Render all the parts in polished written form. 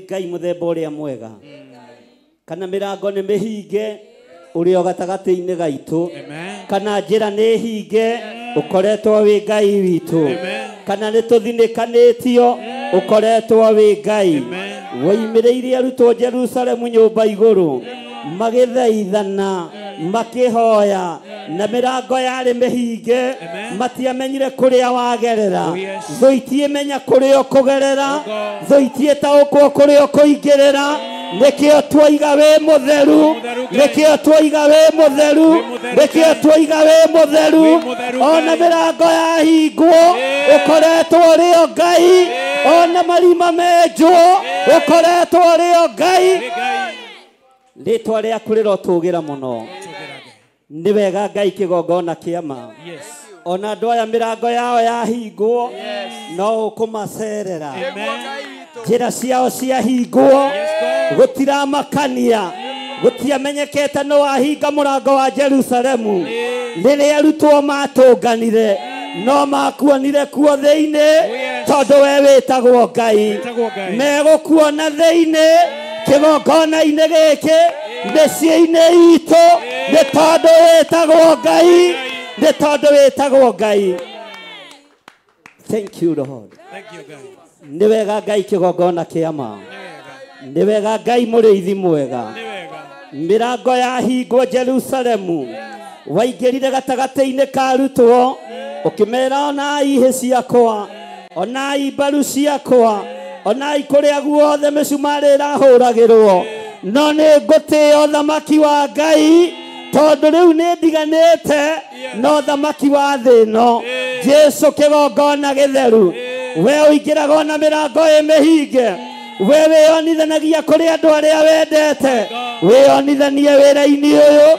Ngai mũthemba ũrĩa mwega. Kana mĩrango nĩ mĩhinge ũrĩ o gatagatĩ-inĩ gaitũ. Kana njĩra nĩ hinge ũkoretwo wĩ Ngai witũ. Kana nĩ tũthinĩkanĩtio ũkoretwo wĩ Ngai. Woimĩrĩirie arutwo Jerusalemu nyũmba igũrũ magĩthaithana makĩhoya na mĩrango yarĩ mĩhinge matiamenyire kũrĩa wagerera. Thũ itiĩmenya kũrĩa ũkũgerera, thũ itiĩtaũkwo kũrĩa ũkũingĩrĩra. Nĩkĩo twoiga wĩ mũtheru, nĩkĩo twoiga wĩ mũtheru, nĩkĩo twoiga wĩ mũtheru. Ona mĩrango yahingwo ũkoretwo ũrĩ o Ngai, ona marima menjwo ũkoretwo ũrĩ o Ngai. Rĩtwa rĩaku rĩrotũgĩra mũno. Nĩ wega Ngai kĩgongona kĩa ma. Ona andũ aya mĩrango yao yahingwo no ũkũmacerera. Njĩra ciao ciahingwo gũtiramakania, gũtiamenyekete no wahinga mũrango wa Jerusalemu. Rĩrĩa arutwo matũnganire no makuonire kuo thĩinĩ tondũ we wĩtagwo Ngai. Megũkuona thĩinĩ kĩgongona-inĩ gĩkĩ mĩciĩ-inĩ itũ nĩ tondũ wĩtagwo Ngai, nĩ tondũ wĩtagwo Ngai. Thank you Lord. Thank you God. Nĩ wega Ngai kĩgongona kĩa ma. Nĩ wega Ngai mũrĩithi mwega. Mĩrango yahingwo Jerusalemu waingĩrire gatagatĩ-inĩ ka arutwo ũkĩmera onai hĩ ciakwa, onai mbaru ciakwa, onai kũrĩa guothe mĩcumarĩ ĩrahũragĩrwo, no nĩ ngũtĩĩa ũthamaki wa Ngai tondũ rĩu nĩ ndiganĩte na ũthamaki wa thĩ ĩno. Jesu kĩgongona gĩtheru, we ũingĩraga ona mĩrango ĩ mĩhinge, we wĩonithanagia kũrĩ andũ arĩa wendete, wĩonithanie wĩra-inĩ ũyũ,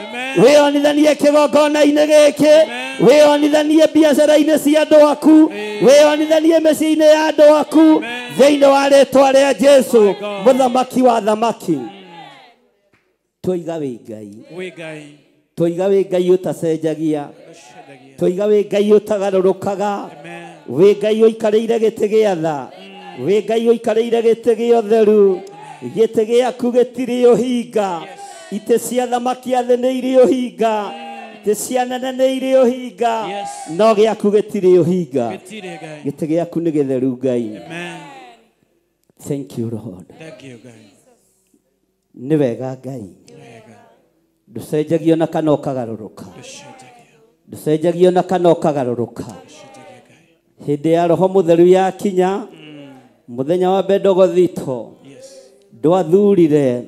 wĩonithanie kĩgongona-inĩ gĩkĩ, wĩonithanie biacara-inĩ cia andũ aku, wĩonithanie mĩciĩ-inĩ ya andũ aku, thĩinĩ wa rĩtwa rĩa Jesu mũthamaki wa thamaki. Twoiga wĩ Ngai, twoiga wĩ Ngai ũtacenjagia, twoiga wĩ Ngai ũtagarũrũkaga, wĩ Ngai ũikarĩire gĩtĩ gĩa tha, wĩ Ngai ũikarĩire gĩtĩ gĩa ũtheru, gĩtĩ gĩaku gĩtirĩ ũhinga, itĩ cia thamaki a thĩ nĩ irĩ ũhinga, itĩ cia nene nĩ irĩ ũhinga, no gĩaku gĩtirĩ ũhinga. Gĩtĩ gĩaku nĩ gĩtheru Ngai. Thank you Lord. Thank you Ngai. Nĩ wega Ngai, ndũcenjagio na kana ũkagarũrũka, ndũcenjagio na kana ũkagarũrũka. Hĩndĩ ya Roho Mũtheru yakinya mũthenya wa Bendegothito ndwathurire,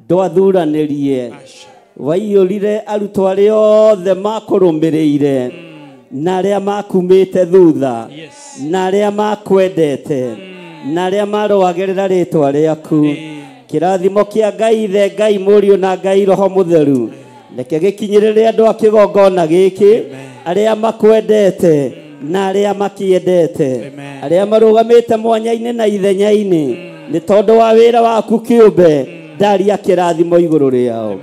ndwathuranĩrie, waiyũrire arutwo arĩa othe makũrũmĩrĩire na arĩa makumĩte thutha na arĩa makwendete na arĩa marũagĩrĩra rĩtwa rĩaku. Kĩrathimo kĩa Ngai Ithe, Ngai Mũriũ na Ngai Roho Mũtheru reke gĩkinyĩrĩre andũ a kĩgongona gĩkĩ arĩa makwendete na arĩa makĩendete, arĩa marũgamĩte mwanya-inĩ na ithenya-inĩ nĩ tondũ wa wĩra waku kĩũmbe. Ndaria kĩrathimo igũrũ rĩao.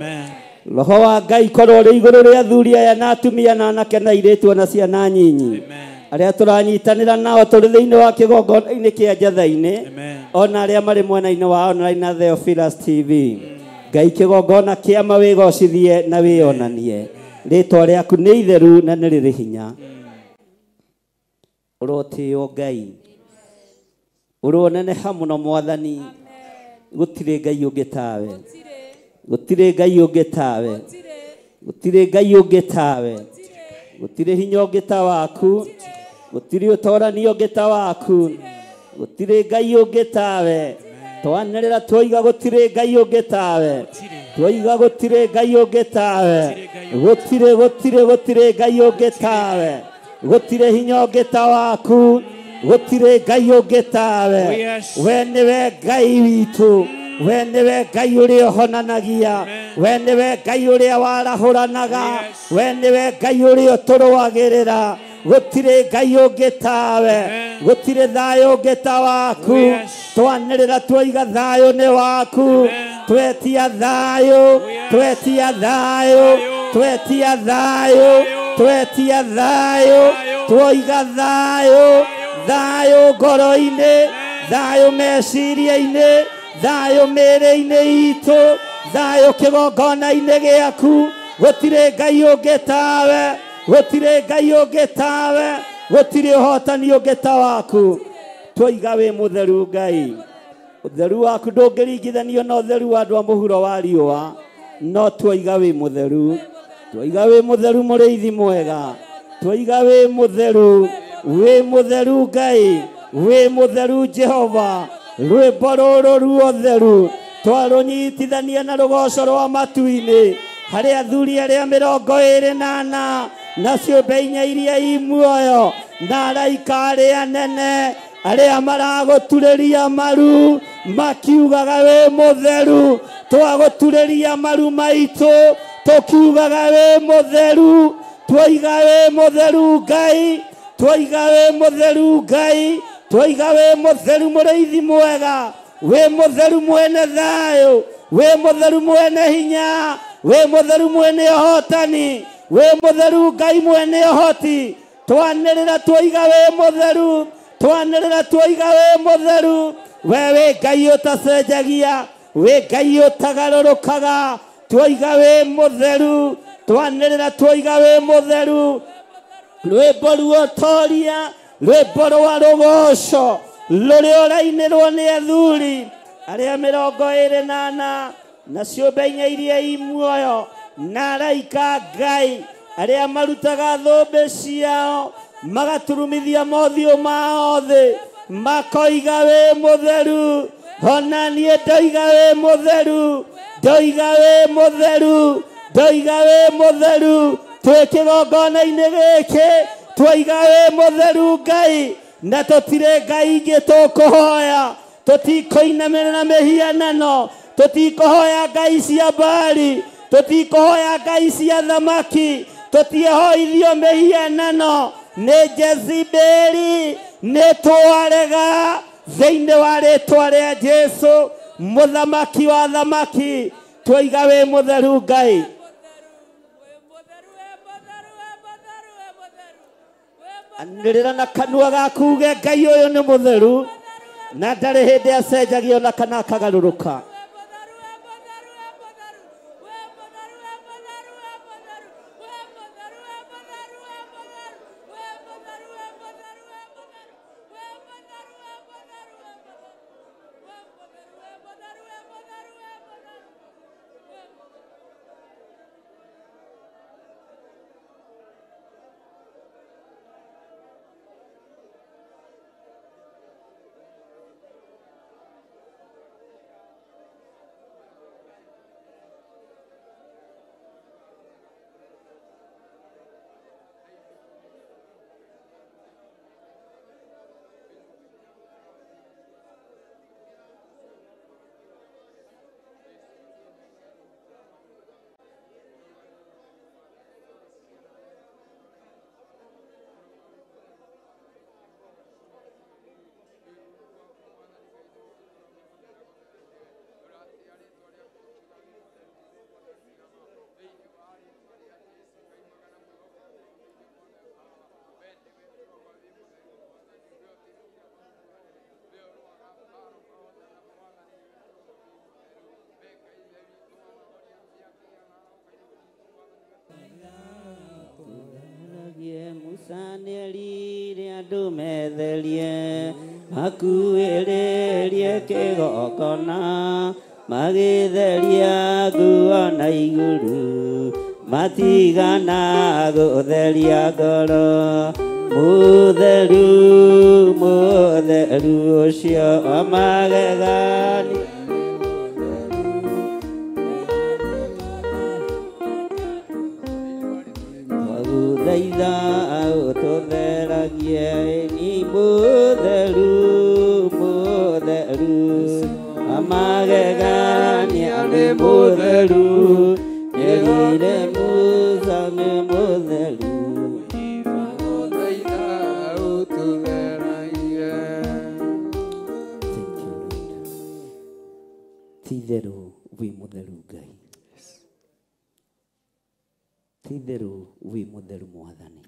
Roho wa Ngai korwo ũrĩ igũrũ rĩa athuri aya na atumia na anake na airĩtu na ciana nyinyi arĩa tũranyitanĩra nao tũrĩ thĩinĩ wa kĩgongona-inĩ kĩa Njatha-inĩ, ona arĩa marĩ mwena-inĩ wa online na Theophilus TV. Ngai kĩgongona kĩa ma wĩgocithie na wĩonanie. Rĩtwa rĩaku nĩ itheru na nĩ rĩrĩ hinya. Ũrotĩĩo Ngai, ũroneneha mũno Mwathani. Gũtirĩ Ngai ũngĩ tawe, gũtirĩ Ngai ũngĩ tawe, gũtirĩ Ngai ũngĩ tawe, gũtirĩ hinya ũngĩ ta waku, gũtirĩ ũtorani ũngĩ ta waku, gũtirĩ Ngai ũngĩ tawe. Twanĩrĩra twoiga gũtirĩ Ngai ũngĩ tawe, twoiga gũtirĩ Ngai ũngĩ tawe, gũtirĩ, gũtirĩ, gũtirĩ Ngai ũngĩ tawe, gũtirĩ hinya ũngĩ ta waku, gũtirĩ Ngai ũngĩ tawe. We nĩwe Ngai witũ, we nĩwe Ngai ũrĩa ũhonanagia, we nĩwe Ngai ũrĩa warahũranaga, we nĩwe Ngai ũrĩa ũtũrũagĩrĩra. Gũtirĩ Ngai ũngĩ tawe, gũtirĩ thayũ ũngĩ ta waku. Twanĩrĩra twoiga thayũ nĩ waku, twetia thayũ, twetia thayũ, twetia thayũ, twetia thayũ, twoiga thayũ, thayũ ngoro-inĩ, thayũ meciria-inĩ, Thayũ mĩĩrĩ-inĩ itũ, thayũ kĩgongona-inĩ gĩaku. Gũtirĩ Ngai ũngĩ tawe, gũtirĩ Ngai ũngĩ tawe, gũtirĩ ũhotani ũngĩ ta waku. Twaiga wĩ mũtheru Ngai. Ũtheru waku ndũngĩringithanio na ũtheru wa andũ a mũhuro wa riũa, no twaiga wĩ mũtheru. Twaiga wĩ mũtheru mũrĩithi mwega. Twaiga wĩ mũtheru, wĩ mũtheru Ngai, wĩ mũtheru Jehova. Rwĩmbo rũrũ ruotheru twarũnyitithania na rũgoco rwa matu-inĩ harĩ athuri arĩa 24 na ciũmbe inya iria i muoyo na araika arĩa anene arĩa maragũturĩria maru makiugaga wĩ mũtheru. Twagũturĩria maru maitũ tũkiugaga wĩ mũtheru. Twaiga wĩ mũtheru Ngai, twaiga wĩ mũtheru Ngai, twaiga wĩ mũtheru mũrĩithi mwega, wĩ mũtheru mwene thayũ, wĩ mũtheru mwene hinya, wĩ mũtheru mwene ũhotani, wĩ mũtheru Ngai mwene ũhoti. Twanĩrĩra twaiga wĩ mũtheru, twanĩrĩra twaiga wĩ mũtheru. We wĩ Ngai ũtacenjagia, wĩ Ngai ũtagarũrũkaga. Twaiga wĩ mũtheru, twanĩrĩra twaiga wĩ mũtheru. Rwĩmbo ruotoria, rwĩmbo rwa rũgoco rũrĩa ũrainĩrwo nĩ athuri arĩa 24 na ciũmbe inya iria i muoyo na araika Ngai arĩa marutaga thũmbĩ ciao magaturumithia mothiũ mao thĩ makoiga wĩ mũtheru. Ona niĩ ndoiga wĩ mũtheru, ndoiga wĩ mũtheru, ndoiga wĩ mũtheru. Twĩ kĩgongona-inĩ gĩkĩ twaiga wĩ mũtheru Ngai, na tũtirĩ Ngai ingĩ tũkũhoya. Tũtikũinamĩrĩra mĩhianano, tũtikũhoya ngai cia Baali, tũtikũhoya ngai cia thamaki, tũtiehoithio mĩhianano nĩ Jezebeli. Nĩ twarega thĩinĩ wa rĩtwa rĩa Jesũ mũthamaki wa thamaki. Twaiga wĩ mũtheru Ngai. Anĩrĩra na kanua gaku uge Ngai ũyũ nĩ mũtheru na ndarĩ hĩndĩ acenjagia ona kana akagarũrũka. Musa nĩerire andũ metherie makuĩrĩrie kĩgongona magĩtheria nguo na igũrũ matigana gũtheria ngoro. Mũtheru mũtheru ũcio wa magegania. Twagũthaitha ũtũtheragie ni mũtheru mũtheru wa magegania nĩ mũtheru. Nĩerire Musa nĩ mũtheru. Thank you, Lord. Ti-itherũ wĩ mũtheru Ngai. Ti-itherũ wĩ mũtheru Mwathani.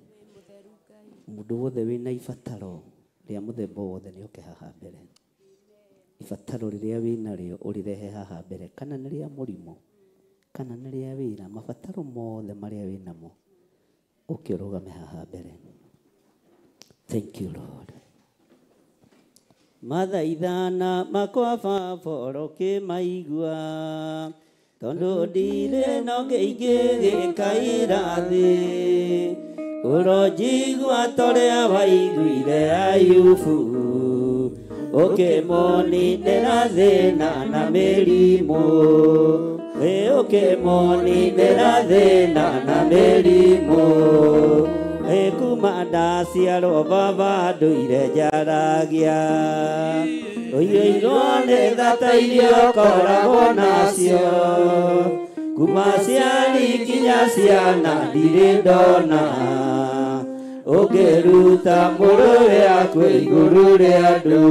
Mũndũ wothe wĩna ibataro rĩa mũthemba wothe nĩoke haha mbere. Ibataro rĩrĩa wĩnarĩo ũrĩrehe haha mbere, kana nĩ rĩa mũrimũ, kana nĩ rĩa wĩra, mabataro mothe marĩa wĩnamo ũke ũrũgame haha mbere. Thank you Lord. Mathaithana makwa baba ũkĩmaigua, tondũ ndirĩ na ũngĩ ingĩgĩkaĩra thĩ. Ũronjigua torĩa waiguire Ayubu, ũkĩmũninĩra thĩna na mĩrimũ. Ũkĩmũninĩra thĩna na mĩrimũ. Kuma ndaciarwo baba ndũire njaragia, ũiyũirwo nĩ thata iria ũkoragwo nacio. Kuma ciari nginya ciana ndirĩ ndona, ũngĩruta mũrũwe akue igũrũ rĩa andũ,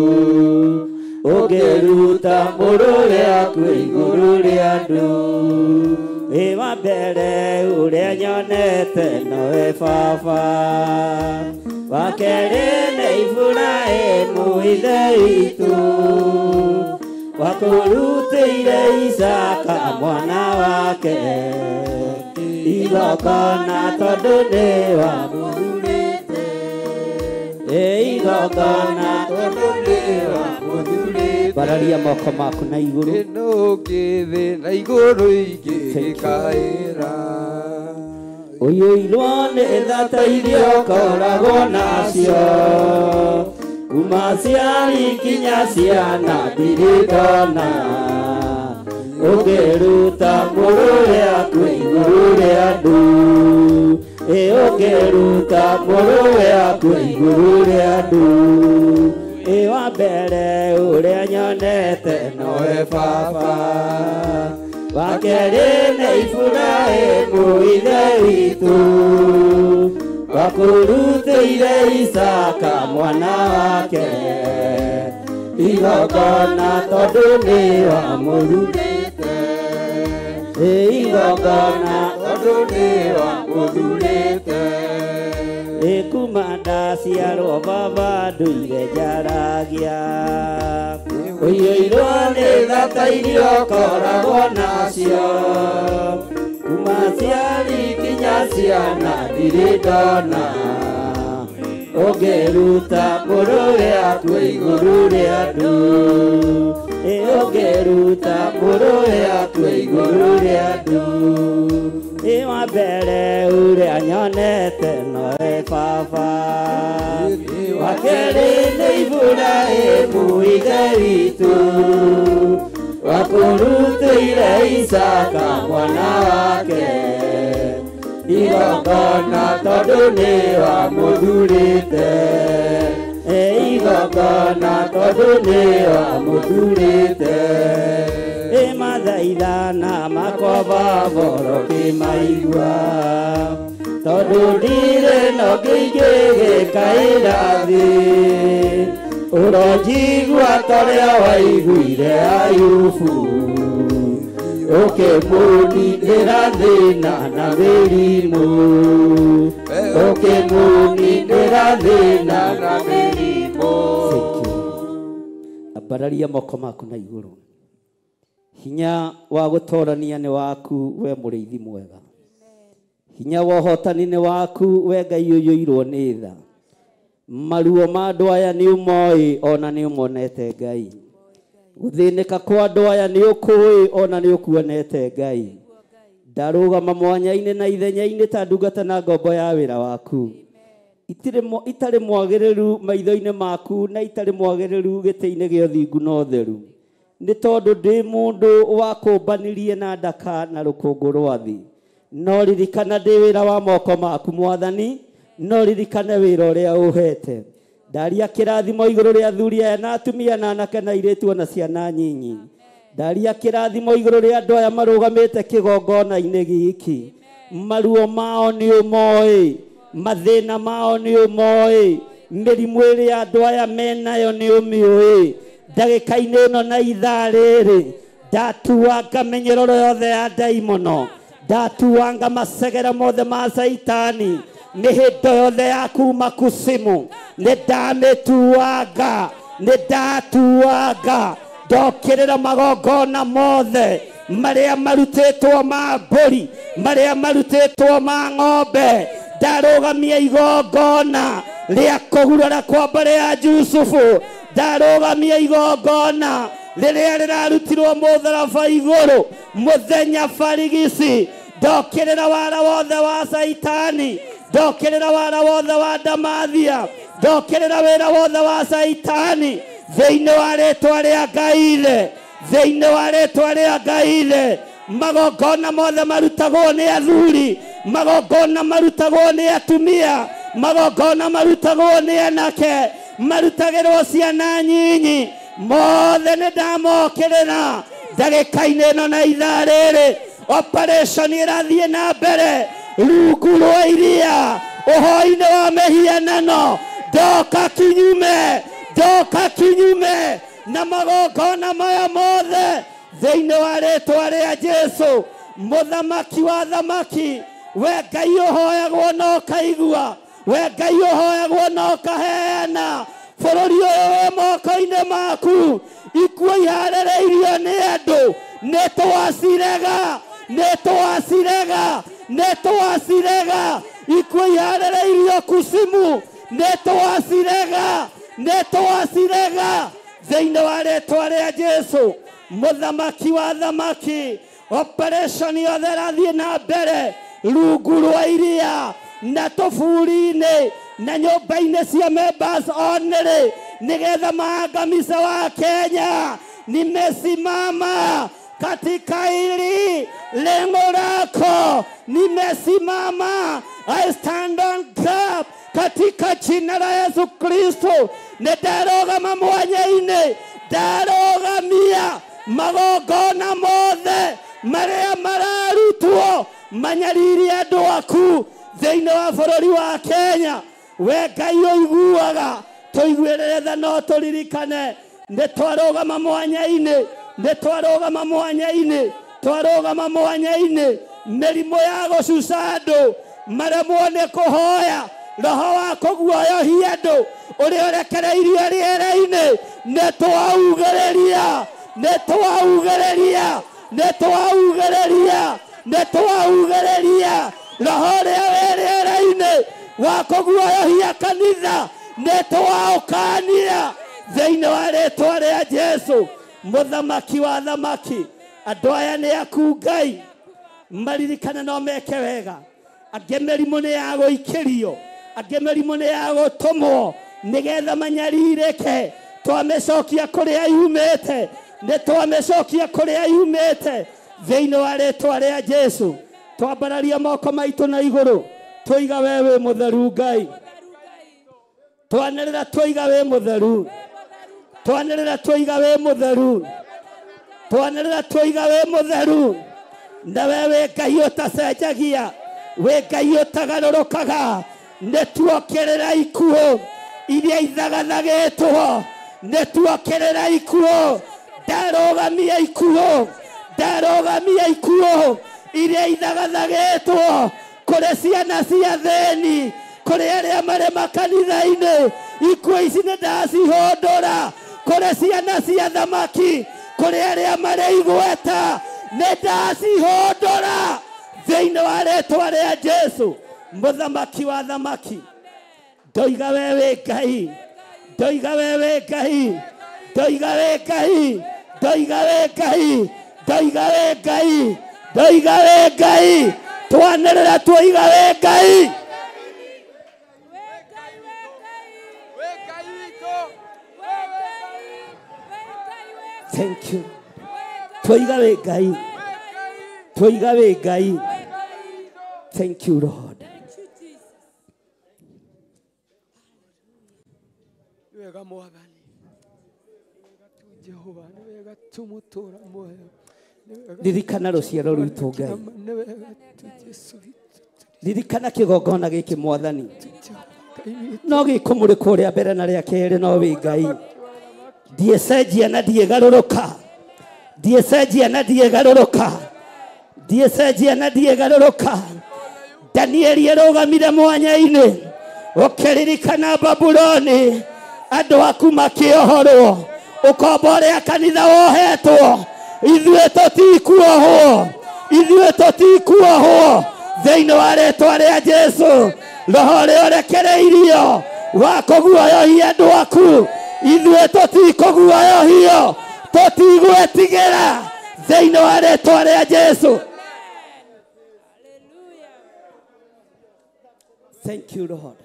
ũngĩruta mũrũwe akue igũrũ rĩa andũ. Ĩ wa mbere ũrĩa nyonete nowe baba, wa kerĩ nĩ Iburahĩmu ithe witũ, wakũrutĩire Isaka mwana wake igongona tondũ nĩ wamũthurĩte. Igongona tondũ nĩ wamũthurĩte. Bararia moko maku na igũrũ. Ĩno ngĩthĩ na igũrũ ingĩgĩkaĩra, ũiyũirwo nĩ thata iria ũkoragwo nacio. Kuma ciari nginya ciana ndirĩ ndona, ũngĩruta mũrũwe akue igũrũ rĩa andũ. Ũngĩruta mũrũwe akue igũrũ rĩa andũ. Ĩ wa mbere ũrĩa nyonete nowe baba, wa kerĩ nĩ Iburahĩmu ithe witũ, wakũrutĩire Isaka mwana wake igongona tondũ nĩ wamũthurĩte. Igongona tondũ nĩ wamũthurĩte. Kuma ndaciarwo baba ndũire njaragia, ũiyũirwo nĩ thata iria ũkoragwo nacio. Kuma ciari nginya ciana ndirĩ ndona, ũngĩruta mũrũwe akue igũrũ rĩa andũ. Ũngĩruta mũrũwe akue igũrũ rĩa andũ. Ĩ wa mbere ũrĩa nyonete nowe baba, wa kerĩ nĩ Iburahĩmu ithe witũ, wakũrutĩire Isaka mwana wake igongona tondũ nĩ wamũthurĩte. Igongona tondũ nĩ wamũthurĩte. Mathaithana makwa baba ũkĩmaigua, tondũ ndirĩ na ũngĩ ingĩgĩkaĩra thĩ. Ũronjigua torĩa waiguire Ayubu, ũkĩmũninĩra thĩna na mĩrimũ. Ũkĩmũninĩra thĩna na mĩrimũ. Ambararia moko maku na igũrũ. Hinya wa gũtorania nĩ waku we mũrĩithi mwega. Hinya wa ũhotani nĩ waku we Ngai ũiyũirwo nĩ tha. Maruo ma andũ aya nĩ ũmoĩ ona nĩ ũmonete Ngai. Gũthĩnĩka kwa andũ aya nĩ ũkũĩ ona nĩ ũkuonete Ngai. Ndarũgama mwanya-inĩ na ithenya-inĩ ta ndungata na ngombo ya wĩra waku. Itarĩ mwagĩrĩru maitho-inĩ maku na itarĩ mwagĩrĩru gĩtĩ-inĩ gĩa ũthingu na ũtheru. Nĩ tondũ ndĩ mũndũ wakũmbanirie na ndaka na rũkũngũ rwa thĩ. No ririkana ndĩ wĩra wa moko maku Mwathani, no ririkane wĩra ũrĩa ũhete. Ndaria kĩrathimo igũrũ rĩa athuri aya na atumia na anake na airĩtu ona ciana nyinyi. Ndaria kĩrathimo igũrũ rĩa andũ aya marũgamĩte kĩgongona-inĩ gĩkĩ. Maruo mao nĩ ũmoĩ, mathĩna mao nĩ ũmoĩ, mĩrimũ ĩrĩa andũ aya menayo nĩ ũmĩũĩ. Ndagĩka-inĩ ĩno na ithaa rĩrĩ ndatuanga mĩnyororo yothe ya ndaimono, ndatuanga macegera mothe ma Caitani, mĩhĩndo yothe ya kuma kusimu nĩ ndamĩtuanga, nĩ ndatuanga. Ndokĩrĩra magongona mothe marĩa marutĩtwo ma mbũri, marĩa marutĩtwo ma ng'ombe. Ndarũgamia igongona rĩa kũgurara kwa mbarĩ ya Jusufu. Ndarũgamia igongona rĩrĩa rĩrarutirwo mũtharaba igũrũ mũthenya barigici. Ndokĩrĩra wara wothe wa Saitani, ndokĩrĩra wara wothe wa Ndamathia, ndokĩrĩra wĩra wothe wa Saitani thĩinĩ wa rĩtwa rĩa Ngai Ithe, thĩinĩ wa rĩtwa rĩa Ngai Ithe. Magongona mothe marutagwo nĩ athuri, magongona marutagwo nĩ atumia, magongona marutagwo nĩ anake, marutagĩrwo ciana nyinyi, mothe nĩ ndamokĩrĩra ndagĩka-inĩ ĩno na ithaa rĩrĩ. Operation ĩrathiĩ na mbere rungu rwa iria, ũhoi-inĩ wa mĩhianano. Ndoka kinyume, ndoka kinyume na magongona maya mothe thĩinĩ wa rĩtwa rĩa Jesu, mũthamaki wa thamaki. We Ngai ũhoyagwo na ũkaigua, we Ngai ũhoyagwo na ũkaheana. Bũrũri ũyũ wĩ moko-inĩ maku, ikuũ iharĩrĩirio nĩ andũ. Nĩ twacirega, nĩ twacirega, nĩ twacirega. Ikuũ iharĩrĩirio kucimu, nĩ twacirega, nĩ twacirega thĩinĩ wa rĩtwa rĩa Jesu, mũthamaki wa thamaki. Operation yothe ĩrathiĩ na mbere rungu rwa iria na tũburi-inĩ na nyũmba-inĩ cia members only, nĩgetha maangamize wa Kenya. Nimesimama katika hili lengo lako, nimesimama. I stand on gap katika jina la Yesu Kristo. Nĩndarũgama mwanya-inĩ, ndarũgamia magongona mothe marĩa mararutwo manyarire andũ aku thĩinĩ wa bũrũri wa Kenya. We Ngai ũiguaga, tũiguĩrĩre tha no tũririkane. Nĩ twarũgama mwanya-inĩ, nĩ twarũgama mwanya-inĩ, twarũgama mwanya-inĩ. Mĩrimũ ya gũcuca andũ maremwo nĩ kũhoya, roho wa kũguoyohia andũ ũrĩa ũrekereirio rĩera-inĩ, nĩ twaugĩrĩria, nĩ twaugĩrĩria, nĩ twaugĩrĩria, nĩ twaugĩrĩria. Roho ũrĩa wĩ rĩera-inĩ wa kũguoyohia kanitha, nĩ twaũkania thĩinĩ wa rĩtwa rĩa Jesu, mũthamaki wa thamaki. Andũ aya nĩ aku Ngai, maririkane no meke wega. Angĩ mĩrimũ nĩ ya gũikĩrio, angĩ mĩrimũ nĩ ya gũtũmwo nĩgetha manyarirĩke. Twamĩcokia kũrĩa yumĩte, nĩ twamĩcokia kũrĩa yumĩte thĩinĩ wa rĩtwa rĩa Jesu. Twambararia moko maitũ na igũrũ, tũiga we wĩ mũtheru Ngai. Twanĩrĩra tũiga wĩ mũtheru, twanĩrĩra tũiga wĩ mũtheru, twanĩrĩra tũiga wĩ mũtheru. Na we wĩ Ngai ũtacenjagia, wĩ Ngai ũtagarũrũkaga. Nĩ tuokĩrĩra ikuũ iria ithagathagĩtwo, nĩ tuokĩrĩra ikuũ. Ndarũgamia ikuũ, ndarũgamia ikuũ iria ithagathagĩtwo kũrĩ ciana cia thĩni, kũrĩ arĩa marĩ makanitha-inĩ. Ikuũ ici nĩ ndacihũndũra kũrĩ ciana cia thamaki, kũrĩ arĩa marĩ igweta, nĩ ndacihũndũra thĩinĩ wa rĩtwa rĩa Jesu, mũthamaki wa thamaki. Ndoiga we wĩ Ngai, ndoiga we wĩ Ngai, ndoiga wĩ Ngai, ndoiga wĩ Ngai, ndoiga wĩ Ngai, ndoiga wĩ Ngai. Twanĩrĩra twoiga wĩ Ngai. Thank you. Twoiga wĩ Ngai, twoiga wĩ Ngai. Thank you Lord. Wega Mwathani, wega tu Jehova, nĩ wega tu mũtũũra muoyo, Ririkana rũciaro rwitũ Ngai, nĩ wega tu Jesu witũ, ririkana kĩgongona gĩkĩ Mwathani. Ngai witũ. No gĩkũmũrĩkwo rĩa mbere na rĩa kerĩ no wĩ Ngai. Ndiĩcenjia na ndiĩgarũrũka, ndiĩcenjia na ndiĩgarũrũka, ndiĩcenjia na ndiĩgarũrũka. Danieli arũgamire mwanya-inĩ, ũkĩririkana Babuloni, andũ aku makĩohorwo. Ũkombo ũrĩa kanitha wohetwo ithuĩ tũtikuohwo, ithuĩ tũtikuohwo thĩinĩ wa rĩtwa rĩa Jesu. Roho ũrĩa ũrekereirio wa kũguoyohia andũ aku, ithuĩ tũtikũguoyohio, tũtigwĩtigĩra thĩinĩ wa rĩtwa rĩa Jesu. Thank you Lord.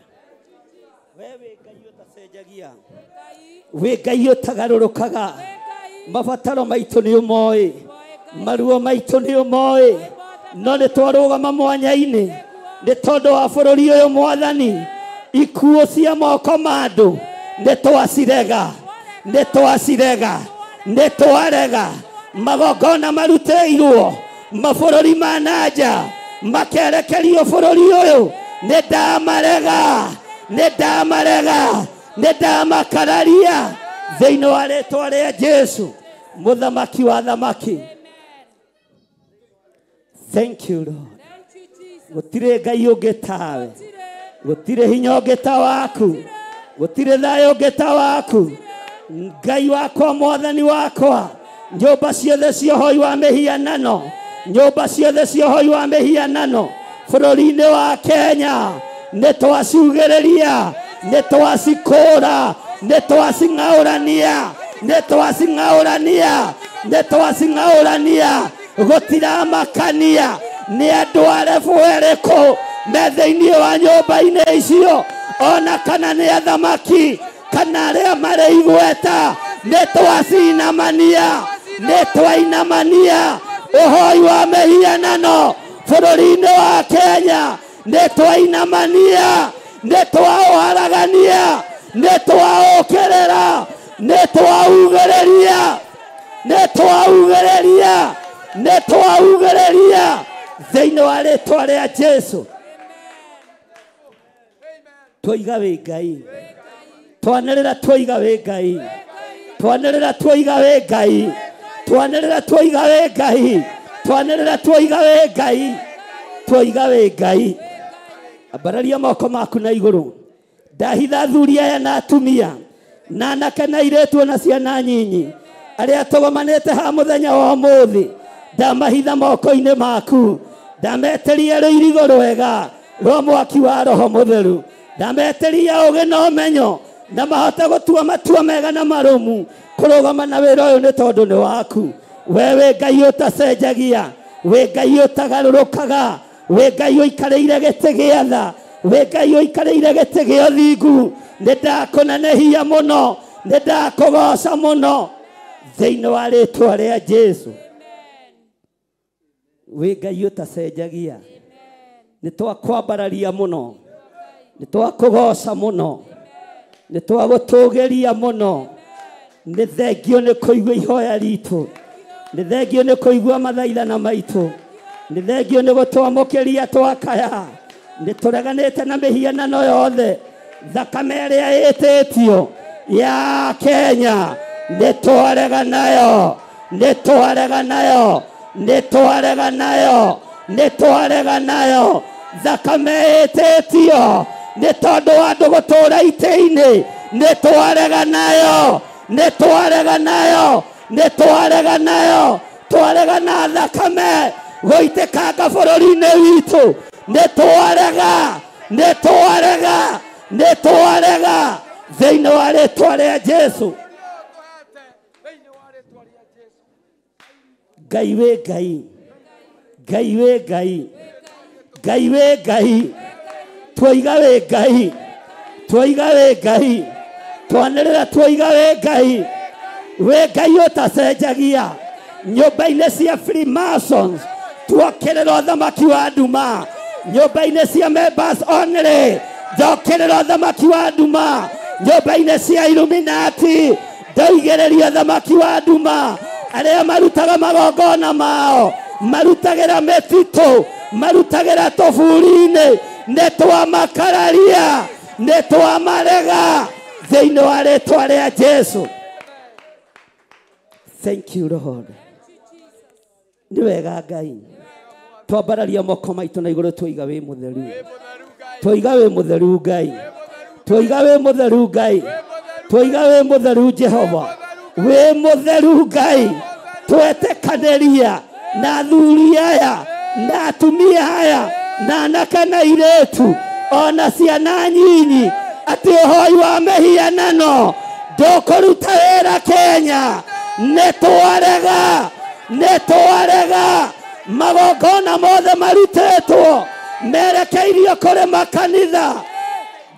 Wewe Ngai ũtacenjagia, wĩ Ngai ũtagarũrũkaga, mabataro maitũ nĩ ũmoĩ, maruo maitũ nĩ ũmoĩ, no nĩ twarũgama mwanya-inĩ nĩ tondũ wa bũrũri ũyũ Mwathani. Ikuũ cia moko ma andũ nĩ twacirega, nĩ twacirega, nĩ twarega. Magongona marutĩirwo mabũrũri ma nanja makerekerio bũrũri ũyũ, nĩ ndamarega, nĩ ndamarega, nĩ ndamakararia thĩinĩ wa rĩtwa rĩa Jesu, mũthamaki wa thamaki. Thank you Lord. Gũtirĩ Ngai ũngĩ tawe, gũtirĩ hinya ũngĩ ta waku, gũtirĩ thayũ ũngĩ ta waku. Ngai wakwa, Mwathani wakwa, nyũmba ciothe cia ũhoi wa mĩhianano, nyũmba ciothe cia ũhoi wa mĩhianano bũrũri-inĩ wa Kenya nĩ twaciugĩrĩria, nĩ twacikũra, nĩ twacing'aũrania, nĩ twacing'aũrania, nĩ twacing'aũrania. Gũtiramakania nĩ andũ arebu erĩkũ me thĩinĩ wa nyũmba-inĩ icio, ona kana nĩ athamaki kana arĩa marĩ igweta, nĩ twacinamania, nĩ twainamania ũhoi wa mĩhianano bũrũri-inĩ wa Kenya, nĩ twainamania, nĩ twaũharagania, nĩ twaũkĩrĩra, nĩ twaugĩrĩria, nĩ twaugĩrĩria, nĩ twaugĩrĩria thĩinĩ wa rĩtwa rĩa Jesu. Twoiga wĩ Ngai, twanĩrĩra twoiga wĩ Ngai, twanĩrĩra twoiga wĩ Ngai, twanĩrĩra twoiga wĩ Ngai, twanĩrĩra twoiga wĩ Ngai, twoiga wĩ Ngai. Ambararia moko maku na igũrũ. Ndahitha athuri aya na atumia na anake na airĩtu na ciana nyinyi arĩa tũgomanĩte haha mũthenya wa ũmũthĩ, ndamahitha moko-inĩ maku, ndametĩria rũirigo rwega rwa mwaki wa Roho Mũtheru, ndametĩria ũũgĩ na ũmenyo na mahote gũtua matua mega na marũmu kũrũgama na wĩra ũyũ nĩ tondũ nĩ waku. We wĩ Ngai ũtacenjagia, wĩ Ngai ũtagarũrũkaga, wĩ Ngai ũikarĩire gĩtĩ gĩa tha, wĩ Ngai ũikarĩire gĩtĩ gĩa ũthingu. Nĩ ndakũnenehia mũno, nĩ ndakũgoca mũno thĩinĩ wa rĩtwa rĩa Jesu. Wĩ Ngai ũtacenjagia, nĩ twakwambararia mũno, nĩ twakũgoca mũno, nĩ twagũtũgĩria mũno. Nĩ thengio nĩ kũigua ihoya ritũ, nĩ thengio nĩ kũigua mathaithana maitũ, nĩ thengio nĩ gũtwamũkĩria twakaya. Nĩ tũreganĩte na mĩhianano yothe, thakame ĩrĩa ĩtĩtio ya Kenya nĩ twarega nayo, nĩ twarega nayo, nĩ twarega nayo, nĩ twarega nayo. Thakame ĩtĩtio nĩ tondũ wa andũ gũtũũra itĩ-inĩ, nĩ twarega nayo, nĩ twarega nayo, nĩ twarega nayo, twarega na thakame gũitĩkanga bũrũri-inĩ witũ. Nĩ twarega, nĩ twarega, nĩ twarega thĩinĩ wa rĩtwa rĩa Jesu. Ngai wĩ Ngai, Ngai wĩ Ngai, Ngai wĩ Ngai, twoiga wĩ Ngai, twoiga wĩ Ngai, twanĩrĩra twoiga wĩ Ngai. Wĩ Ngai ũtacenjagia. Nyũmba-inĩ cia Freemasons tuokĩrĩra ũthamaki wa nduma, nyũmba-inĩ cia members only ndokĩrĩra ũthamaki wa nduma, nyũmba-inĩ cia Illuminati ndoigĩrĩria ũthamaki wa nduma. Arĩa marutaga magongona mao marutagĩra mĩtitũ, marutagĩra tũburi-inĩ, nĩ twamakararia, nĩ twamarega thĩinĩ wa rĩtwa rĩa Jesu. Thank you Lord. Nĩ wega Ngai. Twambararia moko maitũ na igũrũ, twoiga wĩ mũtheru, twoiga wĩ mũtheru Ngai, twoiga wĩ mũtheru Ngai, twoiga wĩ mũtheru Jehova. Wĩ mũtheru Ngai. Twetĩkanĩria na athuri aya na atumia aya na anake na airĩtu ona ciana nyinyi atĩ ũhoi wa mĩhianano ndũkũruta wĩra Kenya. Nĩ twarega, nĩ twarega. Magongona mothe marutĩtwo merekeirio kũrĩ makanitha.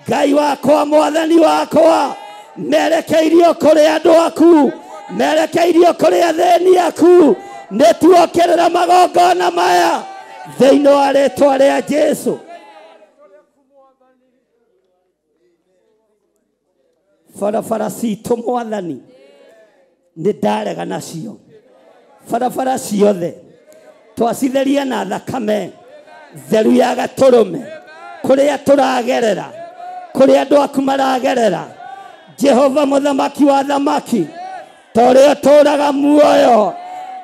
Ngai wakwa, mwathani wakwa, merekeirio kũrĩ andũ aku, merekeirio kũrĩ athĩni aku. Nĩ tuokĩrĩra magongona maya thĩinĩ wa rĩtwa rĩa Jesu. Barabara citũ mwathani nĩ ndarega nacio. Barabara ciothe twacitheria na thakame theru ya gatũrũme. Kũrĩa tũragerera, kũrĩa andũ aku maragerera, Jehova mũthamaki wa thamaki, ta ũrĩa ũtũũraga muoyo,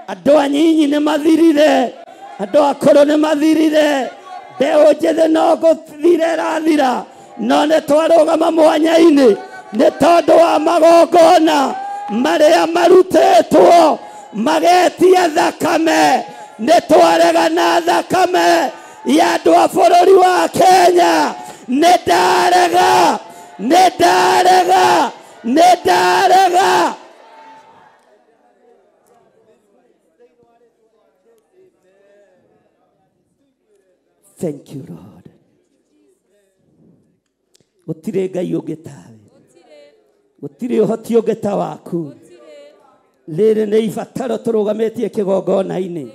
andũ anyinyi nĩ mathirire, andũ akũrũ nĩ mathirire, mbeũ njĩthĩ no gũthira ĩrathira, no nĩ twarũgama mwanya-inĩ nĩ tondũ wa magongona marĩa marutĩtwo magetia thakame. Nĩ twarega na thakame ya andũ a bũrũri wa Kenya. Nĩ ndarega, nĩ ndarega, nĩ ndarega. Thank you, Lord. Gũtirĩ Ngai ũngĩ tawe, gũtirĩ ũhoti ũngĩ ta waku. Rĩrĩ nĩ ibataro tũrũgamĩtie kĩgongona-inĩ,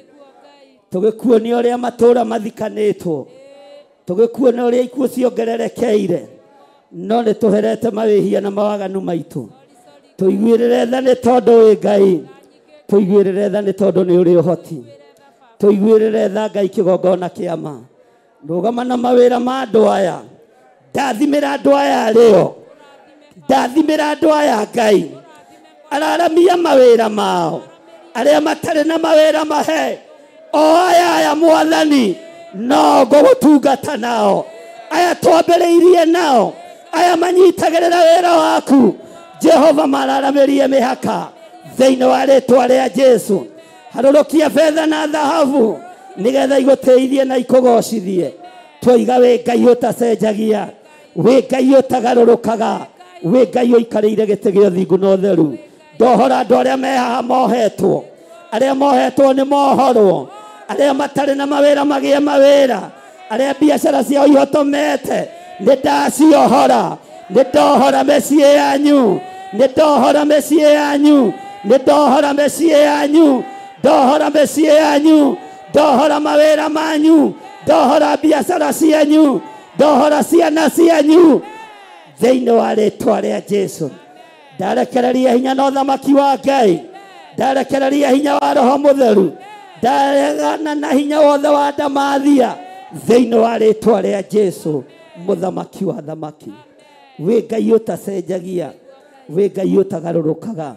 tũgĩkuonia ũrĩa matũũra mathikanĩtwo, tũgĩkuonia ũrĩa ikuũ ciongererekeire, no nĩ tũherete mawĩhia na mawaganu maitũ. Tũiguĩrĩre tha nĩ tondũ wĩ Ngai, tũiguĩrĩre tha nĩ tondũ nĩ ũrĩ ũhoti, tũiguĩrĩre tha Ngai kĩgongona kĩa ma. Rũgama na mawĩra ma andũ aya, ndathimĩra andũ aya rĩo, ndathimĩra andũ aya Ngai. Araramia mawĩra mao, arĩa matarĩ na mawĩra mahe o aya aya mwathani, no ngũgũtungata nao. Aya twambĩrĩirie nao, aya manyitagĩrĩra wĩra waku Jehova, mararamĩrie mĩhaka thĩinĩ wa rĩtwa rĩa Jesu. Harũrũkia betha na thahabu nĩgetha igũteithie na ikũgocithie. Twaiga wĩ Ngai ũtacenjagia, wĩ Ngai ũtagarũrũkaga, wĩ Ngai ũikarĩire gĩtĩ gĩa ũthingu na ũtheru. Ndohora andũ arĩa me haha mohetwo, arĩa mohetwo nĩ mohorwo, arĩa matarĩ na mawĩra magĩe mawĩra, arĩa biacara ciao ihotomete nĩ ndaciohora. Nĩ ndohora mĩciĩ yanyu, nĩ ndohora mĩciĩ yanyu, nĩ ndohora mĩciĩ yanyu, ndohora mĩciĩ yanyu, ndohora mawĩra manyu, ndohora biacara cianyu, ndohora ciana cianyu thĩinĩ wa rĩtwa rĩa Jesu. Ndarekereria hinya na ũthamaki wa Ngai, ndarekereria hinya wa Roho Mũtheru, ndaregana na hinya wothe wa ndamathia thĩinĩ wa rĩtwa rĩa Jesu mũthamaki wa thamaki. Wĩ Ngai ũtacenjagia, wĩ Ngai ũtagarũrũkaga,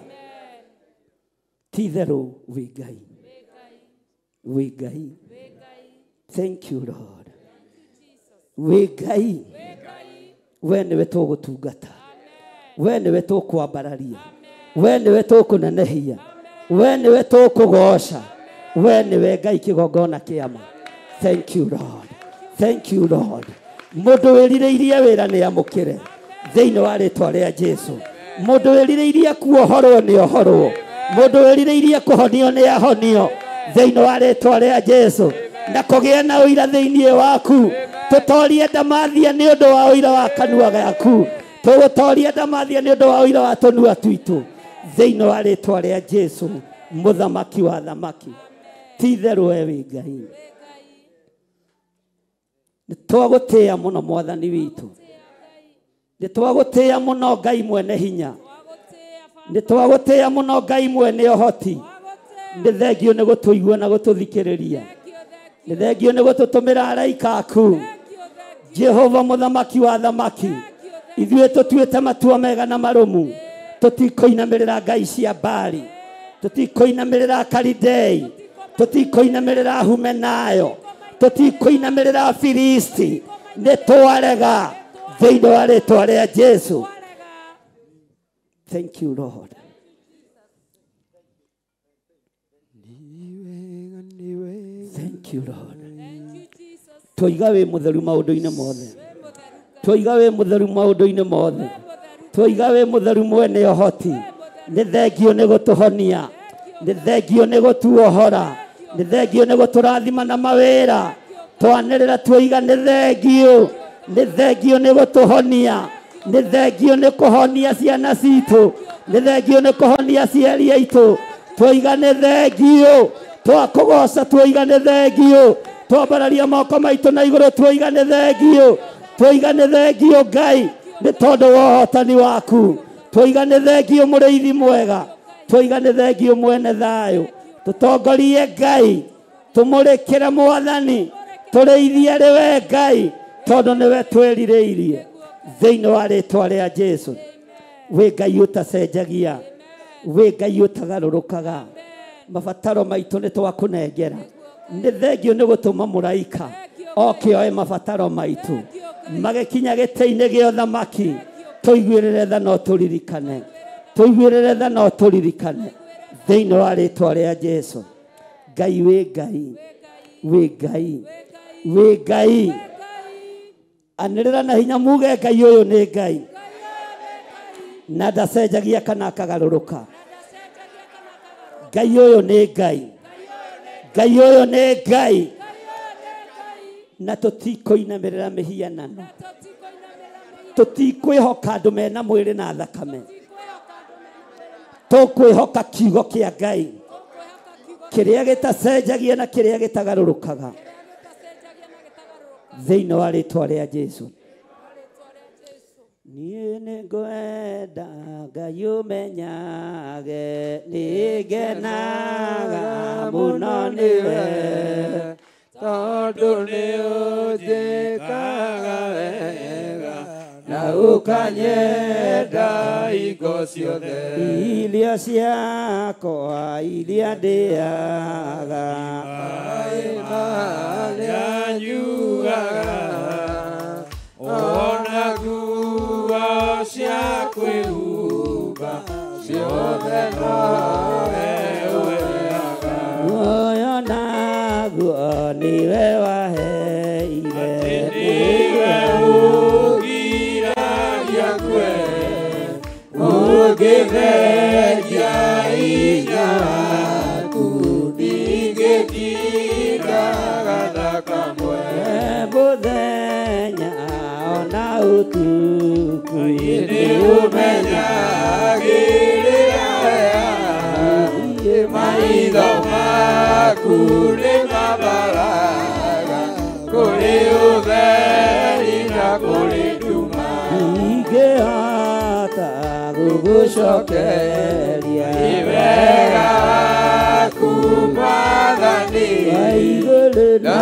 ti itherũ wĩ Ngai, wĩ Ngai. Thank you, Lord. Wĩ Ngai, we nĩwe tũgũtungata, we nĩwe tũkwambararia, we nĩwe tũkũnenehia, we nĩwe tũkũgoca, we nĩwe Ngai kĩgongona kĩa ma. Thank you, Lord. Thank you, Lord. Mũndũ wĩrirĩirie wĩra nĩ amũkĩre thĩinĩ wa rĩtwa rĩa Jesu. Mũndũ wĩrirĩirie kuohorwo nĩ ohorwo, mũndũ wĩrirĩirie kũhonio nĩ ahonio thĩinĩ wa rĩtwa rĩa Jesu. Na kũgĩe na ũira thĩinĩ waku. Tũtorie ndamathia nĩ ũndũ wa ũira wa kanua gaku, tũgũtoria ndamathia nĩ ũndũ wa ũira wa tũnua twitũ thĩinĩ wa rĩtwa rĩa Jesu mũthamaki wa thamaki. Ti itherũ we wĩ Ngai. Nĩ twagũtĩĩa mũno mwathani witũ, nĩ twagũtĩĩa mũno Ngai mwene hinya, nĩ twagũtĩĩa mũno Ngai mwene ũhoti. Nĩ thengio nĩ gũtũigua na gũtũthikĩrĩria, nĩ thengio nĩ gũtũtũmĩra araika aku Jehova mũthamaki wa thamaki. Ithuĩ tũtuĩte matua mega na marũmu, tũtikũinamĩrĩra ngai cia Baali, tũtikũinamĩrĩra Kalidei, tũtikũinamĩrĩra Humenayo, tũtikũinamĩrĩra Filisti. Nĩ twarega thĩinĩ wa rĩtwa rĩa Jesu. Thank you, Lord. Thank you, Lord. Twoiga wĩ mũtheru maũndũ-inĩ mothe. Twoiga wĩ mũtheru maũndũ-inĩ mothe. Twoiga wĩ mũtheru mwene ũhoti. Nĩ thengio nĩ gũtũhonia. Nĩ thengio nĩ gũtuohora. Nĩ thengio nĩ gũtũrathima na mawĩra. Twanĩrĩra twoiga nĩ thengio. Nĩ thengio nĩ gũtũhonia. Nĩ thengio nĩ kũhonia ciana citũ. Nĩ thengio nĩ kũhonia aciari aitũ. Twoiga nĩ thengio. Twakũgoca twoiga nĩ thengio. Twambararia moko maitũ na igũrũ twoiga nĩ thengio. Twoiga nĩ thengio Ngai nĩ tondũ wa ũhotani waku. Twoiga nĩ thengio mũrĩithi mwega. Twoiga nĩ thengio mwene thayũ. Tũtongorie Ngai. Tũmũrĩkĩre Mwathani. Tũrĩithie arĩ we Ngai tondũ nĩwe twĩrirĩirie. Thĩinĩ wa rĩtwa rĩa Jesu. Wĩ Ngai ũtacenjagia. Wĩ Ngai ũtagarũrũkaga. Mabataro maitũ nĩ twakũnengera. Nĩ thengio nĩ gũtũma mũraika oke oe mabataro maitũ. Magĩkinya gĩtĩ-inĩ gĩa ũthamaki. Tũiguĩrĩre tha no tũririkane. Tũiguĩrĩre tha no tũririkane. Thĩinĩ wa rĩtwa rĩa Jesu. Ngai wĩ Ngai. Wĩ Ngai. Wĩ Ngai. Anĩrĩra na hinya muge Ngai ũyũ nĩ Ngai. Na ndacenjagia kana akagarũrũka. Ngai ũyũ nĩ Ngai. Ngai ũyũ nĩ Ngai. Na tũtikũinamĩrĩra mĩhianano. Tũtikwĩhoka andũ mena mwĩrĩ na thakame. Tũkwĩhoka kiugo kĩa Ngai. Kĩrĩa gĩtacenjagia na kĩrĩa gĩtagarũrũkaga. Thĩinĩ wa rĩtwa rĩa Jesu. Niĩ nĩngwenda Ngai ũmenyage nĩngenaga mũno nĩwe. Tondũ nĩũnjĩkaga wega na ũkanyenda hingo ciothe. Irio ciakwa iria ndĩaga. Maĩ marĩa nyuaga ona nguo cia kwĩhumba ciothe nowe ũheaga. Muoyo naguo nĩwe waheire. Nĩwe ũgiragia kwe ũngĩthengia hinya waku ndingĩtinda gatha kamwe. Mũthenya ona ũtukũ Nĩũmenyagĩrĩra maitho maku nĩ mabaraga kũrĩ ũtheri na kũrĩ nduma. Ingĩhota gũgũcokeria Nĩ wega waku Mwathani igũrũ no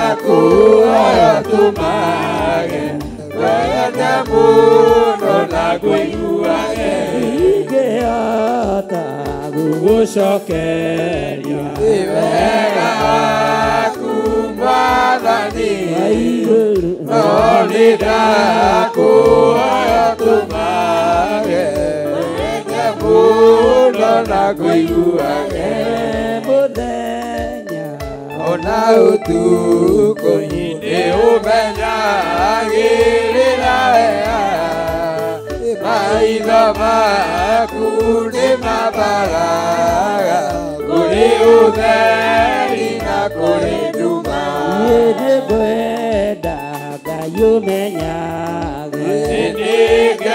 nĩndakũhoya tũmage wende mũno na ngũiguage. Ingĩhota gũgũcokeria Nĩ wega waku Mwathani igũrũ no nĩndakũhoya tũmage wende mũno na ngũiguage. Mũthenya Ona ũtukũ nĩũmenyagĩrĩra maitho maku nĩ mabaraga kũrĩ ũtheri na kũrĩ nduma. Niĩ nĩngwenda Ngai ũmenyage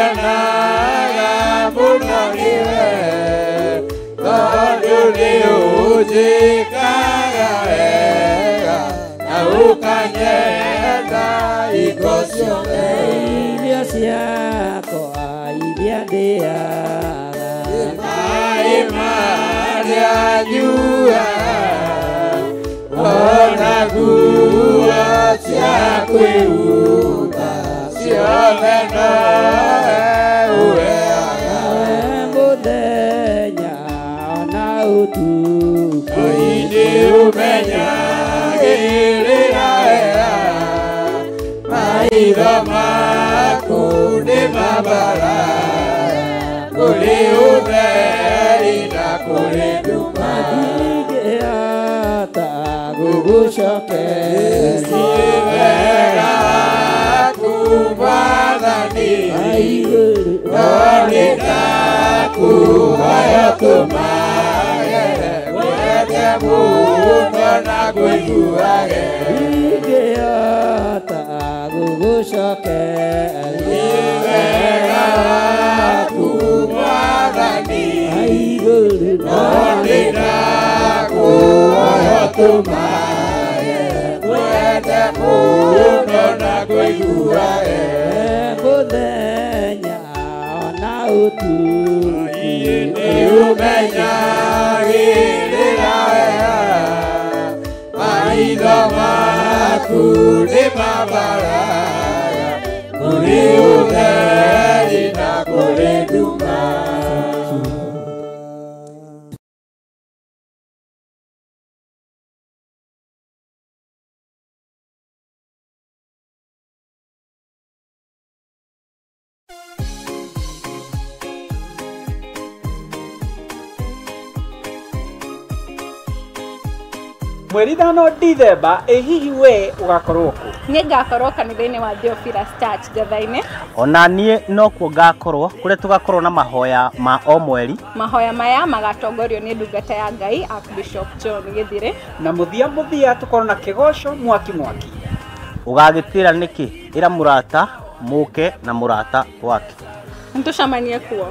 Nĩngenaga mũno nĩwe tondũ nĩũnjĩkaga wega na ũkanyenda hingo ciothe. Irio ciakwa iria ndĩaga Maĩ marĩa nyuaga ona nguo cia kwĩhumba ciothe nowe ũheaga. Mũthenya ona ũtukũ Nĩũmenyagĩrĩra maitho maku nĩ mabaraga kũrĩ ũtheri na kũrĩ nduma. Ingĩhota gũgũcokeria wega waku Mwathani no nĩ ndakũhoya ũtũmage ngwende mũno na ngũiguage ingĩhota gũgũcokeria wega waku Mwathani no nĩ ndakũhoya ũtũmage ngwende mũno na ngũiguage mũthenya ona ũtukũ nĩũmenyagĩrĩra wega maitho maku nĩ mabaraga kũrĩ ũtheri na kũrĩ nduma. Mweri 5 Dithemba, ĩ hihi we ũgakorwo kũ? Niĩ ngakorwo kanitha-inĩ wa Theophilus Church Njetha-inĩ. Ona niĩ nokuo ngakorwo, kũrĩa tũgakorwo na mahoya ma o mweri. Mahoya maya magatongorio nĩ ndungata ya Ngai Archbishop John Gĩthire. Na mũthia mũthia tũkorwo na kĩgoco mwaki mwaki. Ũgagĩtĩra nĩkĩ? Ĩra mũrata mũke na mũrata wake. Nĩtũcemanie kuo.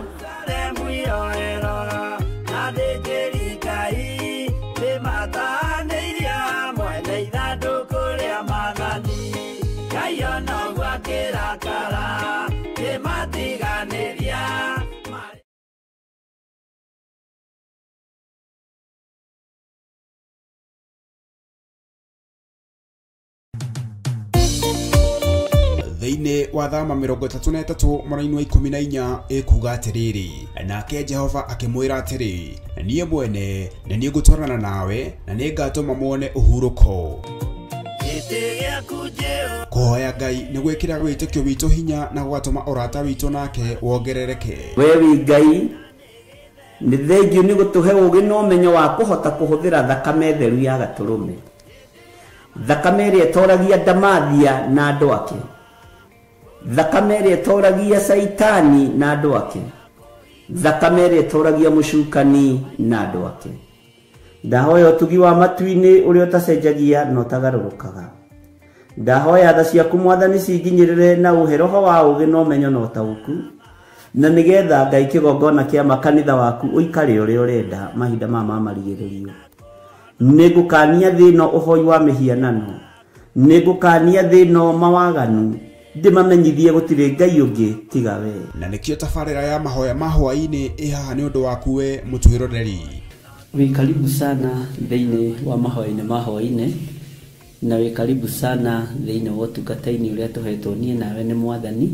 Thĩinĩ wa Thama 33 mwena-inĩ wa 14 ĩkuga atĩrĩrĩ, nake Jehova akĩmwĩra atĩrĩ, niĩ mwene nĩ niĩ ngũtwarana nawe na nĩngatũma muone ũhurũko. Kũhoya Ngai nĩ gwĩkĩra wĩtĩkio witũ hinya na gũgatũma ũrata witũ nake wongerereke. We wĩ Ngai nĩ thengiũ nĩ gũtũhe ũũgĩ na ũmenyo wa kũhota kũhũthĩra thakame theru ya gatũrũme, thakame ĩrĩa ĩtoragia ndamathia na andũ ake, thakame ĩrĩa ĩtoragia Caitani na andũ ake, thakame ĩrĩa ĩtoragia mũcukani na andũ ake. Ndahoya ũtugi wa matu-inĩ ũrĩa ũtacenjagia na ũtagarũrũkaga. Ndahoya tha ciaku Mwathani cinginyĩrĩre na ũhe roho wa ũũgĩ na ũmenyo na ũtaũku, na nĩgetha Ngai kĩgongona kĩa makanitha waku ũikare ũrĩa ũrenda mahinda maya ma marigĩrĩrio. Nĩngũkania thĩ ĩno ũhoi wa mĩhianano, nĩngũkania thĩ ĩno mawaganu, ndĩmamenyithie gũtirĩ Ngai ũngĩ tiga we. Na nĩkĩo tabarĩra ya mahoya ma hwaĩ-inĩ ĩ haha nĩ ũndũ waku we mũtwĩroreri. Wĩ karibu sana thĩinĩ wa mahoya-inĩ ma hwaĩ-inĩ, na wĩ karibu sana thĩinĩ wa ũtungata-inĩ ũrĩa tũhetwo niĩ nawe nĩ Mwathani,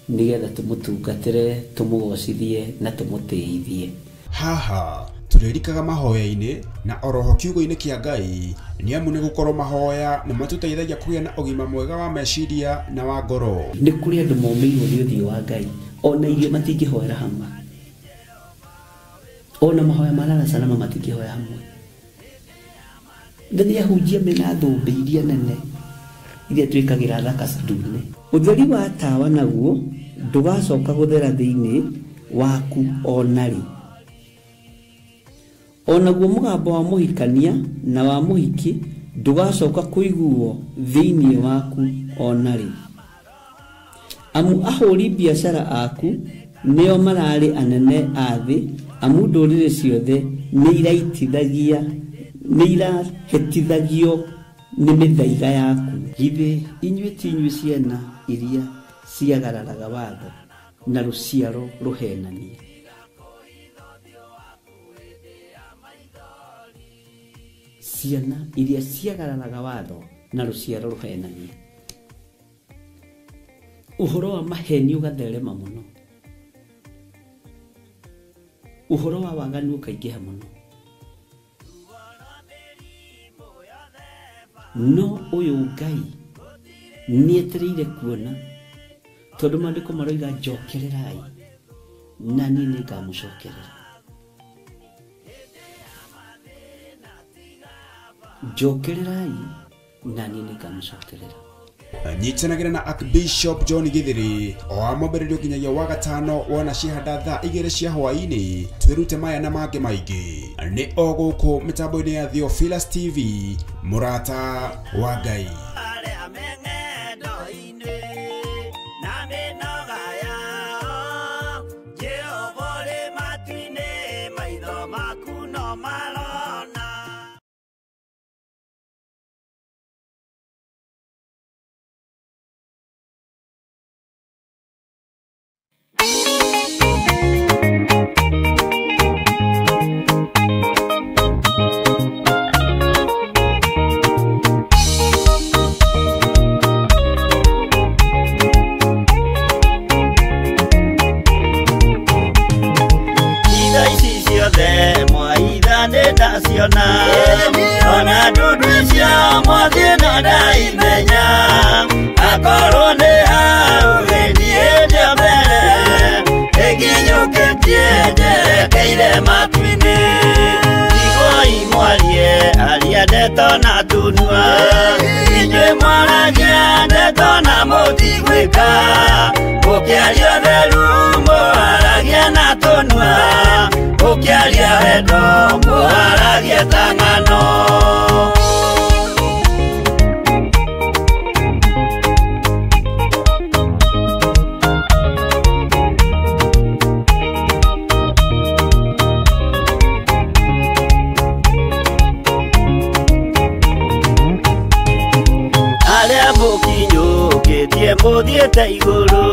nĩgetha tũmũtungatĩre, tũmũgocithie na tũmũtĩithie. Haha tũrĩrikaga mahoya-inĩ na oroho kiugo-inĩ kĩa Ngai, nĩ amu nĩ gũkorwo mahoya nĩ matũteithagia kũgĩa na ũgima mwega wa meciria na wa ngoro. Nĩ kũrĩ andũ momĩirwo nĩ ũthiũ wa Ngai, ona irio matingĩhoera hamwe, ona mahoya ma lala salama matingĩhoya hamwe. Na nĩ ahunjia mena thũmbĩ iria nene iria twĩkagĩra thaka ndune. Ũtheri wa tawa naguo ndũgacoka gũthera thĩinĩ waku ona rĩ. Onaguo mũgambo wa mũhikania na wa mũhiki ndũgacoka kũiguo thĩinĩ waku ona rĩ. Amu ahũri biacara aku nĩo mararĩ anene a thĩ, amu ndũrĩrĩ ciothe nĩ irahĩtithagio nĩ mĩthaiga yaku. Githĩ inyuĩ ti inyuĩ ciana iria ciagararaga watho na rũciaro rũhenania? Ciana iria ciagararaga watho na rũciaro rũhenania. Ũhoro wa maheni ũgatherema mũno, ũhoro wa waganu ũkaingĩha mũno, no ũyũ Ngai nĩetereire kuona, tondũ maandĩko maroiga njokererai na niĩ nĩngamũcokerera. Njokererai na niĩ nĩngamũcokerera. Nyitanagĩra na Archbishop John Githiri o wa mwambĩrĩrio nginyagia wa gatano wona cihanda thaa 2 cia hwaĩ-inĩ, twĩrute maya na mangĩ maingĩ nĩ o gũkũ mĩtambo-inĩ ya Theophilus TV, mũrata wa Ngai. Ona ndundu icio mwathĩ na ndaimenya, akorwo nĩ hau gĩthiĩ ndĩ mbere, ĩnginyũkĩtie njerekeire matu-inĩ. Tigwoi mwarie aria ndeto na tunua, inyuĩ mwaragia ndeto na mũtigwĩka, mũkĩaria ũtheru mũharagia na tũnua, mũkĩaria wendo mũharagia ta ng'ano. Arĩa mũkinyũkĩtie mũthiĩte igũrũ,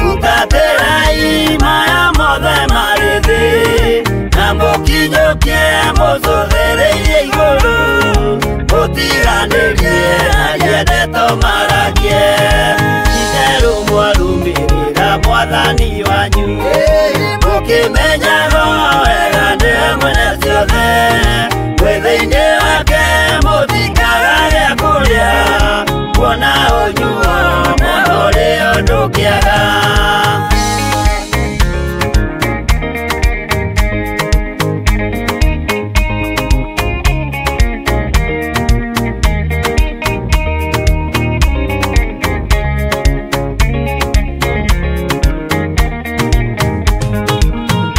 hutatĩrai maya mothe marĩ thĩ, na mũkinyũkie mũcũthĩrĩirie igũrũ, mũtiganĩrie aria ndeto maragie. Itherũ mwarũmĩrĩra mwathani wanyu, mũkĩmenyaga wega nĩwe mwene ciothe, mwĩ thĩinĩ wake mũtikaga gĩa kũrĩa, kuona ũnyuo mũno ũrĩ ũndũ kĩaga.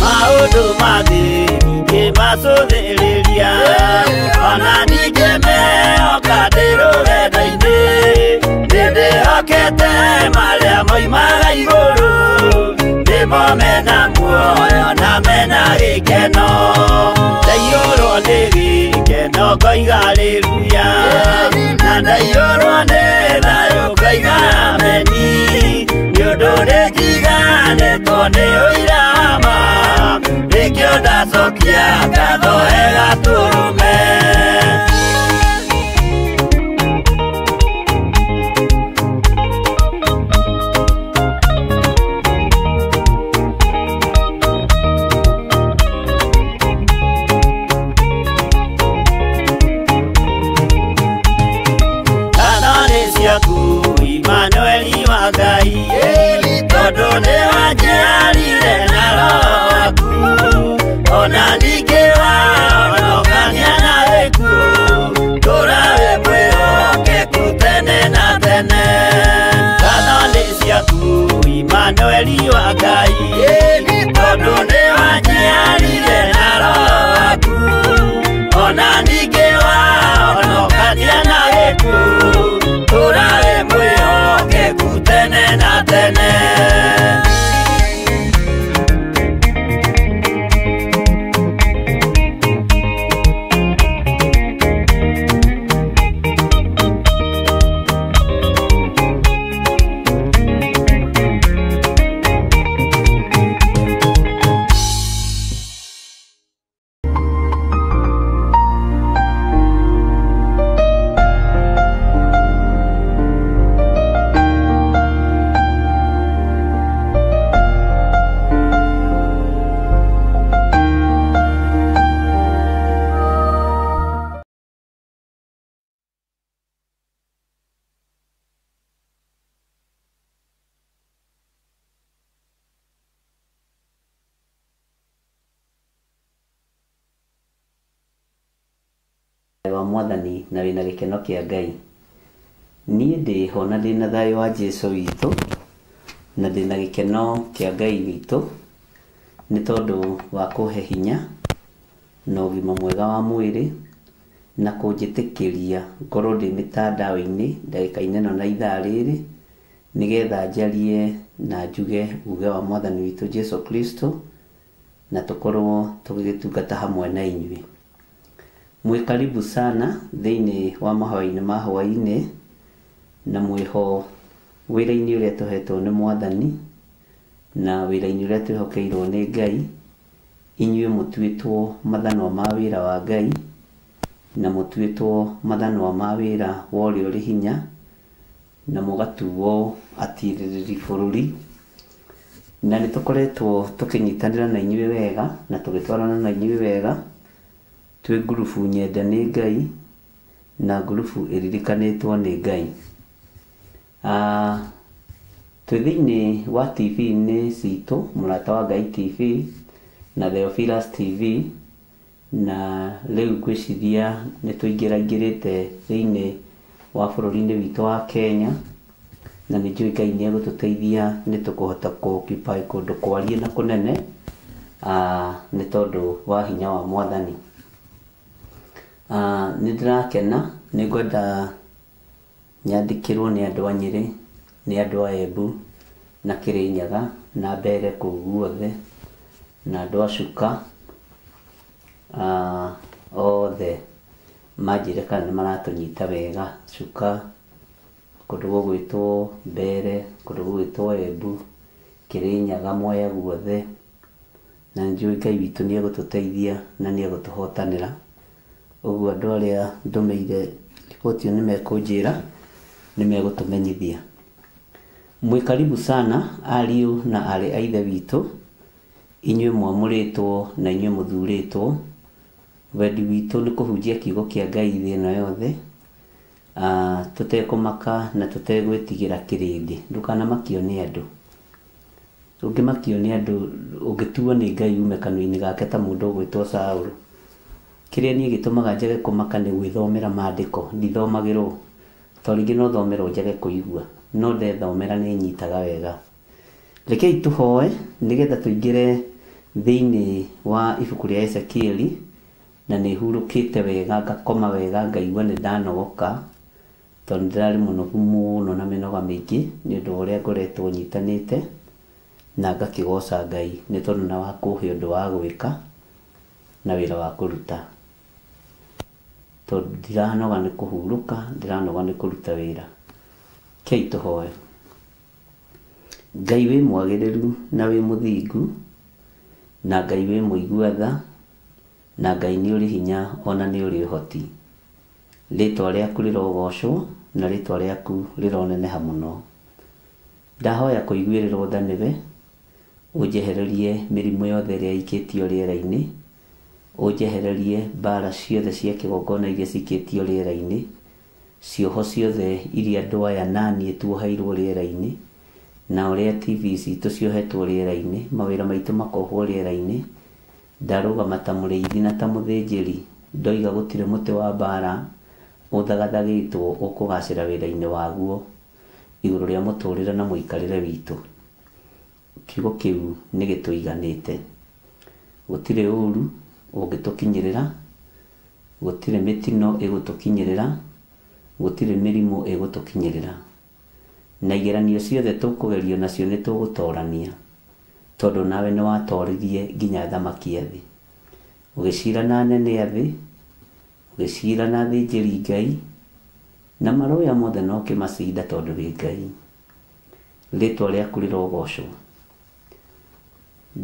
Maũndũ ma thĩ ndingĩmacũthĩrĩria, ona ndingĩmehoka ndĩ rũgendo-inĩ, nĩndĩhokete marĩa moimaga igũrũ, nĩmo mena muoyo na mena gĩkeno. Ndaiyũrwo nĩ gĩkeno ngoiga haleluya, na ndaiyũrwo nĩ thayũ ngoiga ameni, nĩ ũndũ nĩnjiganĩtwo nĩ ũira wa ma, nĩkĩo ndacokia ngatho he Gatũrũme. Ngatho nĩ ciaku Imanueli wa Ngai, tondũ nĩwanjiarire na Roho waku, ona ningĩ wahonokania na gĩkuũ, tũũra wĩ mwĩhokeku tene na tene. Ngatho nĩ ciaku Imanueli wa Ngai, tondũ nĩwanjiarire na Roho waku, ona ningĩ wahonokania na gĩkuũ, tũũra wĩ wa Mwathani na wĩna gĩkeno kĩa Ngai. Niĩ ndĩho na ndĩna thayũ wa Jesũ witũ na ndĩna gĩkeno kĩa Ngai witũ nĩ tondũ wa kũhe hinya na ũgima mwega wa mwĩrĩ na kũnjĩtĩkĩria ngorwo ndĩ mĩtandao-inĩ ndagĩka-inĩ ĩno na ithaa rĩrĩ nĩgetha njarie na njuge uge wa Mwathani witũ Jesũ Kristo na tũkorwo tũgĩgĩtungata hamwe na inyuĩ. Mwĩ karibu sana thĩinĩ wa mahoya-inĩ ma hwaĩ-inĩ na mwĩho wĩra-inĩ ũrĩa tũhetwo nĩ Mwathani na wĩra-inĩ ũrĩa twĩhokeirwo nĩ Ngai. Inyuĩ mũtuĩtwo mathanwa ma wĩra wa Ngai na mũtuĩtwo mathanwa ma wĩra wa ũrĩa ũrĩ hinya na mũgatuo atirĩrĩri bũrũri, na nĩ tũkoretwo tũkĩnyitanĩra na inyuĩ wega na tũgĩtwarana na inyuĩ wega twĩ ngurubu nyende nĩ Ngai na ngurubu ĩririkanĩtwo nĩ Ngai. Twĩ thĩinĩ wa TV-inĩ citũ, Mũrata wa Ngai TV na Theophilus TV, na rĩu ngwĩciria nĩ tũingĩraingĩrĩte thĩinĩ wa bũrũri-inĩ witũ wa Kenya, na nĩ njũĩ Ngai nĩ egũtũteithia nĩ tũkũhota kũ-occupy kũndũ kwarie na kũnene nĩ tondũ wa hinya wa Mwathani. Nĩ ndĩrakena, nĩ ngwenda nyandĩkĩrwo nĩ andũ a Nyĩrĩ, nĩ andũ a Embu na Kĩrĩnyaga na Mbere kũu guothe na andũ a Cuka othe manjĩre kana nĩ maratũnyita wega. Cuka, kũndũ gũgwĩtwo Mbere, kũndũ gũgwĩtwo Embu, Kĩrĩnyaga, Mwea guothe, na nĩ njũĩ Ngai witũ nĩ egũtũteithia na nĩ egũtũhotanĩra. Ũguo andũ arĩa ndũmĩire riboti ĩyo nĩ mekũnjĩra, nĩ megũtũmenyithia. Mwĩ karibu sana ariũ na aarĩ a Ithe witũ, inyuĩ mwamũrĩtwo na inyuĩ mũthurĩtwo. Wendi witũ nĩ kũhunjia kiugo kĩa Ngai thĩ ĩno yothe, tũtekũmaka na tũtegwĩtigĩra kĩrĩndĩ. Ndũkanamakio nĩ andũ. Ũngĩmakio nĩ andũ, ũngĩtuo nĩ Ngai ume kanua-inĩ gake ta mũndũ ũgwĩtwo Saũlũ. Kĩrĩa niĩ gĩtũmaga njage kũmaka nĩ gwĩthomera maandĩko, ndithomagĩrwo. To rĩngĩ no thomerwo njage kũigua, no ndethomera nĩ nyitaga wega. Rekei tũhoe nĩgetha tũingĩre thĩinĩ wa ibuku rĩa Ezekieli, na nĩ hurũkĩte wega, ngakoma wega, ngaigua nĩ ndanogoka tondũ ndĩrarĩ mũnogu mũno na mĩnoga mĩingĩ nĩ ũndũ wa ũrĩa ngoretwo nyitanĩte, na ngakĩgoca Ngai nĩ tondũ na wa kũhe ũndũ wa gwĩka na wĩra wa kũruta. Tondũ ndiranoga nĩ kũhurũka, ndiranoga nĩ kũruta wĩra. Rekei tũhoe. Ngai wĩ mwagĩrĩru na wĩ mũthingu, na Ngai wĩ mũigua tha, na Ngai nĩ ũrĩ hinya ona nĩ ũrĩ ũhoti. Rĩtwa rĩaku rĩrogocwo na rĩtwa rĩaku rĩroneneha mũno. Ndahoya kũiguĩrĩrwo tha nĩwe, ũnjehererie mĩrimũ yothe ĩrĩa ĩikĩtio rĩera-inĩ, ũnjehererie mbara ciothe cia kĩgongona iria cikĩtio rĩera-inĩ, cioho ciothe iria andũ aya na niĩ tuoheirwo rĩera-inĩ, na ũrĩa TV citũ ciohetwo rĩera-inĩ, mawĩra maitũ makohwo rĩera-inĩ. Ndarũgama ta mũrĩithi na ta mũthĩnjĩri, ndoiga gũtirĩ mũtĩ wa mbara ũthagathagĩtwo ũkũgacĩra wĩra-inĩ waguo igũrũ rĩa mũtũrĩre na mũikarĩre witũ. Kiugo kĩu nĩ gĩtũiganĩte. Gũtirĩ ũru ũngĩtũkinyĩrĩra, gũtirĩ mĩtino ĩgũtũkinyĩrĩra, gũtirĩ mĩrimũ ĩgũtũkinyĩrĩra. Na igeranio ciothe tũkũgerio nacio nĩ tũgũtorania, tondũ nawe nĩ watoririe nginya thamaki a thĩ. Ũgĩcira na anene a thĩ, ũgĩcira na athĩnjĩri Ngai, na marũya mothe no ũkĩmacinda tondũ wĩ Ngai. Rĩtwa rĩaku rĩrogocwo.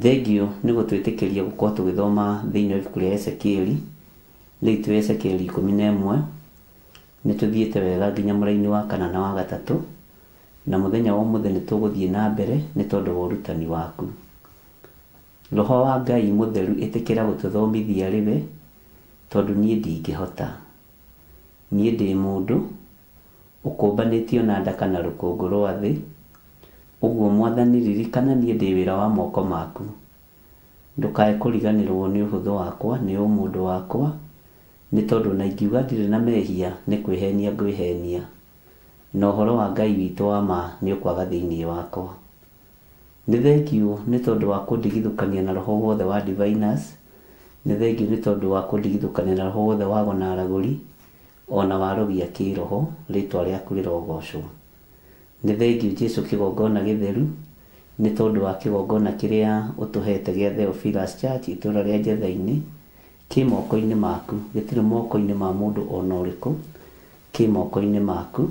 Thengio nĩ gũtwĩtĩkĩria gũkorwo tũgĩthoma thĩinĩ wa ibuku rĩa Ezekieli. Rĩu twĩ Ezekieli 11, nĩ tũthiĩte wega nginya mũraini wa kana na wa gatatũ, na mũthenya wa ũmũthĩ nĩ tũgũthiĩ na mbere nĩ tondũ wa ũrutani waku. Roho wa Ngai mũtheru ĩtĩkĩra gũtũthomithia rĩwe, tondũ niĩ ndingĩhota. Niĩ ndĩ mũndũ ũkũmbanĩtio na ndaka na rũkũngũ rwa thĩ. Ũguo Mwathani ririkana niĩ ndĩ wĩra wa moko maku. Ndũkae kũriganĩrwo nĩ ũhũthũ wakwa, nĩ ũmũndũ wakwa, Nĩ tondũ na ingiuga ndirĩ na mehia nĩ kwĩhenia ngwĩhenia, na ũhoro wa Ngai witũ wa ma nĩ ũkwaga thĩinĩ wakwa. Nĩ thengiũ nĩ tondũ wa kũndigithũkania na roho wothe wa diviners, nĩ thengiũ nĩ tondũ wa kũndigithũkania na roho wothe wa ago na aragũri, ona wa arogi a kĩroho, rĩtwa rĩaku rĩrogocwo. Nĩ thengiũ Jesu kĩgongona gĩtheru, nĩ tondũ wa kĩgongona kĩrĩa ũtũhete gĩa Theophilus Church itũra rĩa Njetha-inĩ, kĩ moko-inĩ maku, gĩtirĩ moko-inĩ ma mũndũ ona ũrĩkũ, kĩ moko-inĩ maku,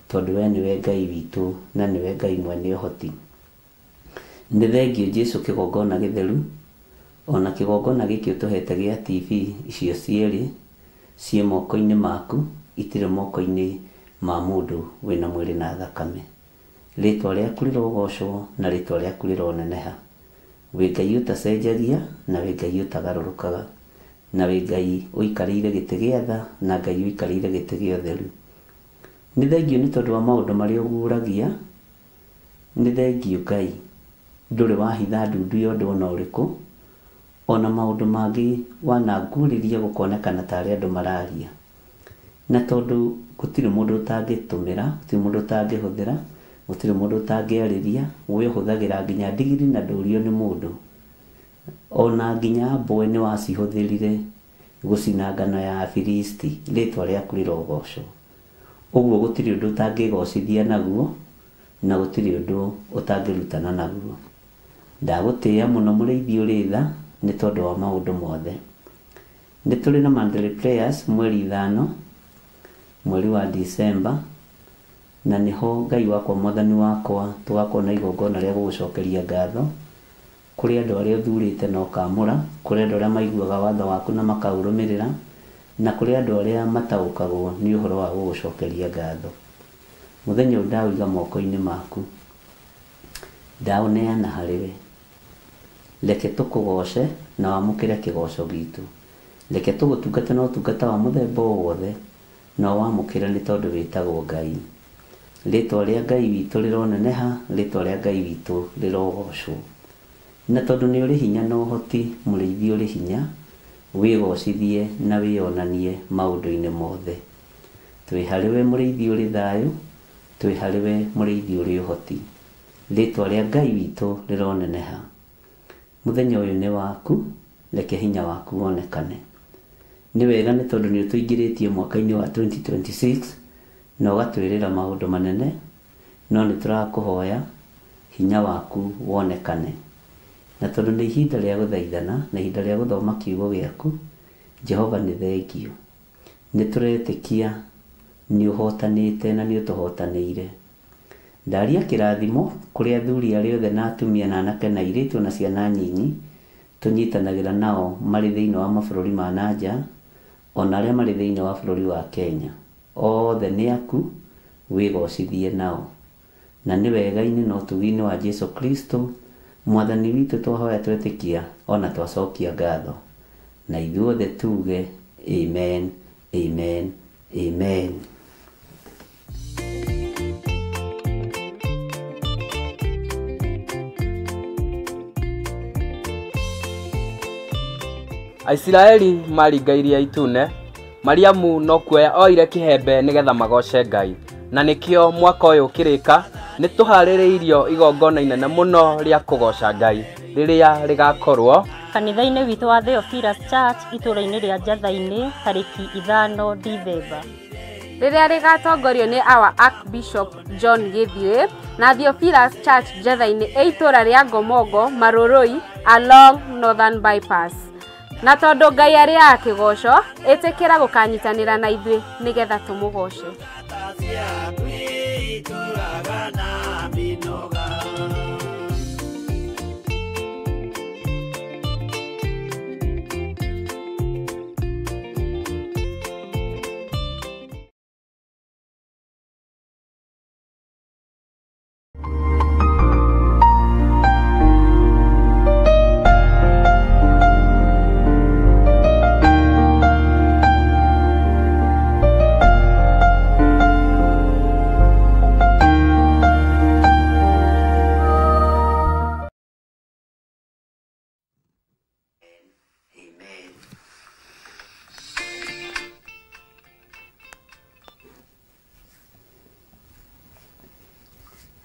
tondũ we nĩwe Ngai witũ na nĩwe Ngai mwene ũhoti. Nĩ thengiũ Jesu kĩgongona gĩtheru, ona kĩgongona gĩkĩ ũtũhete gĩa TV icio cierĩ ciĩ moko-inĩ maku, itirĩ moko-inĩ ma mũndũ wĩna mwĩrĩ na thakame. Rĩtwa rĩaku rĩrogocwo na rĩtwa rĩaku rĩroneneha. Wĩ Ngai ũtacenjagia na wĩ Ngai ũtagarũrũkaga, na wĩ Ngai ũikarĩire gĩtĩ gĩa tha na Ngai ũikarĩire gĩtĩ gĩa ũtheru. Nĩ thengiũ nĩ tondũ wa maũndũ marĩa ũguũragia, nĩ thengiũ Ngai ndũrĩ wahitha ndundu ya ũndũ ona ũrĩkũ, ona maũndũ mangĩ wananguũrĩria gũkonekana tarĩ andũ mararia. Na tondũ gũtirĩ mũndũ ũtangĩtũmĩra, gũtirĩ mũndũ ũtangĩhũthĩra, gũtirĩ mũndũ ũtangĩarĩria, we ũhũthagĩra nginya ndigiri na ndũrio nĩ mũndũ. Ona nginya mbwe nĩ wacihũthĩrire gũcina ngano ya Afilisti, rĩtwa rĩaku rĩrogocwo. Ũguo gũtirĩ ũndũ ũtangĩgocithia naguo, na gũtirĩ ũndũ ũtangĩrutana naguo. Ndagũtĩĩa mũno mũrĩithi ũrĩ tha nĩ tondũ wa maũndũ mothe. Nĩ tũrĩ na monthly prayers mweri 5, mweri wa December, na nĩho Ngai wakwa mwathani wakwa tũgakorwo na igongona rĩa gũgũcokeria ngatho kũrĩ andũ arĩa ũthurĩte na ũkamũra, kũrĩ andũ arĩa maiguaga watho waku na makaũrũmĩrĩra, na kũrĩ andũ arĩa mataũkagwo nĩ ũhoro wa gũgũcokeria ngatho. Mũthenya ũyũ ndaũiga moko-inĩ maku, ndaũneana harĩ we. Reke tũkũgoce na wamũkĩre kĩgoco gitũ. Reke tũgũtungate na ũtungata wa mũthemba o wothe, na wamũkĩre nĩ tondũ wĩtagwo Ngai. Rĩtwa rĩa Ngai witũ rĩroneneha, rĩtwa rĩa Ngai witũ rĩrogocwo. Na tondũ nĩ ũrĩ hinya na ũhoti, mũrĩithi ũrĩ hinya, wĩgocithie na wĩonanie maũndũ-inĩ mothe. Twĩ harĩ we mũrĩithi ũrĩ thayũ, twĩ harĩ we mũrĩithi ũrĩ ũhoti. Rĩtwa rĩa Ngai witũ rĩroneneha. Mũthenya ũyũ nĩ waku, reke hinya waku wonekane. Nĩ wega nĩ tondũ nĩ ũtũingĩrĩtie mwaka-inĩ wa 2026 na ũgatwĩrĩra maũndũ manene, no nĩ tũrakũhoya hinya waku wonekane. Na tondũ nĩ ihinda rĩa gũthaithana na ihinda rĩa gũthoma kiugo gĩaku, Jehova nĩ thengiũ. Nĩ tũretĩkia nĩ ũhotanĩte na nĩ ũtũhotanĩire. Ndaria kĩrathimo kũrĩ athuri arĩa othe na atumia na anake na airĩtu na ciana nyinyi tũnyitanagĩra nao marĩ thĩinĩ wa mabũrũri ma na nja, ona arĩa marĩ thĩinĩ wa bũrũri wa Kenya. Othe nĩ aku, wĩgocithie nao. Na nĩ wega-inĩ na ũtugi-inĩ wa Jesu Kristo mwathani witũ twahoya twetĩkia ona twacokia ngatho. Na ithuothe tuge amen, amen, amen. Aisiraeli maringa Iria Itune, Mariamu no kuoya oire kĩhembe nĩgetha magoce Ngai. Na nĩkĩo mwaka ũyũ ũkĩrĩka nĩ tũharĩrĩirio igongona inene mũno rĩa kũgoca Ngai rĩrĩa rĩgakorwo kanitha-inĩ witũ wa Theophilus Church itũũra-inĩ rĩa Njetha-inĩ tarĩki 5 Dithemba, rĩrĩa rĩgatongorio nĩ our Archbishop John Githiĩ na Theophilus Church Njetha-inĩ ĩ itũũra rĩa Ngomongo Marũrũi along Northern Bypass. Na tondũ Ngai arĩaga kĩgoco, ĩtĩkĩra gũkanyitanĩra na ithuĩ nĩgetha tũmũgoce.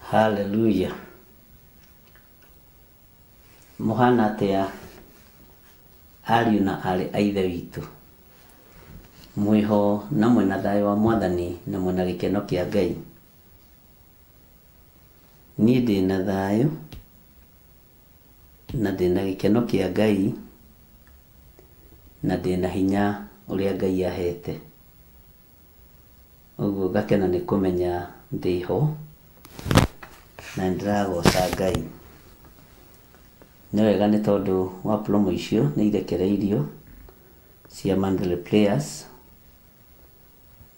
Hallelujah. Mũhana atĩa ariũ na aarĩ a Ithe witũ? Mwĩho na mwĩna thayũ wa Mwathani na mwĩna gĩkeno kĩa Ngai. Niĩ ndĩna thayũ na ndĩna gĩkeno kĩa Ngai na ndĩna hinya ũrĩa Ngai ahete. Ũguo ngakena nĩ kũmenya ndĩho na nĩndĩragoca Ngai. Nĩ wega nĩ tondũ wa promo icio nĩ irekereirio cia monthly players,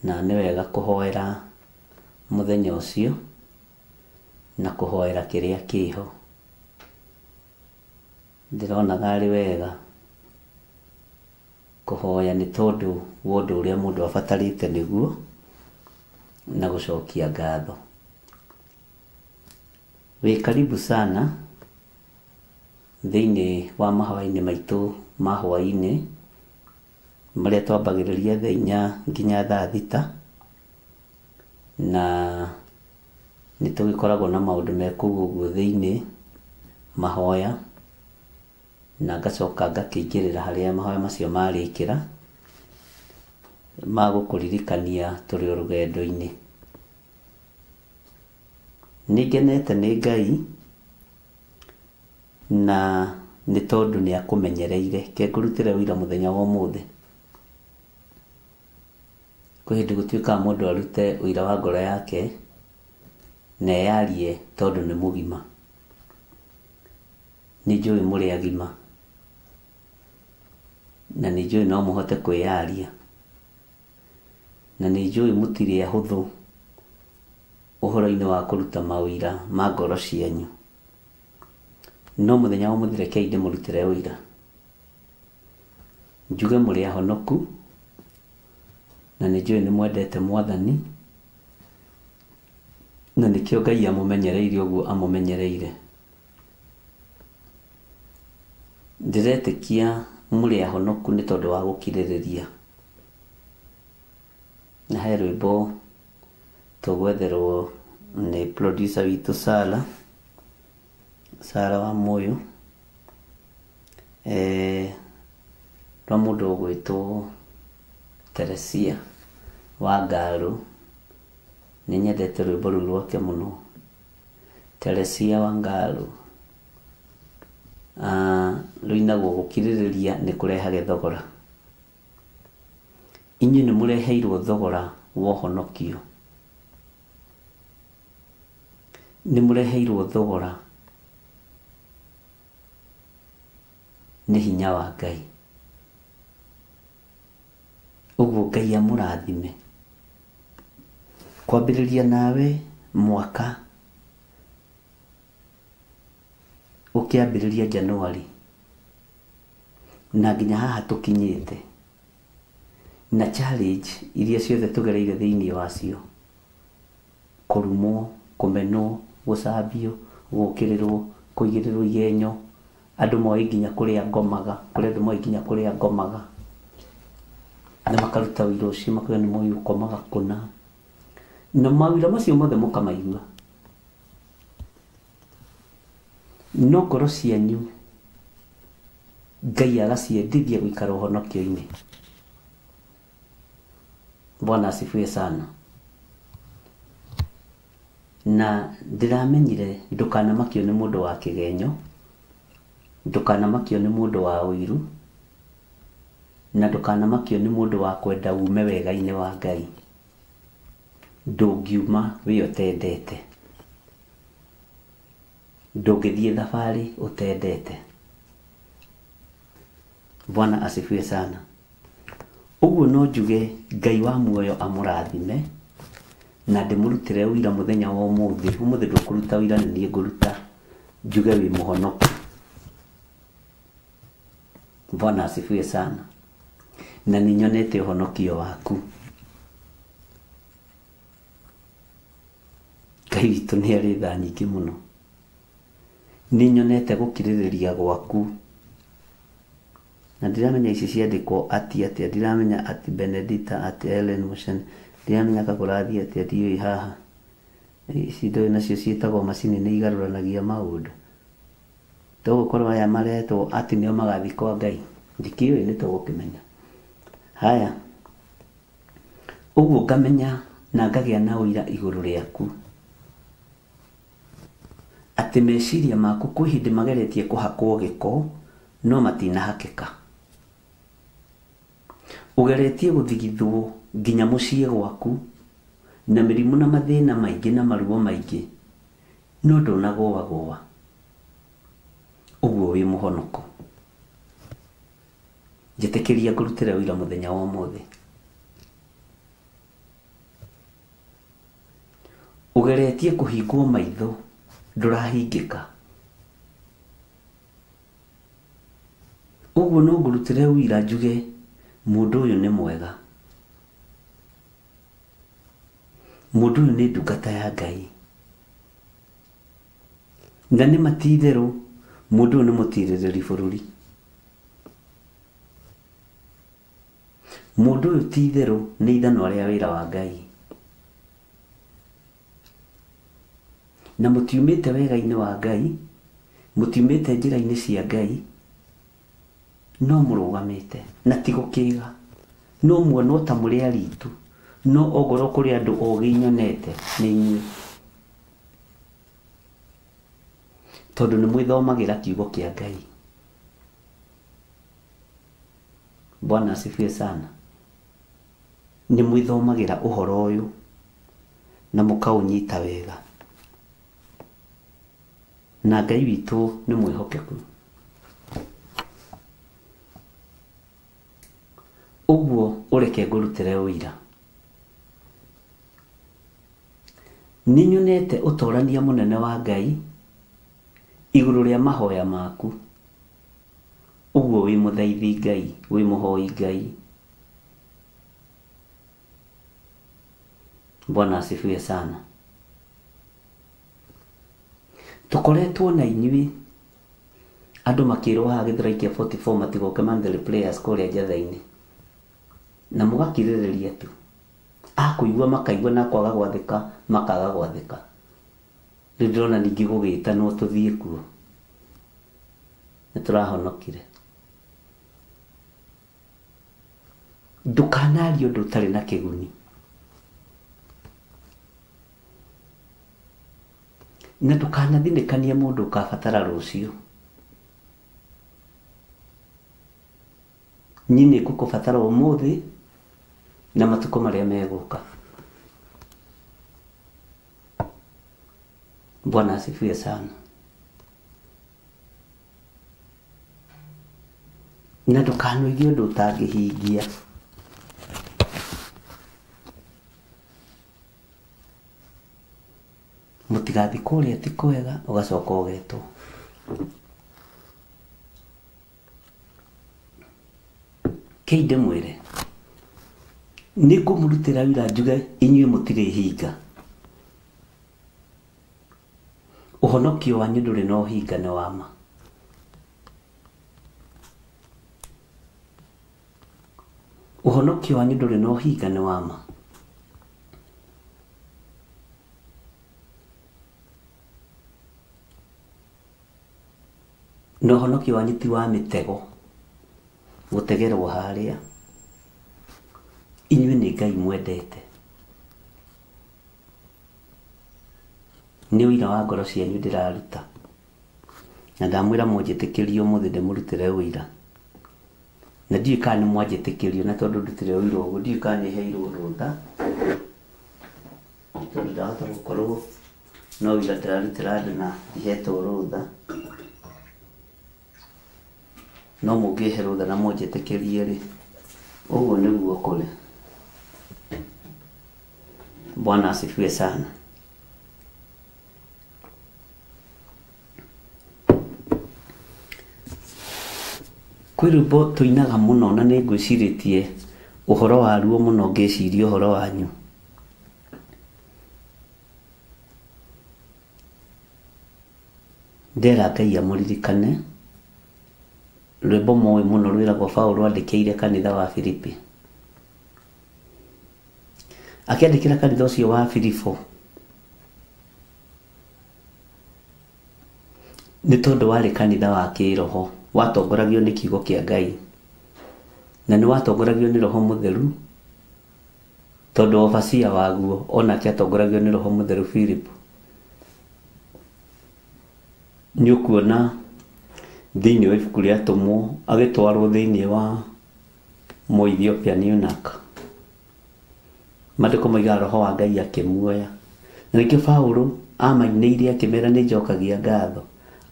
na nĩ wega kũhoera mũthenya ũcio na kũhoera kĩrĩa kĩho. Ndĩronaga arĩ wega kũhoya nĩ tondũ wa ũndũ ũrĩa mũndũ abatarĩte nĩguo na gũcokia ngatho. Wĩ karibu sana thĩinĩ wa mahoya-inĩ maitũ ma hwaĩ-inĩ marĩa twambagĩrĩria thaa 4 nginya thaa 6, na nĩ tũgĩkoragwo na maũndũ me kũu ũguo thĩinĩ mahoya, na ngacoka ngakĩingĩrĩra harĩa mahoya macio marĩkĩra magũkũririkania tũrĩ o rũgendo-inĩ. Nĩ ngenete nĩ Ngai na nĩ tondũ nĩ akũmenyereire. Ke ngũrutĩre ũira mũthenya wa ũmũthĩ. Kwĩ hĩndĩ gũtuĩkaga mũndũ arute ũira wa ngoro yake na eyarie tondũ nĩ mũgima. Nĩ njũĩ mũrĩ agima na nĩ njũĩ no mũhote kwĩyaria, na nĩ njũĩ mũtirĩ ahũthũ ũhoro-inĩ wa kũruta maũira ma ngoro cianyu. No mũthenya wa ũmũthĩ rekei ndĩmũrutĩre ũira, njuge mũrĩ ahonoku na nĩ njũĩ nĩ mwendete Mwathani, na nĩkĩo Ngai amũmenyereire ũguo amũmenyereire. Ndĩretĩkia mũrĩ ahonoku nĩ tondũ wa gũkirĩrĩria. Na he rwĩmbo tũgwetherwo nĩ producer witũ Sara, Sara wa Moyo, rwa mũndũ ũgwĩtwo Teresia wa Ngarũ. Nĩ nyendete rwĩmbo rũu rwake mũno, Teresia wa Ngarũ. Rũinagwo gũkirĩrĩria nĩ kũrehage thogora. Inyuĩ nĩ mũreheirwo thogora wa ũhonokio, nĩ mũreheirwo thogora nĩ hinya wa Ngai. Ũguo Ngai amũrathime. Kwambĩrĩria nawe mwaka ũkĩambĩrĩria Januari na nginya haha tũkinyĩte, na challenge iria ciothe tũgereire thĩinĩ wacio, kũrumwo, kũmenwo, gũcambio, gũũkĩrĩrwo, kũigĩrĩrwo igenyo, andũ moĩ nginya kũrĩa ngomaga, kũrĩ andũ moĩ nginya kũrĩa ngomaga, na makaruta ũira ũcio makauga nĩ moĩ ũkomaga kũna, na mawĩra macio mothe mũkamaigua. No ngoro cianyu Ngai agaciendithia gũikara ũhonokio-inĩ. Bwana asifiwe sana. Na ndĩramenyire ndũkanamakio nĩ mũndũ wa kĩgenyo, ndũkanamakio nĩ mũndũ wa ũiru, na ndũkanamakio nĩ mũndũ wa kwenda ume wega-inĩ wa Ngai. Ndũngiuma wĩ ũtendete, ndũngĩthiĩ thabarĩ ũtendete. Bwana asifiwe sana. Ũguo no njuge Ngai wa muoyo amũrathime na ndĩmũrutĩre ũira mũthenya wa ũmũthĩ. Ũmũthĩ ndũkũruta ũira, nĩ niĩ ngũruta, njuge wĩ mũhonoku. Bwana asifiwe sana. Na nĩ nyonete ũhonokio waku. Ngai witũ nĩ arĩ tha nyingĩ mũno. Nĩ nyonete gũkirĩrĩria gwaku. Na ndiramenya ici ciandĩkwo ati atĩa, ndiramenya ati Benedita, ati Ellen Mushen, ndiramenya kakũrathiĩ atĩa, ndiũĩ haha. Ici ndũĩ nacio ciĩtagwo macini nĩ igarũranagia maũndũ. Tũgũkorwo aya maretwo atĩ nĩo magathiĩ kwa Ngai. Ndikĩũĩ nĩ tũgũkĩmenya. Haya. Ũguo ngamenya na ngagĩa na ũira igũrũ rĩaku. Atĩ meciria maku kwĩ hĩndĩ mageretie kũhakwo gĩko no matinahakĩka. Ũgeretie gũthigithwo nginya mũciĩ gwaku na mĩrimũ na mathĩna maingĩ na maruo maingĩ no ndũnagũagũa. Ũguo wĩ mũhonoko. Njĩtĩkĩria ngũrutĩre ũira mũthenya wa ũmũthĩ. Ũgeretie kũhingwo maitho ndũrahingĩka. Ũguo no ngũrutĩre ũira njuge mũndũ ũyũ nĩ mwega. Mũndũ ũyũ nĩ ndungata ya Ngai. Na nĩ ma ti itherũ mũndũ ũyũ nĩ mũtirĩrĩri bũrũri. Mũndũ ũyũ ti itherũ nĩ ithanwa rĩa wĩra wa Ngai. Na mũtiumĩte wega-inĩ wa Ngai, mũtiumĩte njĩra-inĩ cia Ngai, no mũrũgamĩte na ti gũkĩga. No muonwo ta mũrĩ aritu, no ongorwo kũrĩ andũ ogĩ nyonete nĩ inyuĩ. Tondũ nĩ mwĩthomagĩra kiugo kĩa Ngai. Bwana asifiwe sana. Nĩ mwĩthomagĩra ũhoro ũyũ na mũkaũnyita wega. Na Ngai witũ nĩ mwĩhokeku. Ũguo ũreke ngũrutĩre ũira. Nĩ nyonete ũtorania mũnene wa Ngai igũrũ rĩa mahoya maku. Ũguo wĩ mũthaithi Ngai, wĩ mũhoi Ngai. Bwana asifiwe sana. Tũkoretwo na inyuĩ andũ makĩrwo haha Gĩthũrai kĩa 44 matigoke monthly players kũrĩa Njatha-inĩ. Na mũgakirĩrĩria tu. Akũigua makaigua na kwaga gwathĩka makaga gwathĩka. Rĩu ndĩrona ningĩ gũgĩtanwo tũthiĩ kuo. Nĩ tũrahonokire. Ndũkanarie ũndũ ũtarĩ na kĩguni. Na ndũkanathinĩkanie mũndũ ũkabatara rũciũ. Niĩ nĩ ngũkũbatara ũmũthĩ na matukũ marĩa megũka. Bwana asifiwe sana. Na ndũkanoige ũndũ ũtangĩhingia. Mũtigathiĩ kũrĩa ti kwega ũgacoka ũgetwo. Kĩi ndĩmwĩre, nĩ ngũmũrutĩra wĩra njuge inyuĩ mũtirĩ hinga. Ũhonokio wanyu ndũrĩ na ũhinga nĩ wa ma. Ũhonokio wanyu ndũrĩ na ũhinga nĩ wa ma. Na ũhonokio wanyu ti wa mĩtego gũtegerwo harĩa. Inyuĩ nĩ Ngai mwendete. Nĩ ũira wa ngoro cianyu ndĩraruta. Na ndamwĩra mũnjĩtĩkĩrie ũmũthĩ ndĩmũrutĩre ũira. Na ndiũĩ kana nĩ mwanjĩtĩkĩrio na tondũ ndutire ũira ũguo ndiũĩ kana nĩ heirwo rũtha. Tondũ ndahota gũkorwo no ũira ndĩrarutĩra andũ na ndihetwo rũtha. No mũngĩhe rũtha na mũnjĩtĩkĩrie rĩ, ũguo nĩguo kũrĩ. Bwana asifiwe sana. Kwĩ rwĩmbo tũinaga mũno na nĩ ngwĩcirĩtie ũhoro waruo mũno ngĩciria ũhoro wanyu. Ndera Ngai amũririkane. Rwĩmbo mũĩ mũno rwĩragwo Paũlũ andĩkĩire kanitha wa Filipi. Akĩandĩkĩra kanitha ũcio wa Filipo. Nĩ tondũ warĩ kanitha wa kĩroho watongoragio nĩ kiugo kĩa Ngai na nĩ watongoragio nĩ Roho Mũtheru tondũ obacia waguo onake atongoragio nĩ Roho Mũtheru Philip. Nĩ ũkuona thĩinĩ wa ibuku rĩa Atũmwo agĩtwarwo thĩinĩ wa Mũethiopia eunuch. Maandĩko moigaga Roho wa Ngai akĩmuoya. Na nĩkĩo Paũlũ amainĩire akĩmera nĩ njokagia ngatho.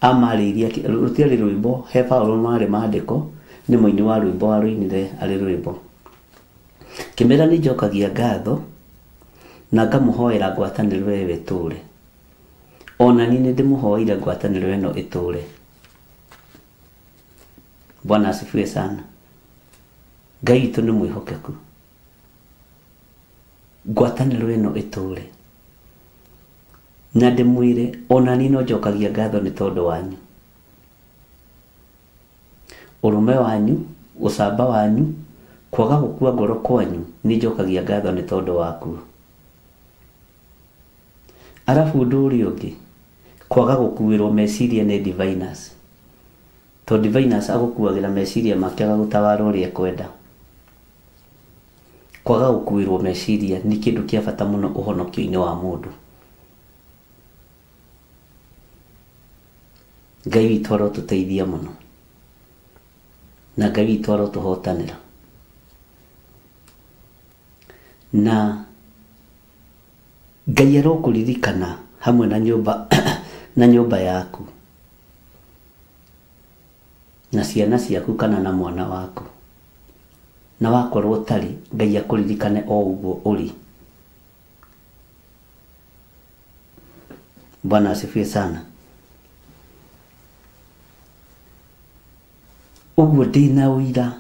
Amarĩirie rũtiarĩ rwĩmbo he Paũlũ marĩ maandĩko nĩ mũini wa rwĩmbo warũinire arĩ rwĩmbo. Kĩmera nĩ njokagia ngatho na ngamũhoera ngwatanĩro ĩyo ĩtũũre. Ona niĩ nĩ ndĩmũhoeire ngwatanĩro ĩno ĩtũũre. Bwana asifiwe sana. Ngai witũ nĩ mwĩhokeku. Ngwatanĩro ĩno ĩtũũre. Na ndĩmwĩre ona niĩ no njokagia ngatho nĩ tondũ wanyu. Ũrũme wanyu, ũcamba wanyu, kwaga gũkua ngoro kwanyu nĩ njokagia ngatho nĩ tondũ wakuo. Arabu ũndũ ũrĩa ũngĩ, kwaga gũkuĩrwo meciria nĩ diviners. Tondũ diviners agũkuagĩra meciria make agagũtawara ũrĩa ekwenda. Kwaga gũkuĩrwo meciria nĩ kĩndũ kĩa bata mũno ũhonokio-inĩ wa mũndũ. Ngai witũ arotũteithia mũno na Ngai witũ arotũhotanĩra. Na Ngai arokũririkana hamwe na nyũmba na nyũmba yaku na ciana ciaku kana na mwana waku. Na wakorwo ũtarĩ, Ngai akũririkane o ũguo ũrĩ. Bwana asifiwe sana. Ũguo ndĩna ũira.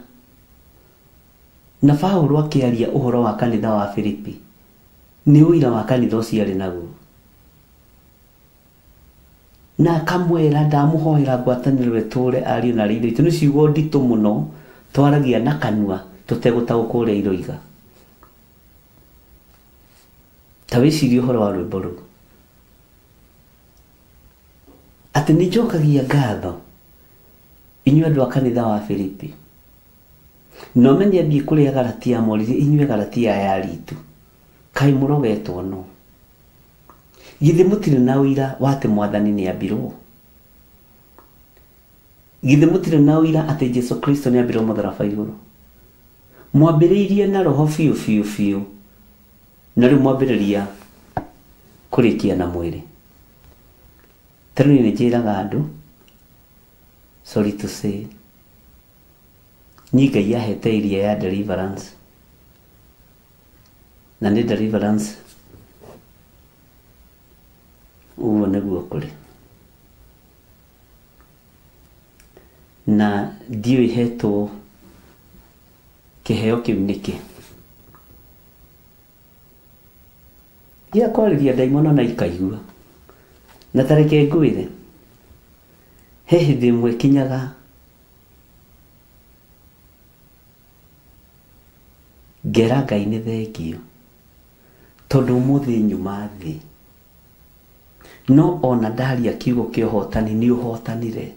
Na Paũlũ akĩaria ũhoro wa kanitha wa Filipi nĩ ũira wa kanitha ũcio arĩ naguo. Na akamwĩra ndamũhoera ngwatanĩro ĩtũũre ariũ na aarĩ a Ithe witũ. Nĩ ciugo nditũ mũno twaragia na kanua tũtegũtaũkwo ũrĩa iroiga. Ta wĩcirie ũhoro wa rwĩmbo rũu. Atĩ nĩ njokagia ngatho inyuĩ andũ a kanitha wa Filipi. No menye thiĩ kũrĩ Agalatia moririe inyuĩ Agalatia aya aritũ kaĩ mũrogetwo no githĩ mũtirĩ na ũira wa atĩ Mwathani nĩ ambirwo? Githĩ mũtirĩ na ũira atĩ Jesu Kristo nĩ ambirwo mũtharaba igũrũ? Mwambĩrĩirie na roho biũ biũ biũ na rĩu mwambĩrĩria kũrĩkia na mwĩrĩ. Ta rĩu niĩ nĩ njĩraga andũ, sorry to say, niĩ Ngai ahete iria ya deliverance na nĩ deliverance ũguo nĩguo kũrĩ. Na ndiũĩ hetwo kĩheo kĩu nĩkĩ. Gĩa kwarĩria ndaimono na ikaigua. Na ta reke ngwĩre, he hĩndĩ ĩmwe kinyaga ngera Ngai nĩ thengio tondũ ũmũthĩ nyuma thĩ. No ona ndaria kiugo kĩa ũhotani nĩ ũhotanire.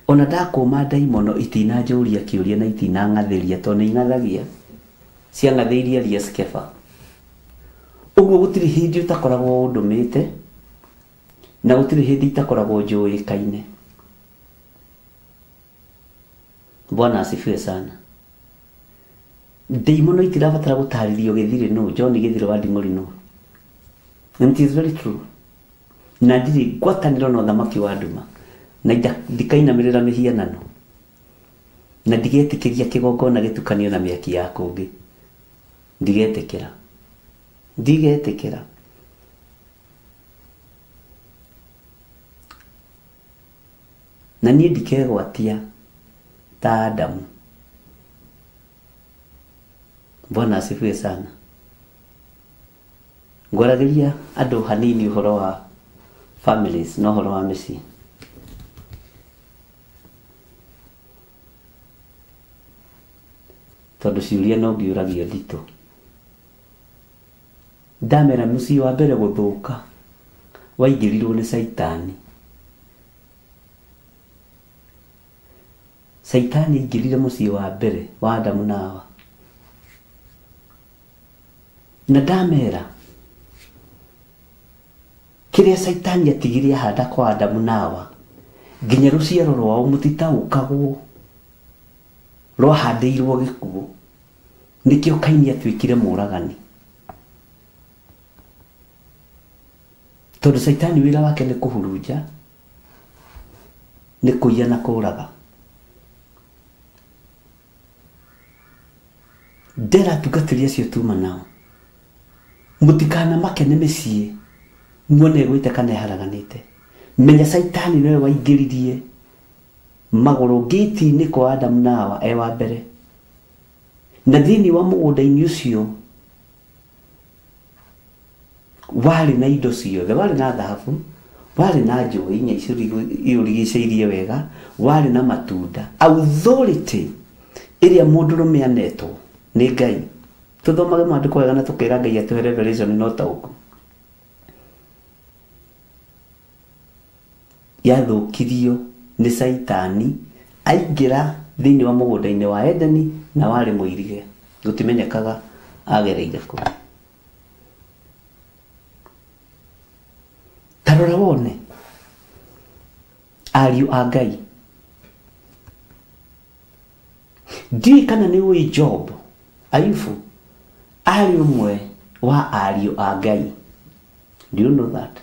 Ona ndakũma ndaimono itinanjũria kĩũria na itinang'athĩria tondũ nĩ ing'athagia. Ciang'athĩirie Elias Kefa. Ũguo gũtirĩ hĩndĩ ũtakoragwo ũndũmĩte na gũtirĩ hĩndĩ itakoragwo njũĩkaine. Bwana asifiwe sana. Ndaimono itirabatara gũtarĩrio gĩthirĩ nũ, John Gĩthirĩ wa Nding'ũri nũ. And it is very true. Na ndirĩ ngwatanĩro na ũthamaki wa nduma na ndikainamĩrĩra mĩhianano na ndigetĩkĩria kĩgongona gĩtukanio na mĩaki ya kũngĩ. Ndigetĩkĩra. Ndigetĩkĩra. Na niĩ ndikegwatia ta Adamu. Bwana asifiwe sana. Ngwaragĩria andũ hanini ũhoro wa families na ũhoro wa mĩciĩ. Tondũ ciũria no ngĩũragio nditũ. Ndamera mũciĩ wa mbere gũthũka waingĩrirwo nĩ Caitani. Saitani aingĩrire mũciĩ wa mbere wa Adamu na Hawa. Na ndamera kĩrĩa Saitani atigire ahanda kwa Adamu na Hawa nginya rũciaro rwao mũtitaũkagwo rwahandĩirwo gĩkuũ. Nĩkĩo Kaini atuĩkire mũragani, tondũ Saitani wĩra wake nĩ kũhurunja, nĩ kũiya na kũraga. Ndera atungatĩri acio tuma nao mũtikanamake nĩ mĩciĩ muone ĩgwĩte kana ĩharaganĩte. Menya Saitani nĩwe waingĩririe magũrũ ngĩti-inĩ kwa Adamu na Hawa e wa mbere, na thĩinĩ wa mũgũnda-inĩ ũcio warĩ na indo ciothe, warĩ na thahabu, warĩ na njũĩ inya iũrigicĩirie wega, warĩ na matunda. Authority ĩrĩa mũndũrũme anetwo nĩ Ngai. Tũthomage maandĩko wega na tũkĩra Ngai atũhe revelation na ũtaũku. Yathũkirio nĩ Saitani aingĩra thĩinĩ wa mũgũnda-inĩ wa Edeni na warĩ mũirige, gũtimenyekaga agereire kũ. Ta rora wone ariũ a Ngai. Ndiũĩ kana nĩ ũĩ Job, Ayubu arĩ ũmwe wa ariũ a Ngai. Do you know that?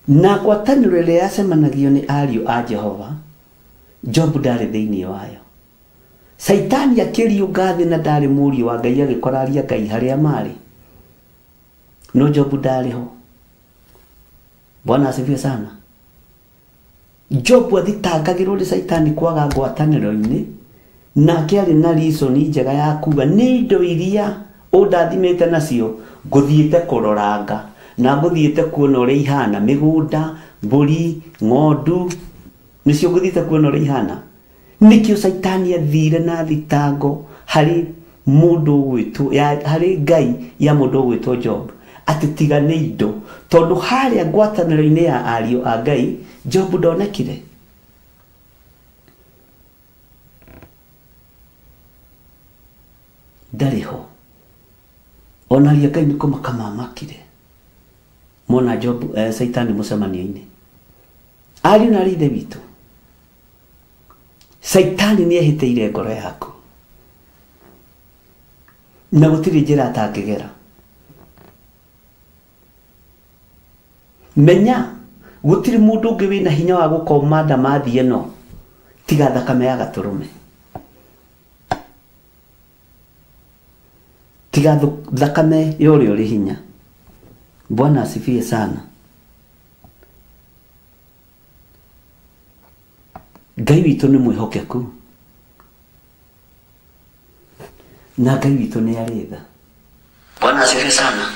Na ngwatanĩro ĩrĩa yacemanagio nĩ ariũ a Jehova, Job ndarĩ thĩinĩ wayo. Saitani akĩriũnga thĩ na ndarĩ mũriũ wa Ngai, agĩkoraria Ngai harĩa marĩ, no Job ndarĩ ho. Bwana asifiwe sana. Job athitangagĩrwo nĩ Saitani kwaga ngwatanĩro-inĩ, nake arĩ na reason njega ya kuga nĩ indo iria ũndathimĩte nacio ngũthiĩte kũroranga na ngũthiĩte kuona ũrĩa ihana, mĩgũnda, mbũri, ng'ondu, nĩcio ngũthiĩte kuona ũrĩa ihana. Nĩkĩo Saitani athire na thitango harĩ mũndũ ũgwĩtwo harĩ Ngai ya mũndũ ũgwĩtwo Job, atĩ tiga nĩ indo, tondũ harĩa ngwatanĩro-inĩ ya ariũ a Ngai Job ndonekire. Ndarĩ ho. Ona aria Ngai nĩ kũmaka mamakire mona Job Saitani mũcemanio-inĩ. Ariũ na ithe witũ, Saitani nĩ ehĩtĩire ngoro yaku na gũtirĩ njĩra atangĩgera. Menya gũtirĩ mũndũ ũngĩ wĩna hinya wa gũkoma ndamathi ĩno tiga thakame ya gatũrũme, tiga thakame ya ũrĩa ũrĩ hinya. Bwana asifiwe sana. Ngai witũ nĩ mwĩhokeku na Ngai witũ nĩ arĩ tha. Bwana asifiwe sana.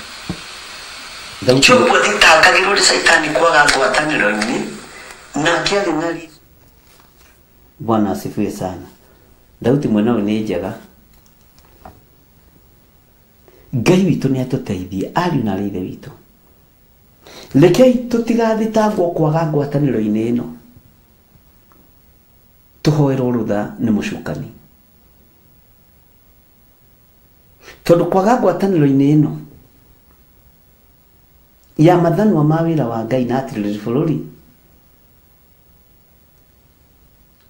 Job athitangagĩrwo nĩ Saitani kwaga ngwatanĩro-inĩ, nake arĩ na. Bwana asifiwe sana. Thauti mwena ũyũ nĩ njega. Ngai witũ nĩ atũteithie, ariũ na ithe witũ. Rekei tũtigathitangwo kwaga ngwatanĩro-inĩ ĩno, tũhoerwo rũtha nĩ mũcukani, tondũ kwaga ngwatanĩro-inĩ ĩno ya mathanwa ma wĩra wa Ngai na atirĩrĩri bũrũri,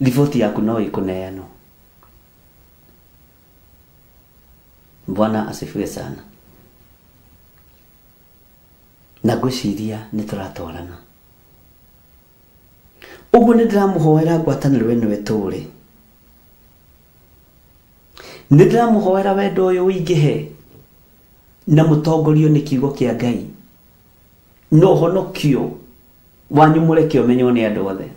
riboti yaku no ĩkũneanwo. Bwana asifiwe sana. Na ngwĩciria nĩ tũratwarana. Ũguo nĩ ndĩramũhoera ngwatanĩro ĩno ĩtũũre, nĩ ndĩramũhoera wendo ũyũ ũingĩhe na mũtongorio nĩ kiugo kĩa Ngai, no ũhonokio wanyu mũreke ũmenywo nĩ andũ othe.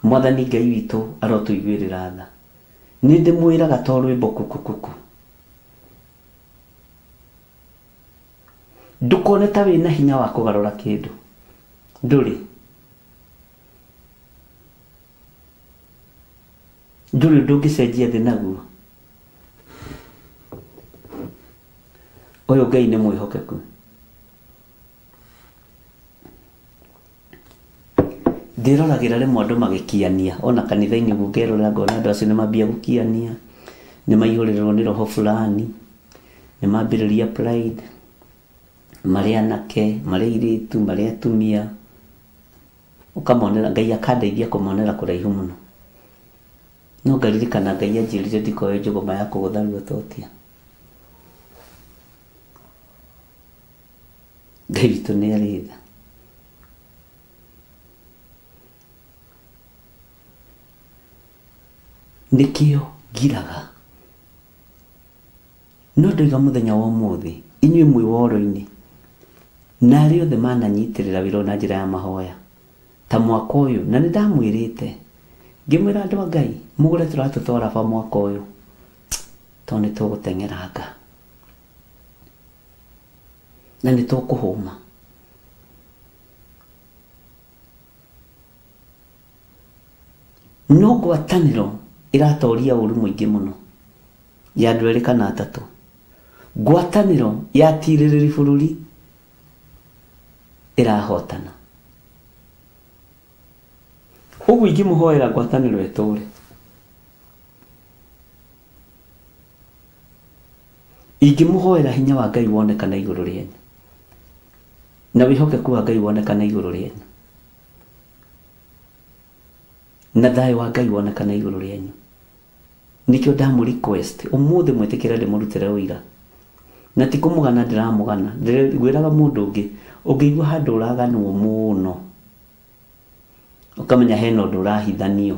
Mwathani Ngai witũ arotũiguĩrĩra tha. Nĩ ndĩmwĩraga to rwĩmbo kukukuku, ndũkone ta wĩna hinya wa kũgarũra kĩndũ, ndũrĩ. Ndũrĩ ũndũ ũngĩcenjia thĩ naguo. Ũyũ Ngai nĩ mwĩhokeku. Ndĩroragĩra rĩmwe andũ magĩkiania ona kanitha-inĩ ũguo ngerorera ngona andũ acio nĩmambia gũkiania, nĩmaihũrĩrwo nĩ roho fulani, nĩmambĩrĩria pride, marĩ anake, marĩ airĩtu, marĩ atumia, ũkamonera Ngai akandeithia kũmonera kũraihu mũno. No ngaririkana Ngai anjĩrire ndikoe njũgũma ya kũgũtha ruototia. Ngai witũ nĩ arĩ tha. Nĩkĩo ngiraga. No ndoiga mũthenya wa ũmũthĩ inyuĩ mwĩ woro-inĩ na arĩa othe mananyitĩrĩra wĩra na njĩra ya mahoya ta mwaka ũyũ, na nĩ ndamwĩrĩte ngĩmwĩra andũ a Ngai mũgũre tũratũ twaraba mwaka ũyũ tondũ nĩ tũgũteng'eranga na nĩ tũkũhũma. No ngwatanĩro ĩratoria ũru mũingĩ mũno ya andũ erĩ kana atatũ. Ngwatanĩro ya tirĩrĩri bũrũri ĩrahotana. Ũguo ingĩmũhoera ngwatanĩro ĩtũre, ingĩmũhoera hinya wa Ngai wonekane igũrũ rĩanyu na wĩhokeku wa Ngai wonekane igũrũ rĩanyu na thayũ wa Ngai wonekane igũrũ rĩanyu. Nĩkĩo ndamũ request ũmũthĩ mwĩtĩkĩre ndĩmũrutĩre ũira, na ti kũmũgana ndĩramũgana, ngwĩraga mũndũ ũngĩ ũngĩigua handũ ũraganwo mũno ũkamenya hena ũndũ ũrahithanio.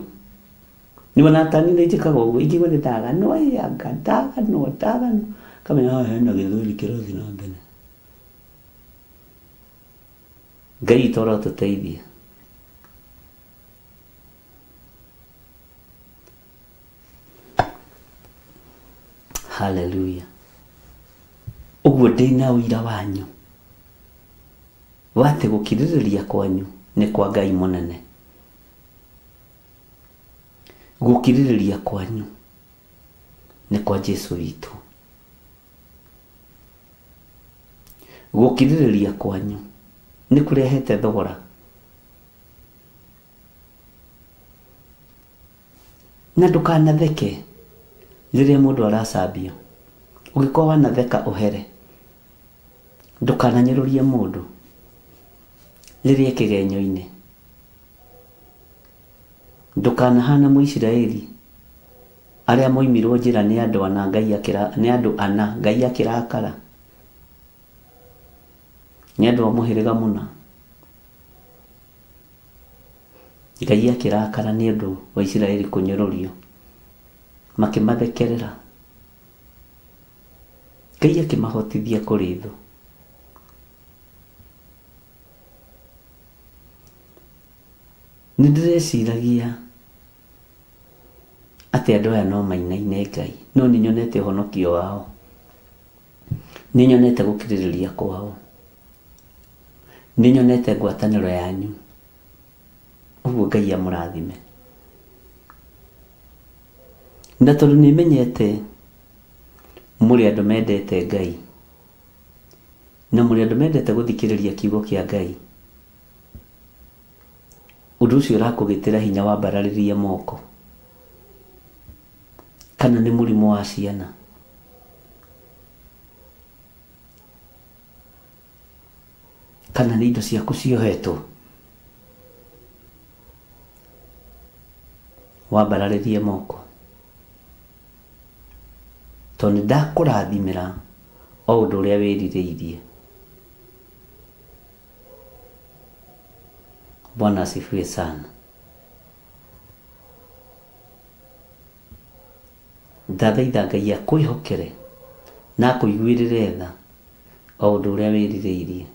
Nĩwona tani nĩ njĩkaga ũguo, ingĩigua nĩ ndaganwo anga ndaganwo ndaganwo, kamenya haha hena gĩthweri kĩrathiĩ na mbere. Ngai witũ arotũteithia. Hallelujah. Ũguo ndĩna ũira wanyu wa atĩ gũkirĩrĩria kwanyu nĩ kwa Ngai mũnene. Gũkirĩrĩria kwanyu nĩ kwa Jesu witũ. Gũkirĩrĩria kwanyu nĩ kũrehete thogora. Na ndũkanatheke rĩrĩa mũndũ aracambio. Ũngĩkorwo wanatheka ũhere, ndũkananyũrũrie mũndũ rĩrĩa kĩgenyo-inĩ. Ndũkanahana Mũisiraeli arĩa moimirwo njĩra nĩ andũ ana Ngai akĩra nĩ andũ ana Ngai akĩrakara nĩ andũ a mũhĩrĩga mũna. Ngai akĩrakara nĩ ũndũ wa Isiraeli kũnyũrũrio, makĩmathekerera. Ngai akĩmahotithia kũrĩ thũ. Nĩ ndĩreciragia atĩ andũ aya no mainaine Ngai, no nĩ nyonete ũhonokio wao, nĩ nyonete gũkirĩrĩria kwao, nĩ nyonete ngwatanĩro yanyu. Ũguo Ngai amũrathime. Na tondũ nĩ menyete mũrĩ andũ mendete Ngai na mũrĩ andũ mendete gũthikĩrĩria kiugo kĩa Ngai, ũndũ ũcio ũrakũgitĩra hinya wambararĩrie moko kana nĩ mũrimũ wa ciana. Kana nĩ indo ciaku ciohetwo, wambararĩrie moko, tondũ nĩ ndakũrathimĩra o ũndũ ũrĩa wĩrirĩirie. Bwana asifiwe sana. Ndathaitha Ngai akwĩhokere na akũiguĩrĩre tha o ũndũ ũrĩa wĩrirĩirie.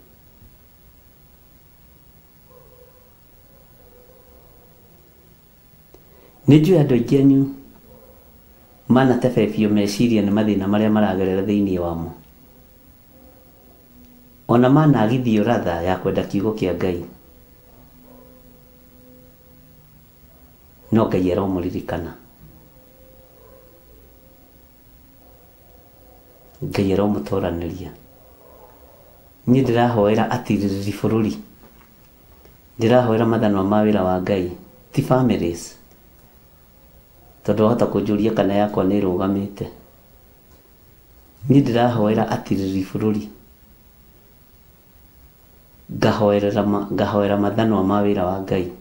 Nĩ njũĩ andũ aingĩ anyu manatebebio meciria nĩ mathĩna marĩa maragerera thĩinĩ wamo, ona managithio ratha ya kwenda kiugo kĩa Ngai, no Ngai aromũririkana. Ngai aromũtoranĩria. Niĩ ndĩrahoera atirĩrĩri bũrũri, ndĩrahoera mathanwa ma wĩra wa Ngai, ti families, tondũ wahota kũnjũria kana yakwa nĩ ĩrũgamĩte. Niĩ ndĩrahoera atirĩrĩri bũrũri, ngahoera mathanwa ma wĩra wa Ngai.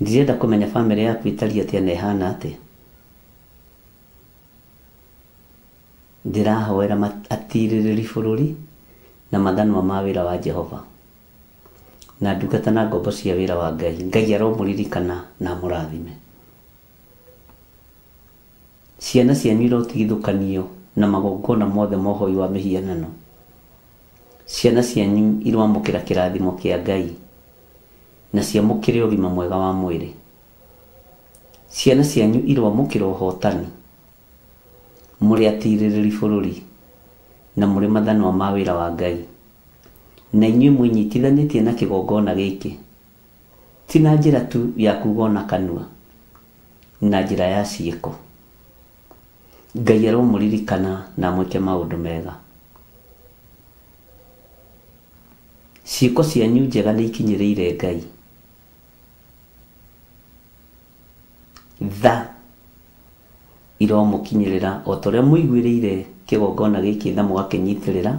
Ndirenda kũmenya bamĩrĩ yaku ĩtariĩ atĩa na ĩhana atĩa. Ndĩrahoera atirĩrĩri bũrũri na mathanwa ma wĩra wa Jehova, na ndungata na ngombo cia wĩra wa Ngai. Ngai aromũririkana na amũrathime. Ciana cianyu irotigithũkanio na magongona mothe ma ũhoi wa mĩhianano. Ciana cianyu iroamũkĩra kĩrathimo kĩa Ngai na ciamũkĩre ũgima mwega wa mwĩrĩ. Ciana cianyu iroamũkĩra ũhotani mũrĩ atirĩrĩri bũrũri na mũrĩ mathanwa ma wĩra wa Ngai. Na inyuĩ mwĩnyitithanĩtie na kĩgongona gĩkĩ, ti na njĩra tu ya kuuga ona kanua, na njĩra ya ciĩko. Ngai aromũririkana na amwĩke maũndũ mega. Ciĩko cianyu njega nĩ ikinyĩrĩire Ngai. Tha iromũkinyĩrĩra o ta ũrĩa mũiguĩrĩire kĩgongona gĩkĩ tha mũgakĩnyitĩrĩra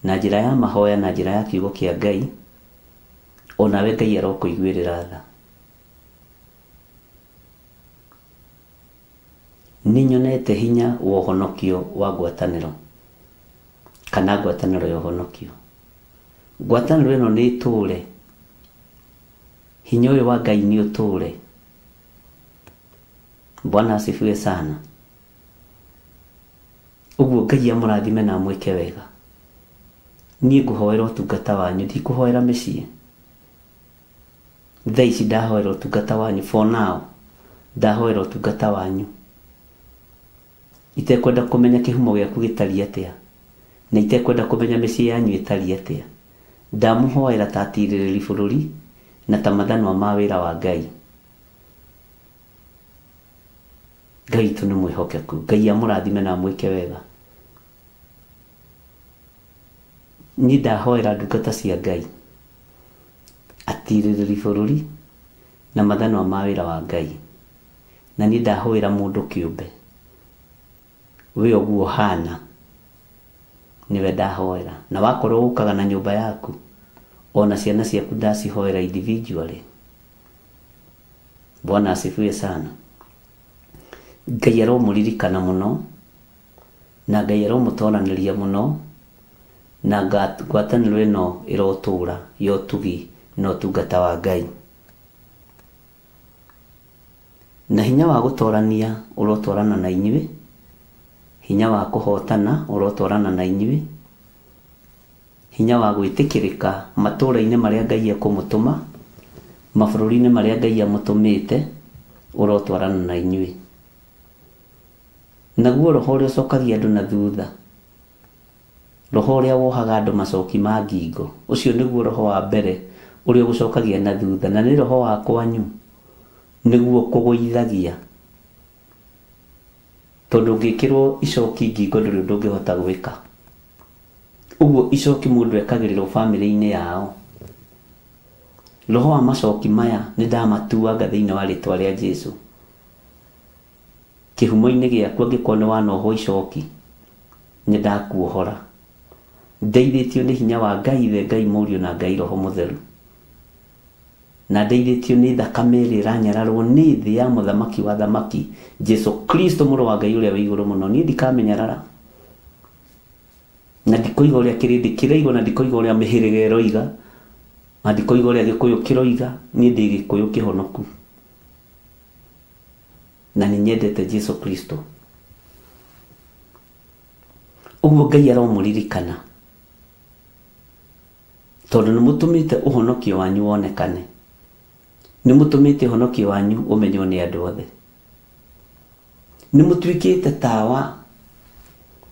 na njĩra ya mahoya na njĩra ya kiugo kĩa Ngai, onawe Ngai arokũiguĩrĩra tha. Nĩ nyonete hinya wa ũhonokio wa ngwatanĩro, kana ngwatanĩro ya ũhonokio. Ngwatanĩro ĩno nĩ ĩtũũre, hinya ũyũ wa Ngai nĩ ũtũũre. Bwana asifiwe sana. Ũguo Ngai amũrathime na amwĩke wega. Niĩ ngũhoera ũtungata wanyu, ndikũhoera mĩciĩ. Thaa ici ndahoera ũtungata wanyu, for now ndahoera ũtungata wanyu, itekwenda kũmenya kĩhumo gĩaku gĩtariĩ atĩa, na itekwenda kũmenya mĩciĩ yanyu ĩtariĩ atĩa. Ndamũhoera ta atirĩrĩri bũrũri na ta mathanwa ma wĩra wa Ngai. Ngai witũ nĩ mwĩhokeku. Ngai amũrathime na amwĩke wega. Niĩ ndahoera ndungata cia Ngai, atirĩrĩri bũrũri na mathanwa ma wĩra wa Ngai. Na niĩ ndahoera mũndũ kĩũmbe, we ũguo ũhana, nĩwe ndahoera. Na wakorwo ũkaga na nyũmba yaku, ona ciana ciaku ndacihoera individually. Bwana asifiwe sana. Ngai aromũririkana mũno, na Ngai aromũtoranĩria mũno, na ngwatanĩro ĩno ĩrotũũra ya ũtugi na ũtungata wa Ngai. Na hinya wa gũtorania ũrotwarana na inyuĩ, hinya wa kũhotana ũrotwarana na inyuĩ, hinya wa gwĩtĩkĩrĩka matũũra-inĩ marĩa Ngai ekũmũtũma, mabũrũri-inĩ marĩa Ngai amũtũmĩte, ũrotwarana na inyuĩ. Naguo roho ũrĩa ũcokagia andũ na thutha, roho ũrĩa wohaga andũ macoki ma ngingo, ũcio nĩguo roho wa mbere ũrĩa ũgũcokagia na thutha, na nĩ roho wa kwanyu nĩguo kũgũithagia. Tondũ ũngĩkĩrwo icoki ngingo ndũrĩ ũndũ ũngĩhota gwĩka. Ũguo icoki mũndũ ekagĩrĩrwo bamĩrĩ-inĩ yao. Roho wa macoki maya nĩ ndamatuanga thĩinĩ wa rĩtwa rĩa Jesũ. Kĩhumo-inĩ gĩaku angĩkorwo nĩ wanohwo icoki, nĩ ndakuohora. Ndeithĩtio nĩ hinya wa Ngai Ithe, Ngai Mũriũ na Ngai Roho Mũtheru. Na ndeithĩtio nĩ thakame ĩrĩa ĩranyararwo nĩ thĩ ya mũthamaki wa thamaki, Jesũ Kristo mũrũ wa Ngai ũrĩa wĩ igũrũ mũno. Niĩ ndikamenyarara, na ndikoiga ũrĩa kĩrĩndĩ kĩroiga, na ndikoiga ũrĩa mĩhĩrĩga ĩroiga, na ndikoiga ũrĩa Gĩkũyũ kĩroiga. Niĩ ndĩ Gĩkũyũ kĩhonoku, na nĩ nyendete Jesũ Kristo. Ũguo Ngai aromũririkana, tondũ nĩ mũtũmĩte ũhonokio wanyu wonekane, nĩ mũtũmĩte ũhonokio wanyu ũmenywo nĩ andũ othe, nĩ mũtuĩkĩte tawa,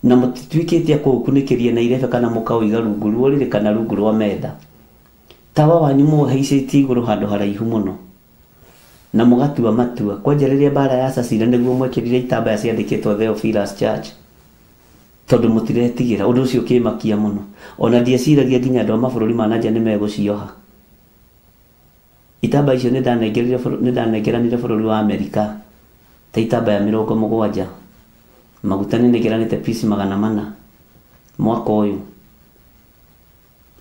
na mũtituĩkĩte a kũũkunĩkĩria na irebe kana mũkaũiga rungu rwa ũrĩrĩ kana rungu rwa metha. Tawa wanyu mũũhaicĩtie igũrũ handũ haraihu mũno, na mũgatua matua. Kwanja rĩrĩa mbara yacacire nĩguo mwekĩrire itambaya ciandĩkĩtwo Theophilus Church. Tondũ mũtiretigĩra ũndũ ũcio ũkĩmakia mũno. Ona ndieciragia nginya andũ a mabũrũri ma nanja nĩ megũcioha. Itambaya icio nĩ ndanengeranire bũrũri wa Amerika ta itambaya 70. Maguta nĩ nengeranĩte piece 400 mwaka ũyũ.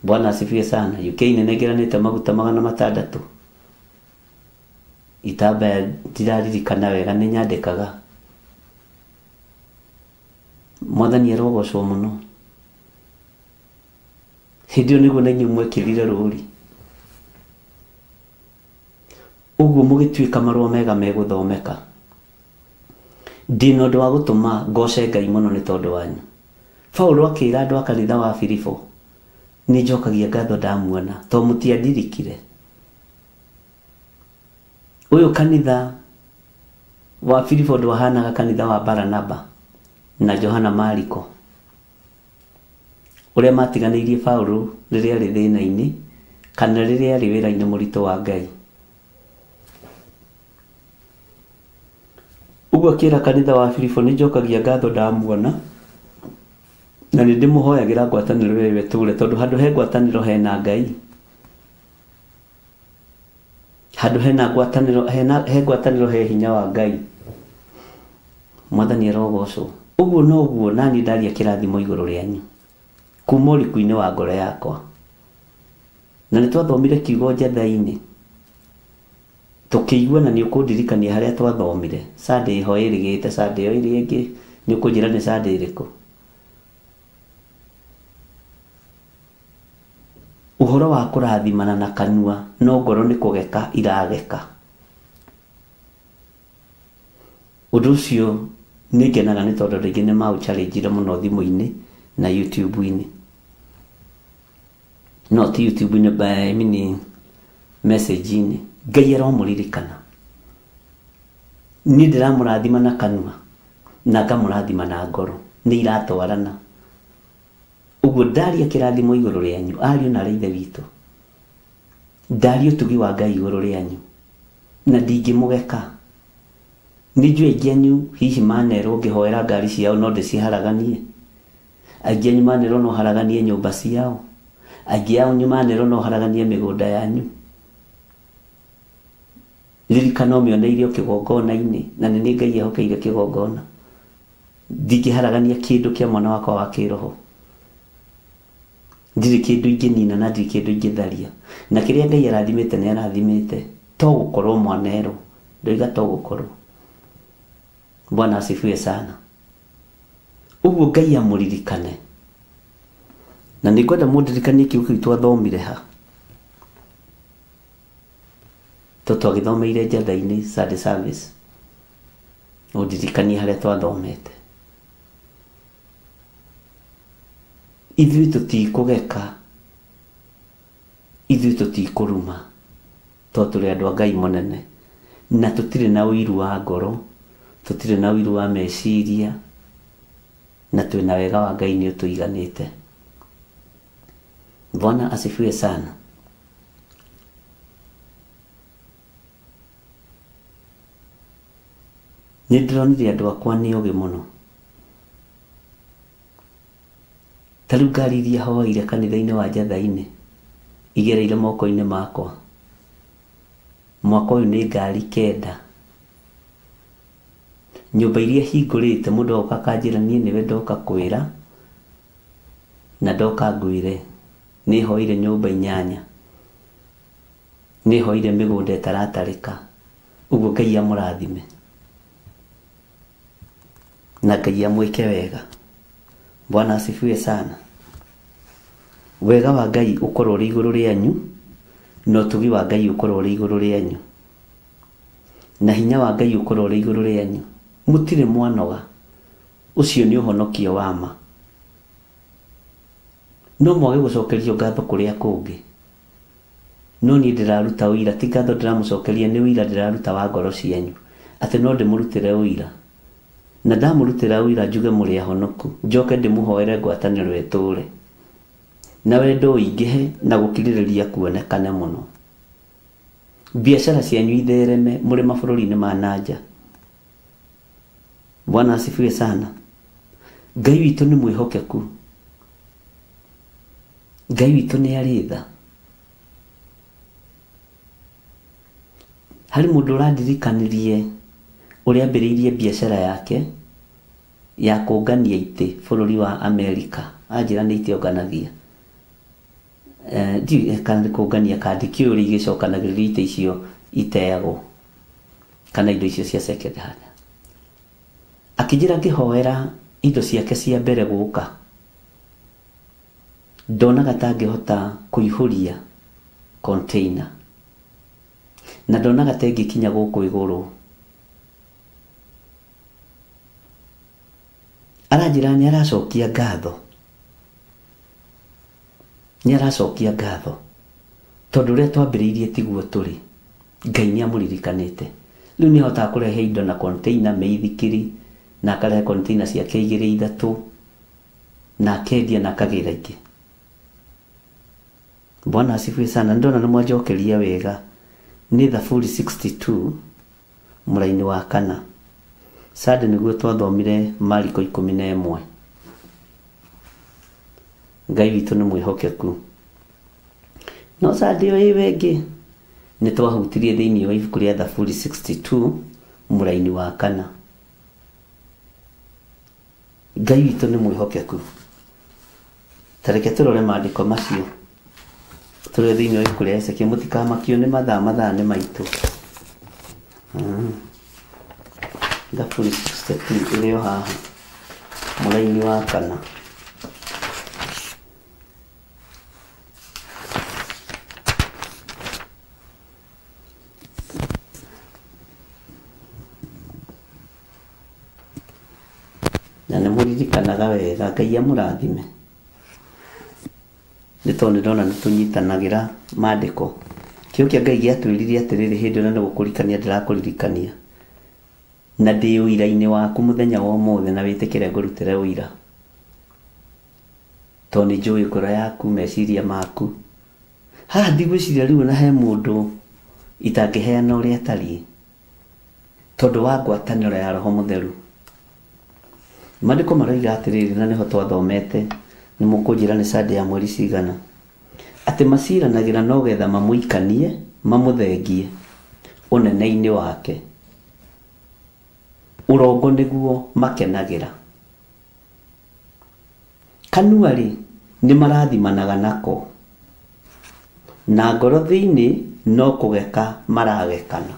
Bwana asifiwe sana. UK nĩ nengeranĩte maguta 600. Itambaya ndiraririkana wega nĩ nyandĩkaga. Mwathani arogocwo mũno. Hĩndĩ ĩyo nĩguo na inyuĩ mwekĩrire rũũri. Ũguo mũgĩtuĩka marũa mega megũthomeka. Ndĩna ũndũ wa gũtũma ngoce Ngai mũno nĩ tondũ wanyu. Paulo akĩra andũ a kanitha wa Filipo, nĩ njokagia ngatho ndamuona to mũtiandirikire. Ũyũ kanitha wa Filipo ndwahanaga kanitha wa Baranaba na Johana Mariko ũrĩa matiganĩirie Paulo rĩrĩa arĩ thĩna-inĩ kana rĩrĩa arĩ wĩra-inĩ mũritũ wa Ngai. Ũguo akĩra kanitha wa Filipo, nĩ njokagia ngatho ndamuona na nĩ ndĩmũhoyagĩra ngwatanĩro ĩyo ĩtũũre, tondũ handũ he ngwatanĩro hena Ngai. Handũ hena ngwatanĩro he ngwatanĩro he hinya wa Ngai. Mwathani arogocwo. Ũguo noguo nani ndaria kĩrathimo igũrũ rĩanyu kuma ũriku-inĩ wa ngoro yakwa. Na nĩ twathomire kiugo njatha-inĩ tũkĩigua, na nĩ ũkũndirikania harĩa twathomire. Sunday ho ĩrĩgĩte, Sunday ĩyo ĩrĩa ĩngĩ nĩ ũkũnjĩra nĩ Sunday ĩrĩkũ. Ũhoro wa kũrathimana na kanua no ngoro nĩ kũgeka irageka. Ũndũ ũcio nĩ ngenaga nĩ tondũ rĩngĩ nĩ maũchallengeire mũno thimũ-inĩ na YouTube-inĩ. No ti YouTube-inĩ, I mean message-inĩ. Ngai aromũririkana. Niĩ ndĩramũrathima na kanua na ngamũrathima na ngoro, nĩ iratwarana. Ũguo ndaria kĩrathimo igũrũ rĩanyu, ariũ na ithe witũ. Ndaria ũtugi wa Ngai igũrũ rĩanyu na ndingĩmũgeka. Nĩ njũĩ aingĩ anyu hihi manerwo ngĩhoera ngari ciao no ndĩciharaganie. Aingĩ anyu manerwo no haraganie nyũmba ciao. Aingĩ anyu manerwo no haraganie mĩgũnda yanyu. Ririkana ũmĩoneire kĩgongona-inĩ, na nĩ niĩ Ngai ehokeire kĩgongona. Ndingĩharagania kĩndũ kĩa mwana wakwa wa kĩroho. Ndirĩ kĩndũ ingĩnina na ndirĩ kĩndũ ingĩtharia. Na kĩrĩa Ngai arathimĩte nĩ arathimĩte. To gũkorwo mwanerwo, ndoiga to gũkorwo. Bwana asifiwe sana. Ũguo Ngai amũririkane. Na nĩ ngwenda mũndirikanie kiugo kĩu twathomire ha. To twagĩthomeire njatha-inĩ Sunday service. Ũndirikanie harĩa twathomete. Ithuĩ tũtikũgeka, ithuĩ tũtikũruma, tondũ tũrĩ andũ a Ngai mũnene. Na tũtirĩ na ũiru wa ngoro, tũtirĩ na ũiru wa meciria, na twĩna wega wa Ngai nĩ ũtũiganĩte. Bwana asifiwe sana. Nĩ ndĩronire andũ akwa nĩ ogĩ mũno. Ta rĩu ngari iria hoeire kanitha-inĩ wa njatha-inĩ igereire moko-inĩ makwa. Mwaka ũyũ nĩ ngari 9. Nyũmba iria hingũrĩte mũndũ agoka akanjĩra niĩ nĩwe ndoka kwĩra na ndoka ngwĩre nĩ hoire nyũmba 8. Nĩ hoire mĩgũnda ĩtaratarĩka. Ũguo Ngai amũrathime na Ngai amwĩke wega. Bwana asifiwe sana. Wega wa Ngai ũkorwo ũrĩ igũrũ rĩanyu na ũtugi wa Ngai ũkorwo ũrĩ igũrũ rĩanyu na hinya wa Ngai ũkorwo ũrĩ igũrũ rĩanyu. Mũtirĩ mwanoga. Ũcio nĩ ũhonokio wa ma. No mwage gũcokerio ngatho kũrĩa kũngĩ. No niĩ ndĩraruta ũira, ti ngatho ndĩramũcokeria, nĩ ũira ndĩraruta wa ngoro cianyu atĩ no ndĩmũrutĩre ũira. Na ndamũrutĩra ũira njuge mũrĩ ahonoku, njoke ndĩmũhoere ngwatanĩro ĩtũũre na wendo ũingĩhe na gũkirĩrĩria kuonekane mũno. Biacara cianyu ithereme mũrĩ mabũrũri-inĩ ma nanja. Bwana asifiwe sana. Ngai witũ nĩ mwĩhokeku. Ngai witũ nĩ arĩ tha. Harĩ mũndũ ũrandirikanirie ũrĩa ambĩrĩirie biacara yake ya kũngania itĩ bũrũri wa Amerika. Anjĩra nĩ itĩ onganagia. Ndiũĩ kana nĩ kũngania kana ndikĩũĩ ũrĩa igĩcokanagĩrĩrio itĩ icio iteagwo kana indo icio cia second hand. Akĩnjĩra ngĩhoera indo ciake cia mbere gũka, ndonaga ta ngĩhota kũihũria container na ndonaga ta ĩngĩkinya gũkũ igũrũ. Aranjĩra nĩ aracokia ngatho, nĩ aracokia ngatho tondũ ũrĩa twambĩrĩirie tiguo tũrĩ. Ngai nĩ amũririkanĩte. Rĩu nĩ ahotaga kũrehe indo na container mĩithikiri, na akarehe container ciake 2 3 na akendia na akagĩra ingĩ. Bwana asifiwe sana. Ndona nĩ mwanjokeria wega. Nĩ Thaburi 62 mũraini wa 4. Sande nĩguo twathomire Mariko 11. Ngai witũ nĩ mwĩhokeku. No sande ĩyo ĩyo ĩngĩ nĩ twahutirie thĩinĩ wa ibuku rĩa Thaburi 62 mũraini wa 4. Ngai witũ nĩ mwĩhokeku. Ta reke tũrore maandĩko macio tũrĩ thĩinĩ wa ibuku rĩa Ezekiel. Mũtikamakio nĩ mathaa, mathaa nĩ maitũ. Thaburi 62 ĩrĩ o haha mũraini wa 4. Na nĩ mũririkanaga wega. Ngai amũrathime. Nĩ tondũ nĩndona nĩ tũnyitanagĩra maandĩko. Kĩo kĩa Ngai gĩatwĩrire atĩrĩrĩ, hĩndĩ ĩrĩa nĩ gũkũririkania ndĩrakũririkania, na ndĩ ũira-inĩ waku mũthenya wa ũmũthĩ, na wĩtĩkĩre ngũrutĩre ũira, tondũ nĩ njũĩ ngoro yaku, meciria maku. Haha ndigwĩciria rĩu na he mũndũ itangĩheana ũrĩa atariĩ tondũ wa ngwatanĩro ya Roho Mũtheru. Maandĩko maroiga atĩrĩrĩ, na nĩho twathomete, nĩ mũkũnjĩra nĩ Sunday ya mweri cigana, atĩ maciranagĩra no getha mamũikanie, mamũthengie ũnene-inĩ wake. Ũrongo nĩguo makenagĩra. Kanua rĩ, nĩ marathimanaga nako, na ngoro thĩinĩ no kũgeka maragekana.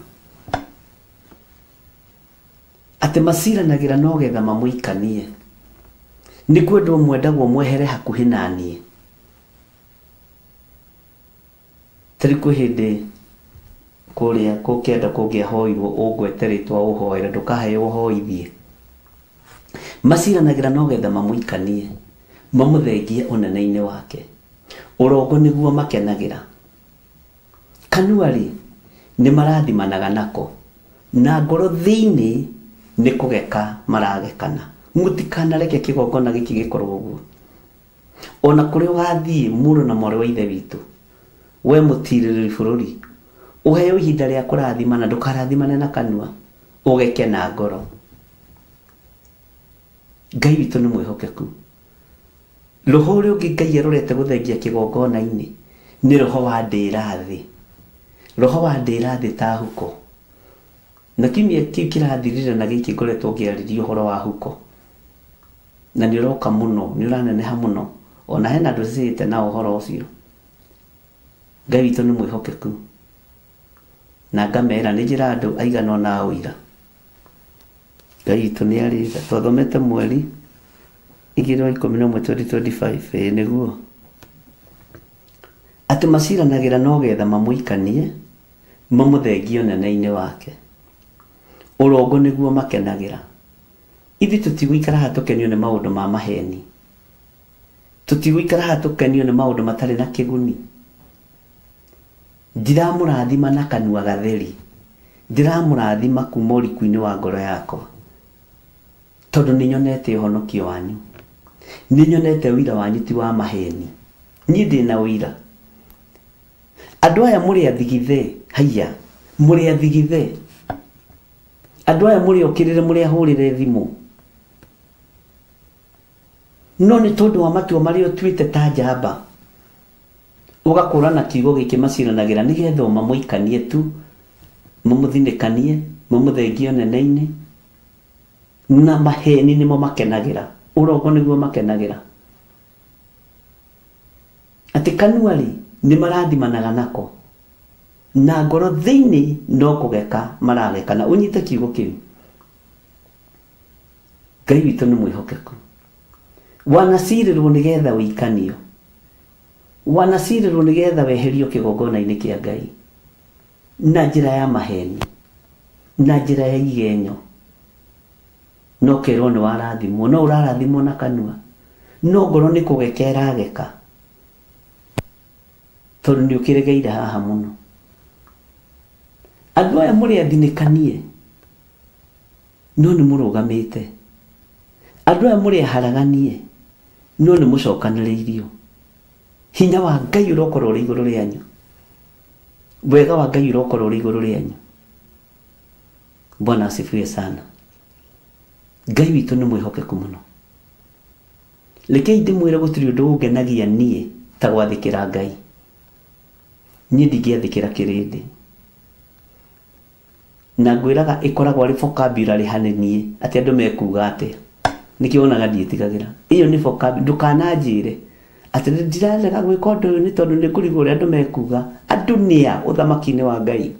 Atĩ maciranagĩra no getha mamũikanie. Nĩ kwendwo mwendagwo mwehere hakuhĩ na niĩ. Tarĩ kwĩ hĩndĩ kũrĩa kũkĩenda kũngĩahoirwo ũngwete rĩtwa ũhoere, ndũkaheo ũhoithie. Maciranagĩra no getha mamũikanie, mamũthengie ũnene-inĩ wake. Ũrongo nĩguo makenagĩra. Kanua rĩ, nĩ marathimanaga nako, na ngoro thĩinĩ nĩ kũgeka maragekana. Mũtikanareke kĩgongona gĩkĩ gĩkorwo ũguo. Ona kũrĩa ũgathiĩ, mũrũ na mwarĩ wa ithe witũ, we mũtirĩrĩri bũrũri, ũheo ihinda rĩa kũrathimana, ndũkarathimane na kanua, ũgeke na ngoro. Ngai witũ nĩ mwĩhokeku. Roho ũrĩa ũngĩ Ngai arorete gũthengia kĩgongona-inĩ nĩ roho wa ndĩra thĩ. Roho wa ndĩra thĩ ta huko. Na kiumia kĩu kĩrathirire na gĩkĩ ngoretwo ngĩarĩria ũhoro wa huko. Na nĩ ũroka mũno, nĩ ũraneneha mũno. Ona hena andũ cicĩte na ũhoro ũcio. Ngai witũ nĩ mwĩhokeku. Na ngamera nĩ njĩra andũ aigana ũna a ũira. Ngai witũ nĩ arĩ tha. Twathomete mweri 2 wa 11 2025, ĩĩ nĩguo. Atĩ maciranagĩra no getha mamũikanie, mamũthengie ũnene-inĩ wake. Ũrongo nĩguo makenagĩra. Ithuĩ tũtigũikara haha tũkenio nĩ maũndũ ma maheni. Tũtigũikara haha tũkenio nĩ maũndũ matarĩ na kĩguni. Ndiramũrathima na kanua gatheri. Ndiramũrathima kuma ũriku-inĩ wa ngoro yakwa. Tondũ nĩ nyonete ũhonokio wanyu. Nĩ nyonete ũira wanyu ti wa maheni. Niĩ ndĩna ũira. Andũ aya mũrĩ athigithe, haiya, mũrĩ athigithe. Andũ aya mũrĩ okĩrĩre, mũrĩ ahũrĩre thimũ. No nĩ tondũ wa matua marĩa ũtuĩte ta njamba, ũgakũrana kiugo gĩkĩ maciranagĩra nĩgetha mamũikanie tu, mamũthinĩkanie, mamũthengie nene-inĩ, na maheni nĩmo makenagĩra, ũrongo nĩguo makenagĩra. Atĩ kanua rĩ nĩ marathimanaga nako, na ngoro thĩinĩ no kũgeka marageka. Na ũnyite kiugo kĩu, Ngai witũ nĩ mwĩhokeku. Wanacirĩrwo nĩgetha ũikanio, wanacirĩrwo nĩgetha weherio kĩgongona-inĩ kĩa Ngai na njĩra ya maheni, na njĩra ya igenyo. No kerwo nĩ warathimwo, no ũrarathimwo na kanua, no ngoro nĩ kũgeka ĩrageka, tondũ nĩ ũkĩregeire haha mũno. Andũ aya mũrĩ athinĩkanie, no nĩ mũrũgamĩte. Andũ aya mũrĩ aharaganie, no nĩ mũcokanĩrĩirio. Hinya wa Ngai ũrokorwo ũrĩ igũrũ rĩanyu, wega wa Ngai ũrokorwo ũrĩ igũrũ rĩanyu. Bwana asifiwe sana. Ngai witũ nĩ mwĩhokeku mũno. Rekei ndĩmwĩre gũtirĩ ũndũ ũngenagia niĩ ta gwathĩkĩra Ngai. Niĩ ndingĩathĩkĩra kĩrĩndĩ, na ngwĩraga ĩkoragwo arĩ vocabulary harĩ niĩ atĩ andũ mekuga atĩa. Nĩkĩo wonaga ndiĩtigagĩra. Ĩyo nĩ vocabulary. Ndũkananjĩre atĩ ndirarega gwĩka ũndũ ũyũ nĩ tondũ nĩ ngũrigwo ũrĩa andũ mekuga. Andũ nĩa ũthamaki-inĩ wa Ngai?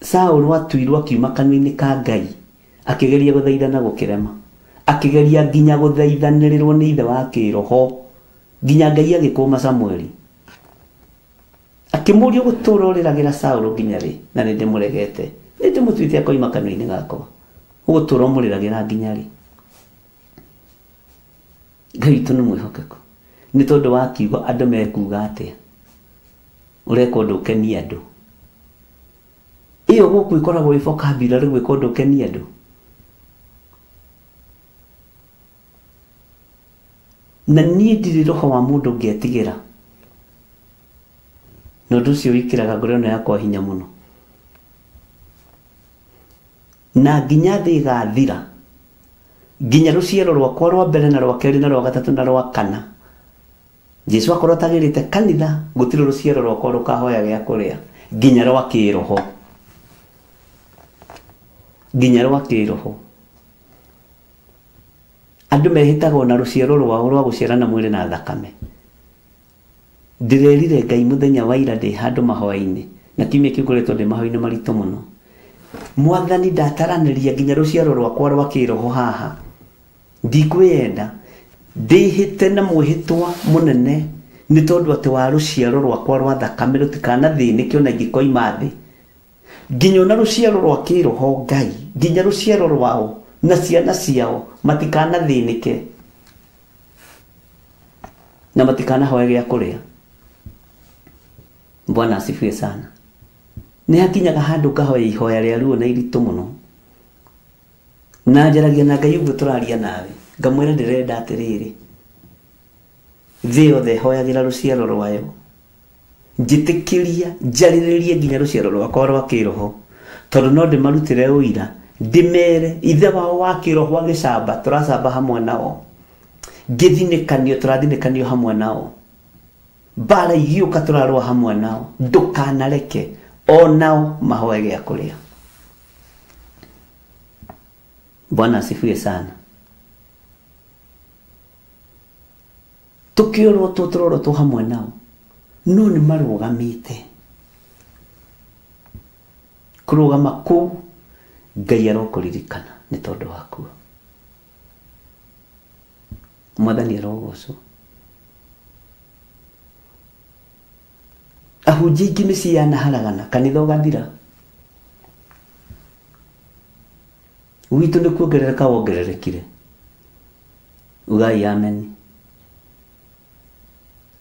Saũlũ atuirwo akiuma kanua-inĩ ka Ngai, akĩgeria gũthaithana gũkĩrema, akĩgeria nginya gũthaithanĩrĩrwo nĩ ithe wa kĩroho, nginya Ngai agĩkũma Samueli akĩmũria gũtũra ũrĩragĩra Saũlũ nginya rĩ, na nĩ ndĩmũregete, nĩ ndĩmũtuĩte akoima kanua-inĩ gakwa, ũgũtũra ũmũrĩragĩra nginya rĩ? Ngai witũ nĩ mwĩhokeku. Nĩ tondũ wa kiugo andũ mekuga atĩa, ũreka ũndũ ũkenie andũ. Ĩyo gũkũ ĩkoragwo ĩ vocabulary gwĩka ũndũ ũkenie andũ. Na niĩ ndirĩ roho wa mũndũ ngĩetigĩra, na ũndũ ũcio wĩkĩraga ngoro ĩno yakwa hinya mũno. Na nginya thĩ ĩgathira, nginya rũciaro rwakwa rwa mbere na rwa kerĩ na rwa gatatũ na rwa kana, Jesu akorwo atagĩrĩte kanitha, gũtirĩ rũciaro rwakwa rũkahoya gĩa kũrĩa, nginya rwa kĩroho, nginya rwa kĩroho. Andũ mehĩtagwo na rũciaro rwao rwa gũciarana mwĩrĩ na thakame. Ndĩrerire Ngai mũthenya wa ira ndĩ handũ mahoya-inĩ, na kiumia kĩu ngoretwo ndĩ mahoya-inĩ maritũ mũno. Mwathani ndataranĩria nginya rũciaro rwakwa rwa kĩroho haha, ndikwĩyenda, ndĩhĩte na mwĩhĩtwa mũnene nĩ tondũ atĩ wa rũciaro rwakwa rwa thakame rũtikanathĩnĩke ona ingĩkoima thĩ. Nginya ona rũciaro rwa kĩroho Ngai, nginya rũciaro rwao na ciana ciao matikanathĩnĩke na matikanahoe gĩa kũrĩa. Bwana asifiwe sana. Nĩ hakinyaga handũ ngahoya ihoya rĩa ruo na iritũ mũno, na njaragia na Ngai ũguo tũraria nawe, ngamwĩra ndĩrenda atĩrĩrĩ, thĩ yothe ĩhoyagĩra rũciaro rwayo, njĩtĩkĩria njarĩrĩrie nginya rũciaro rwakwa rwa kĩroho, tondũ no ndĩmarutĩre ũira, ndĩmere ithe wao wa kĩroho agĩcamba, tũracamba hamwe nao, ngĩthinĩkanio tũrathinĩkanio hamwe nao, mbara igĩũka tũrarũa hamwe nao, ndũkanareke onao mahoe gĩa kũrĩa. Bwana asifiwe sana. Tũkĩorotwo tũrorotwo hamwe nao, no nĩ marũgamĩte. Kũrũgama kũu Ngai arokũririkana nĩ tondũ waku. Mwathani arogocwo. Ahunjia aingĩ mĩciĩ yanaharagana, kanitha ũgathira. Witũ nĩ kuongerereka wongererekire. Ugai ameni.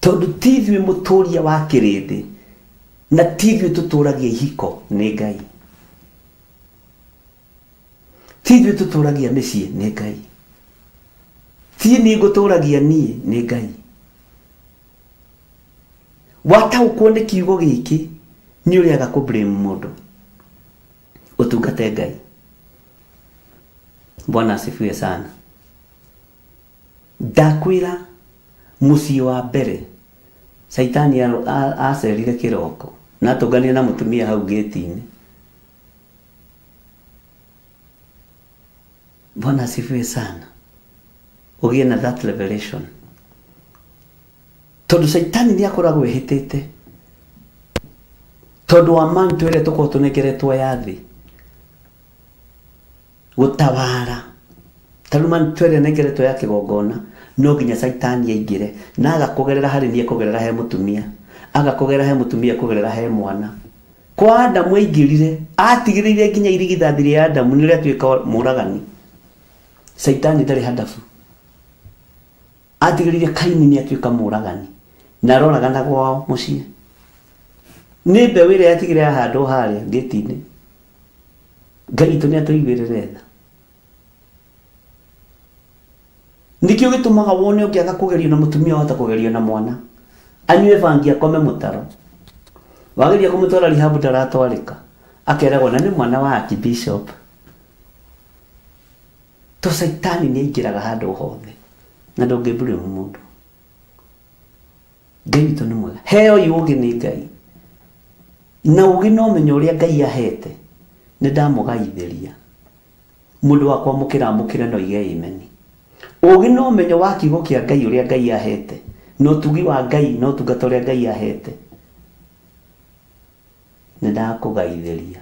Tondũ ti ithuĩ mũtũria wa kĩrĩndĩ, na ti ithuĩ tũtũragia ihiko nĩ Ngai. Ti ithuĩ tũtũragia mĩciĩ nĩ Ngai. Ti niĩ ngũtũragia niĩ nĩ Ngai. Wataũkwo nĩ kiugo gĩkĩ nĩ ũrĩaga kũ blame mũndũ, ũtungate Ngai. Bwana asifiwe sana. Ndakwĩra mũciĩ wa mbere Saitani acerire kĩroko na atũnganire na mũtumia hau gĩti-inĩ. Bwana asifiwe sana. Ũgĩe na that revelation. Tondũ Saitani nĩ akoragwo ehĩtĩte tondũ wa manto ĩrĩa tũkoragwo tũnengeretwo ya thĩ gũtawara tarĩu manto ĩrĩa ĩnengeretwo ya kĩgongona no nginya Saitani aingĩre na agakũgerera harĩ niĩ kũgerera he mũtumia agakũgerera he mũtumia kũgerera he mwana. Kwa Adamu aingĩrire atigĩrĩire nginya irigithathi rĩa Adamu nĩ rĩatuĩka mũragani. Saitani ndarĩ handabu. Atigĩrĩire Kaini nĩ atuĩka mũragani na aroragana gwao mũciĩ. Nĩ mbeũ ĩrĩa yatigire yahandwo harĩa ngĩti-inĩ. Ngai witũ nĩ atũiguĩrĩre tha. Nĩkĩo gĩtũmaga wone ũngĩaga kũgerio na mũtumia wahota kũgerio na mwana. Anyue bangi akome mũtaro. Wageria kũmũtwara rehab ndaratwarĩka. Akeragwo na nĩ mwana wa Archbishop. To Saitani nĩ aingĩraga handũ hothe na ndũngĩmburio mũndũ. Ngai witũ nĩ mwega. Heo ũũgĩ nĩ Ngai. Na ũũgĩ no ũmenyo ũrĩa Ngai ahete nĩ ndamũgaithĩria. Mũndũ wa kwamũkĩra amũkĩre no ige amen. Ũũgĩ no ũmenyo wa kiugo kĩa Ngai ũrĩa Ngai ahete na ũtugi wa Ngai na ũtungata ũrĩa Ngai ahete nĩ ndakũgaithĩria.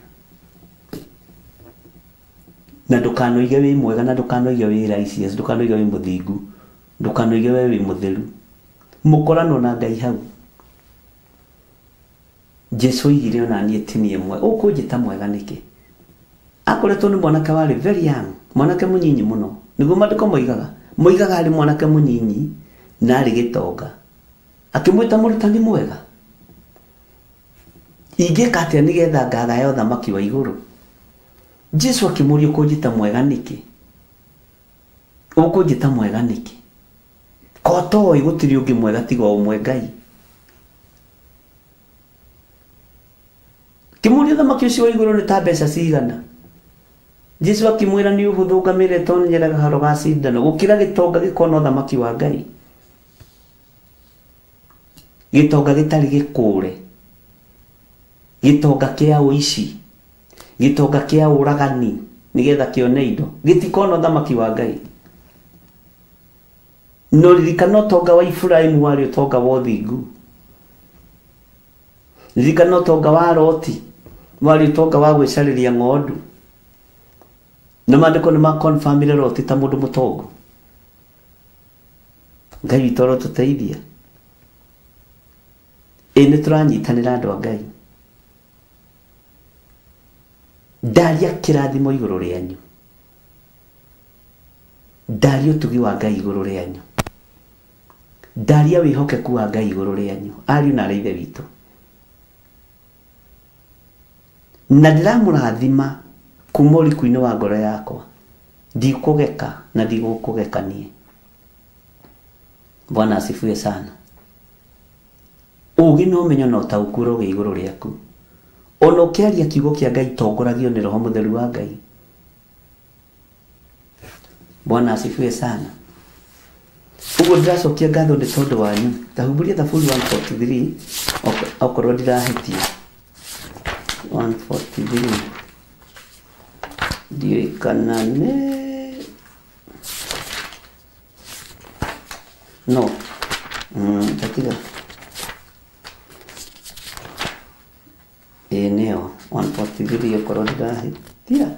Na ndũkanoige wĩ mwega na ndũkanoige wĩ righteous, ndũkanoige wĩ mũthingu, ndũkanoige we wĩ mũtheru. Mũkorano na Ngai hau. Jesu oigire ona niĩ ti niĩ mwega. Ũkũnjĩta mwega nĩkĩ? Akoretwo nĩ mwanake warĩ very young, mwanake mũnyinyi mũno. Nĩguo maandĩko moigaga. Moigaga arĩ mwanake mũnyinyi na arĩ gĩtonga. Akĩmwĩta mũrutani mwega. Ingĩka atĩa nĩgetha ngagaya ũthamaki wa igũrũ? Jesu akĩmũũria ũkũnjĩta mwega nĩkĩ? Ũkũnjĩta mwega nĩkĩ? Ko toĩ gũtirĩ ũngĩ mwega tiga ũmwe Ngai. Kĩmũria ũthamaki ũcio wa igũrũ nĩ ta mbeca cigana? Jesu akĩmwĩra nĩ ũhũthũ ngamĩra ĩtonyere gaharo ga cindano gũkĩra gĩtonga gĩkona ũthamaki wa Ngai. Gĩtonga gĩtarĩ gĩkũre, gĩtonga kĩa ũici, gĩtonga kĩa ũragani nĩgetha kĩone indo gĩtikona ũthamaki wa Ngai. No ririkana ũtonga wa Iburahĩmu warĩ ũtonga wa ũthingu. Ririkana ũtonga wa Loti warĩ ũtonga wa gwĩcarĩria ng'ondu. Na maandĩko nĩ makonfamire Loti ta mũndũ mũtongu. Ngai witũ arotũteithia. Ĩ nĩ tũranyitanĩra andũ a Ngai. Ndaria kĩrathimo igũrũ rĩanyu. Ndaria ũtugi wa Ngai igũrũ rĩanyu. Ndaria wĩhokeku wa Ngai igũrũ rĩanyu. Ariũ na aarĩ a Ithe witũ. Na ndĩramũrathima kuma ũriku-inĩ wa ngoro yakwa. Ndikũgeka na ndigũkũgeka niĩ. Bwana asifiwe sana. Ũũgĩ na ũmenyo na ũtaũku ũrogĩa igũrũ rĩaku. Ona ũkĩaria kiugo kĩa Ngai tongoragio nĩ Roho Mũtheru wa Ngai. Bwana asifiwe sana. Ũguo ndĩracokia ngatho nĩ tondũ wanyu. Tahumbũria Thaburi 143 okorwo ndirahĩtia. 143 ndiũĩ kana nĩ no tatiga ĩĩ nĩyo 143 okorwo ndirahĩtia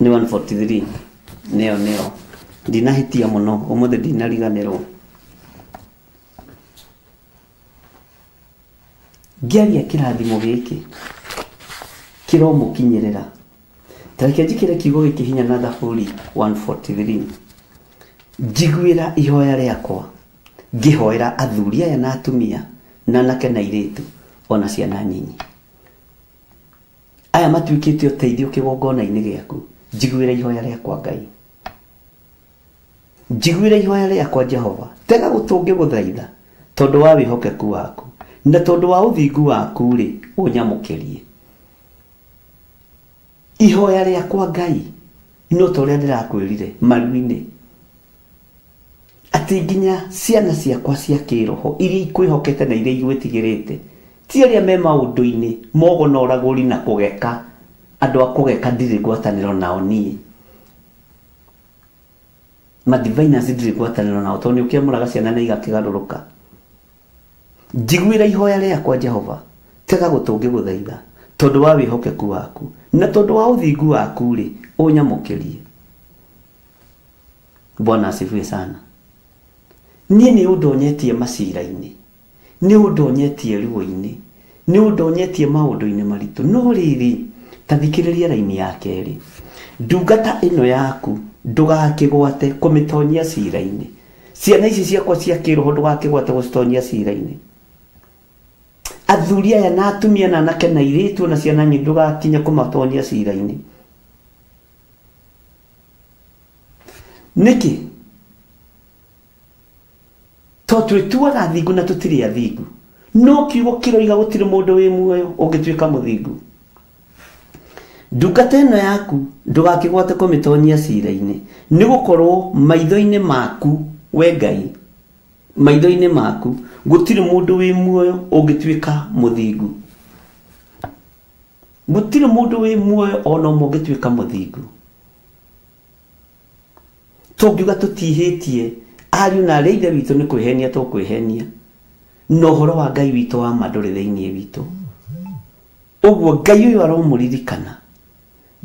nĩ 143 nĩyo nĩyo ndinahĩtia mũno ũmũthĩ ndinariganĩrwo. Ngĩaria kĩrathimo gĩkĩ kĩromũkinyĩrĩra. Ta reke njĩkĩre kiugo gĩkĩ hinya na Thaburi 143. Njiguĩra ihoya rĩakwa ngĩhoera athuri aya na atumia na anake na airĩtu ona ciana nyinyi. Aya matuĩkĩte ũteithio kĩgongona-inĩ gĩaku. Njiguĩra ihoya rĩakwa Ngai. Njiguĩra ihoya rĩakwa Jehova. Tega gũtũ ngĩgũthaitha tondũ wa wĩhokeku waku na tondũ wa ũthingu waku rĩ ũnyamũkĩrie. Ihoya rĩakwa Ngai No ta ũrĩa ndĩrakwĩrire maru-inĩ atĩ nginya ciana ciakwa cia kĩroho iria ikwĩhokete na iria igwĩtigĩrĩte ti arĩa me maũndũ-inĩ mogo na ũragũri na kũgeka andũ a kũgeka ndirĩ ngwatanĩro nao niĩ madiviners ndirĩ ngwatanĩro nao tondũ nĩ ũkĩamũraga ciana na igakĩgarũrũka. Njiguĩra ihoya rĩakwa Jehova, tega gũtũ ngĩgũthaitha tondũ wa wĩhokeku waku na tondũ wa ũthingu waku rĩ ũnyamũkĩrie. Bwana asifiwe sana. Niĩ nĩ ũndonyetie macira-inĩ, nĩ ũndonyetie ruo-inĩ, nĩ ũndonyetie maũndũ-inĩ maritũ, no rĩrĩ ta thikĩrĩria raini ya kerĩ, ndungata ĩno yaku ndũgakĩgwate kũmĩtonyia cira-inĩ. Ciana ici ciakwa cia kĩroho ndũgakĩgwate gũcitonyia cira-inĩ. Athuri aya na atumia na anake na airĩtu na ciana nyingĩ ndũgakinye kũmatonyia cira-inĩ. Nĩkĩ? Tondũ twĩtuaga athingu na tũtirĩ athingu, no kiugo kĩroiga gũtirĩ mũndũ wĩ muoyo ũngĩtuĩka mũthingu. Ndungata ĩno yaku ndũgakĩgwate kũmĩtonyia cira-inĩ, nĩ gũkorwo maitho-inĩ maku we Ngai, maitho-inĩ maku gũtirĩ mũndũ wĩ muoyo ũngĩtuĩka mũthingu. Gũtirĩ mũndũ wĩ muoyo ona ũmwe ũngĩtuĩka mũthingu. Tũngiuga tũtihĩtie ariũ na arĩa ithe witũ nĩ kwĩhenia tũkwĩhenia, na ũhoro wa Ngai witũ wa ma ndũrĩ thĩinĩ witũ. Ũguo Ngai ũyũ aromũririkana,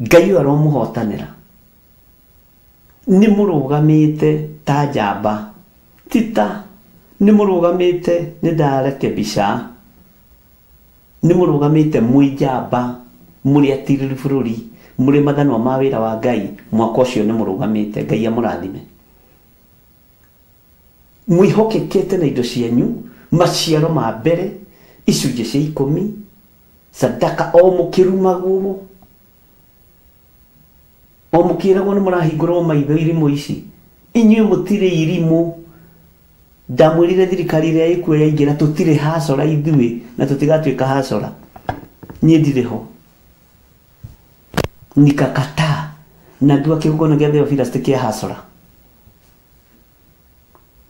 Ngai ũyũ aromũhotanĩra. Nĩ mũrũgamĩte ta njamba, tita nĩ mũrũgamĩte nĩ ndarekebisha, nĩ mũrũgamĩte mwĩ njamba, mũrĩ atirĩrĩri bũrũri, mũrĩ mathanwa ma wĩra wa Ngai, mwaka ũcio nĩ mũrũgamĩte. Ngai amũrathime. Mwĩhokekete na indo cianyu, maciaro ma mbere, icunjĩ cia 10, sadaka o mũkĩrumagwo, o mũkĩragwo nĩ mũrahingũrwo maitho irimũ ici. Inyuĩ mũtirĩ irimũ. Ndamwĩrire thirikari ĩrĩa ĩkuo yaingĩra tũtirĩ hacora ithuĩ na tũtigatuĩka hacora. Niĩ ndirĩ ho. Nikakataa na ngiuga kĩgongona gĩa Theophilus ti kĩa hacora.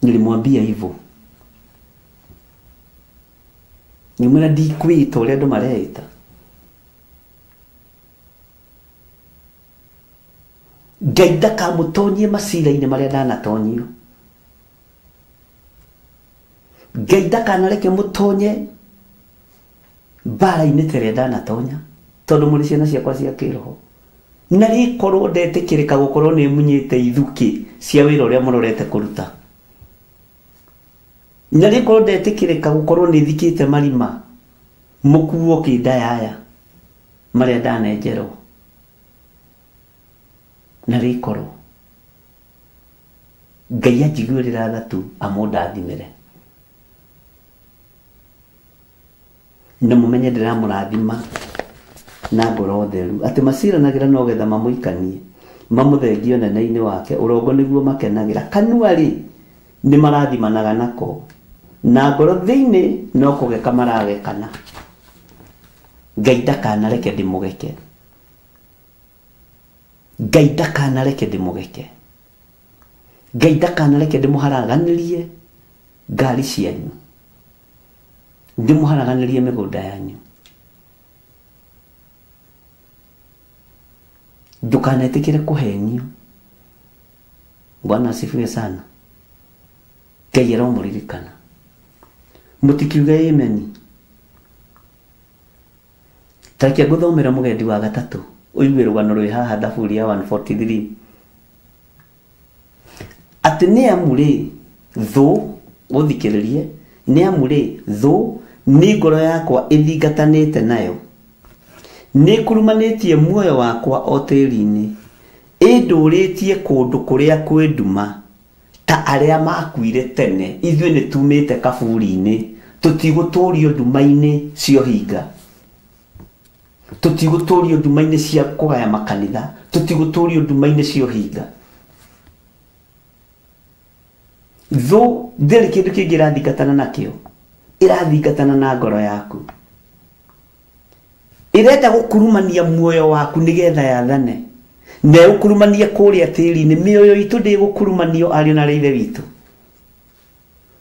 Nilimwambia hivyo. Ngĩmwĩra ndikwĩta ũrĩa andũ mareita. Ngai ndakamũtonyie macira-inĩ marĩa ndanatonyio. Ngai ndakanareke mũtonye mbara-inĩ ta ĩrĩa ndanatonya, tondũ mũrĩ ciana ciakwa cia kĩroho. Na rĩkorwo ndetĩkĩrĩka gũkorwo nĩ munyĩte ithukĩ cia wĩra ũrĩa mũrorete kũruta, na rĩkorwo ndetĩkĩrĩka gũkorwo nĩ thikĩte marima mũkuo kĩndayaya marĩa ndanenjerwo, na rĩkorwo Ngai anjiguĩrĩra tha tu amũndathimĩre, na mũmenye ndĩramũrathima na ngoro theru, atĩ maciranagĩra no getha mamũikanie mamũthengie ũnene-inĩ wake. Ũrongo nĩguo makenagĩra, kanua rĩ nĩ marathimanaga nako, na ngoro thĩinĩ no kũgeka maragekana. Ngai ndakanareke ndĩmũgeke, Ngai ndakanareke ndĩmũgeke, Ngai ndakanareke ndĩmũharaganĩrie ngari cianyu, ndĩmũharaganĩrie mĩgũnda yanyu. Ndũkanetĩkĩre kũhenio. Bwana asifiwe sana. Ngai aromũririkana. Mũtikiuge amen. Ta reke ngũthomere mũgendi wa gatatũ ũigue rũgano rwĩ haha thaburi ya 143 atĩ nĩ amu rĩ thũ, ũthikĩrĩrie, nĩ amu rĩ thũ nĩ ngoro yakwa ĩthingatanĩte nayo, nĩ kurumanĩtie muoyo wakwa o tĩri-inĩ, ĩndũrĩtie kũndũ kũrĩa kwĩ nduma ta arĩa makuire tene. Ithuĩ nĩ tumĩte kaburi-inĩ, tũtigũtũrio nduma-inĩ cia ũhinga, tũtigũtũrio nduma-inĩ cia kũgaya makanitha, tũtigũtũrio nduma-inĩ cia ũhinga. Thũ ndĩrĩ kĩndũ kĩngĩ ĩrathingatana nakĩo, ĩrathingatana na ngoro yaku. Ĩrenda gũkurumania muoyo waku nĩgetha yathane. Na ĩgũkurumanie kũrĩa tĩri-inĩ. Mĩoyo itũ ndĩgũkurumanio ariũ na ithe witũ.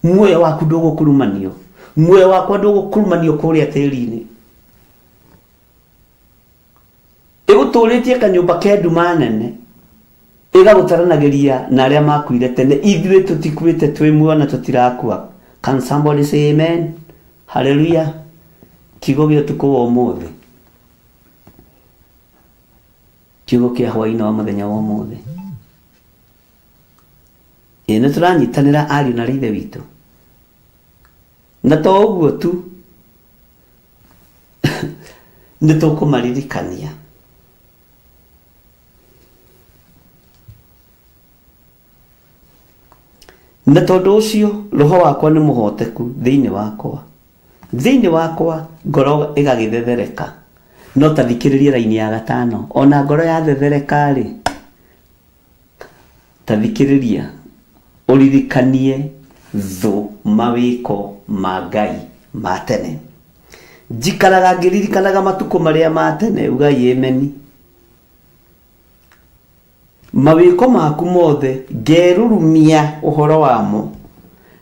Muoyo waku ndũgũkurumanio, muoyo wakwa ndũgũkurumanio kũrĩa tĩri-inĩ. Ĩgũtũrĩtie kanyũmba ke nduma nene, ĩgagũtaranagĩria na arĩa makuire tene. Ithuĩ tũtikuĩte, twĩ muoyo na tũtirakua. Can somebody say amen? Hallelujah. Kiugo gĩa ũtukũ wa ũmũthĩ, kiugo kĩa hwaĩ-inĩ wa mũthenya wa ũmũthĩ. Ĩ nĩ tũranyitanĩra ariũ na ithe witũ. Na to ũguo tu, nĩ tũkũmaririkania. Na tondũ ũcio roho wakwa nĩ mũhoteku thĩinĩ wakwa, thĩinĩ wakwa ngoro ĩgagĩthethereka. No ta thikĩrĩrie raini ya gatano, ona ngoro yathethereka rĩ, ta thikĩrĩria ũririkanie thũ mawĩko ma Ngai ma tene. Njikaraga ngĩririkanaga matukũ marĩa ma tene, ugai ameni. Mawĩko maku mothe ngerurumia ũhoro wamo,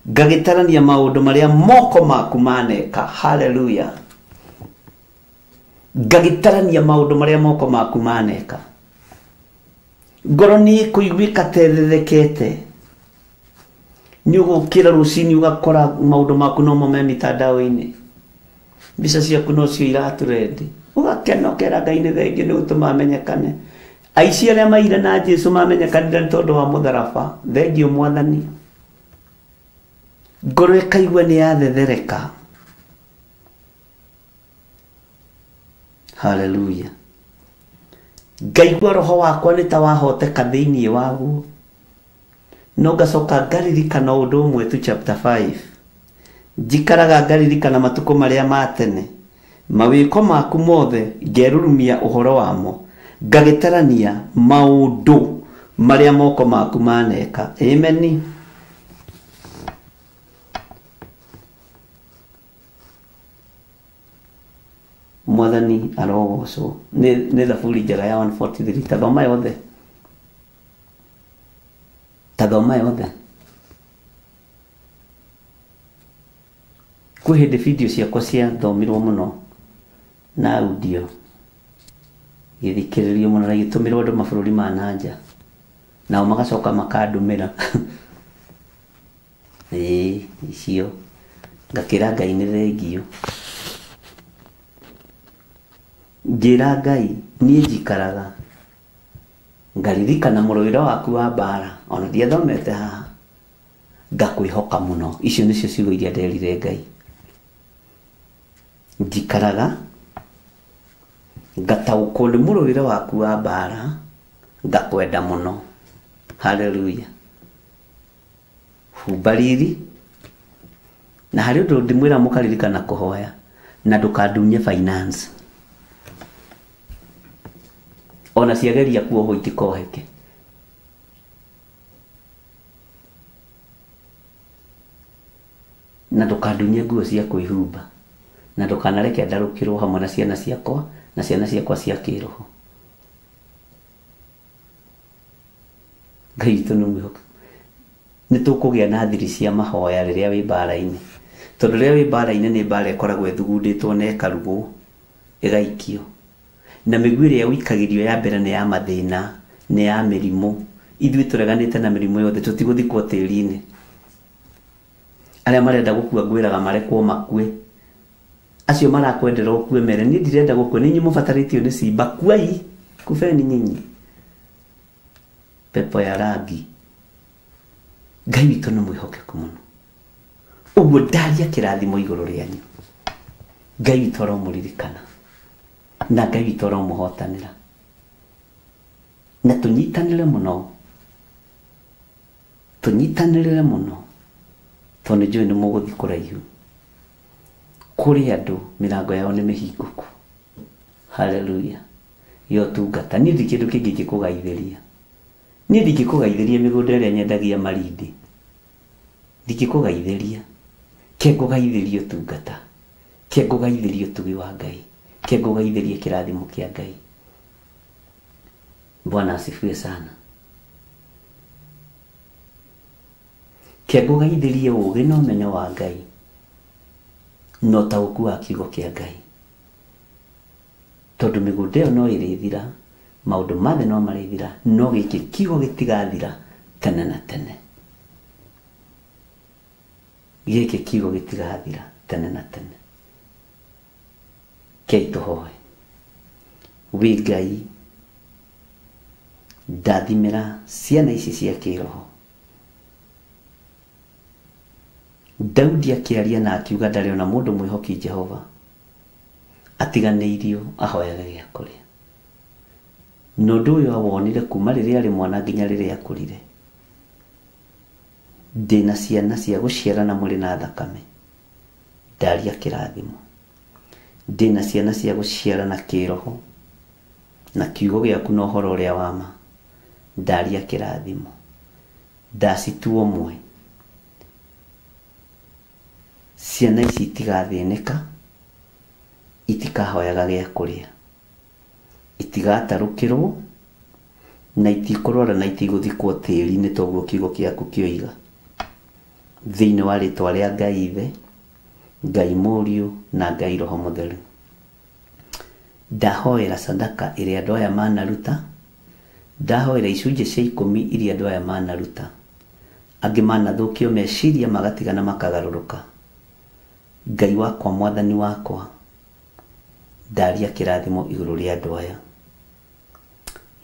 ngagĩtarania maũndũ marĩa moko maku maneka. Hallelujah. Ngagĩtarania maũndũ marĩa moko maku maneka. Ngoro nĩ ĩkũiguĩka ta ĩthethekete. Nĩ ũgũkĩra rũcinĩ ũgakora maũndũ maku nomo me mitandao-inĩ, mbica ciaku nocio iratũrendi, ũgakena ũkera Ngai nĩ thengiũ nĩ gũtũma amenyekane. Aici arĩa maire na Jesũ mamenyekanire nĩ tondũ wa mũtharaba. Thengiũ Mwathani. Ngoro ĩkaigua nĩ yathethereka. Hallelujah. Ngaigua roho wakwa nĩ ta wahoteka thĩinĩ waguo. No ngacoka ngaririkana ũndũ ũmwe tu, chapter 5. Njikaraga ngaririkana matukũ marĩa ma tene, mawĩko maku mothe ngerurumia ũhoro wamo, ngagĩtarania maũndũ marĩa moko maku maneka. Amen. Mwathani arogocwo. Nĩ thaburi njega ya 143. Tathoma yothe, tathoma yothe. Kwĩ hĩndĩ video ciakwa ciathomirwo mũno na audio, gĩthikĩrĩrio mũno na igĩtũmĩrwo andũ mabũrũri ma na nja, nao magacoka makandũmĩra. Ĩĩ icio ngakĩra Ngai nĩ thengiũ. Ngĩra Ngai niĩ njikaraga ngaririkana mũrũĩro waku wa mbara, ona ndiathomete haha, ngakwĩhoka mũno. Icio nĩcio ciugo iria nderire Ngai. Njikaraga ngataũkwo nĩ mũrũĩro waku wa mbara, ngakwenda mũno. Hallelujah. Humba riri. Na harĩ ũndũ ndĩmwĩra mũkaririkana kũhoya, na ndũkandunye finance. Ona ciageria kuohwo itikoheke. Na ndũkandunye nguo cia kwĩhumba, na ndũkanareke ndarũkĩrwo hamwe na ciana ciakwa na ciana ciakwa cia kĩroho. Ngai witũ nĩ mwĩhokeku. Nĩ tũkũgĩa na thiri cia mahoya rĩrĩa wĩ mbara-inĩ, tondũ rĩrĩa wĩ mbara-inĩ nĩ mbara ĩkoragwo ĩthugundĩtwo na ĩkarugwo ĩgaikio. Na mĩguĩ ĩrĩa ũikagĩrio ya mbere nĩ ya mathĩna, nĩ ya mĩrimũ. Ithuĩ tũreganĩte na mĩrimũ yothe, tũtigũthikwo tĩri-inĩ. Arĩa marenda gũkua ngwĩraga marekwo makue. Acio marakwendera ũkue mere, niĩ ndirenda gũkua, nĩ inyuĩ mũbatarĩtio nĩ simba. Kuai, kubeni nyinyi. Pepo ya rangi. Ngai witũ nĩ mwĩhokeku mũno. Ũguo ndaria kĩrathimo igũrũ rĩanyu. Ngai witũ aromũririkana, na Ngai witũ aromũhotanĩra. Na tũnyitanĩre mũno, tũnyitanĩrĩre mũno, tondũ nĩ njũĩ nĩ mũgũthiĩ kũraihu. Kũrĩ andũ mĩrango yao nĩ mĩhingũku. Hallelujah. Ya ũtungata. Niĩ ndirĩ kĩndũ kĩngĩ ingĩkũgaithĩria. Niĩ ndingĩkũgaithĩria mĩgũnda ĩrĩa nyendagia marindi. Ndingĩkũgaithĩria. Ke ngũgaithĩrie ũtungata. Ke ngũgaithĩrie ũtugi wa Ngai. Ke ngũgaithĩrie kĩrathimo kĩa Ngai. Bwana asifiwe sana. Kĩngũgaithĩrie ũũgĩ na ũmenyo wa Ngai na ũtaũku wa kiugo kĩa Ngai, tondũ mĩgũnda ĩyo no ĩrĩthira, maũndũ mothe no marĩthira, no gĩkĩ kiugo gĩtigathira tene na tene. Gĩkĩ kiugo gĩtigathira tene na tene. Kei tũhoe. Wĩ Ngai, ndathimĩra ciana ici cia kĩroho. Daudi akĩaria na akiuga ndarĩ ona mũndũ mwĩhoki Jehova atiganĩirio ahoyaga gĩa kũrĩa. Na ũndũ ũyũ awonire kuma rĩrĩa arĩ mwana nginya rĩrĩa akũrire. Ndĩna ciana cia gũciarana mwĩrĩ na thakame, ndaria kĩrathimo. Ndĩna ciana cia gũciarana kĩroho na kiugo gĩaku na ũhoro ũrĩa wa ma, ndaria kĩrathimo. Ndacitua ũmwe. Ciana ici itigathĩnĩka, itikahoyaga gĩa kũrĩa, itigatarũkĩrwo na itikũrwara na itigũthikwo tĩri-inĩ toguo kiugo gĩaku kĩoiga. Thĩinĩ wa rĩtwa rĩa Ngai Ithe, Ngai Mũriũ na Ngai Roho Mũtheru, ndahoera sadaka ĩrĩa andũ aya manaruta, ndahoera icunjĩ cia 10 iria andũ aya manaruta. Angĩ manathũkio meciria magatigana makagarũrũka. Ngai wakwa, Mwathani wakwa, ndaria kĩrathimo igũrũ rĩa andũ aya,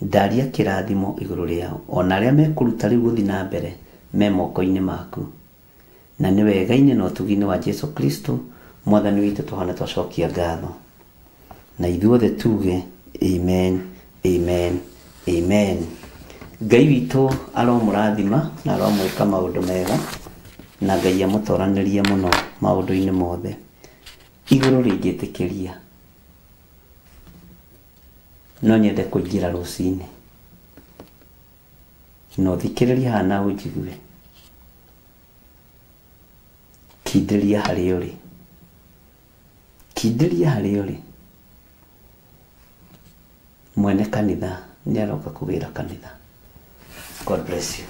ndaria kĩrathimo igũrũ rĩao, ona arĩa mekũruta rĩu gũthiĩ na mbere me moko-inĩ maku. Na nĩ wega-inĩ na ũtugi-inĩ wa Jesu Kristo Mwathani witũ tũhana twacokia ngatho. Na ithuothe tuge amen, amen, amen. Ngai witũ aromũrathima na aromwĩka maũndũ mega, na Ngai amũtoranĩrie mũno maũndũ-inĩ mothe. Igũrũ rĩngĩtĩkĩria, no nyende kũingĩra rũcinĩ, no thikĩrĩria haha na ũnjigue. Kindĩria harĩa ũrĩ, kindĩria harĩa ũrĩ. Mwene kanitha nĩ aroka kũgĩra kanitha. God bless you.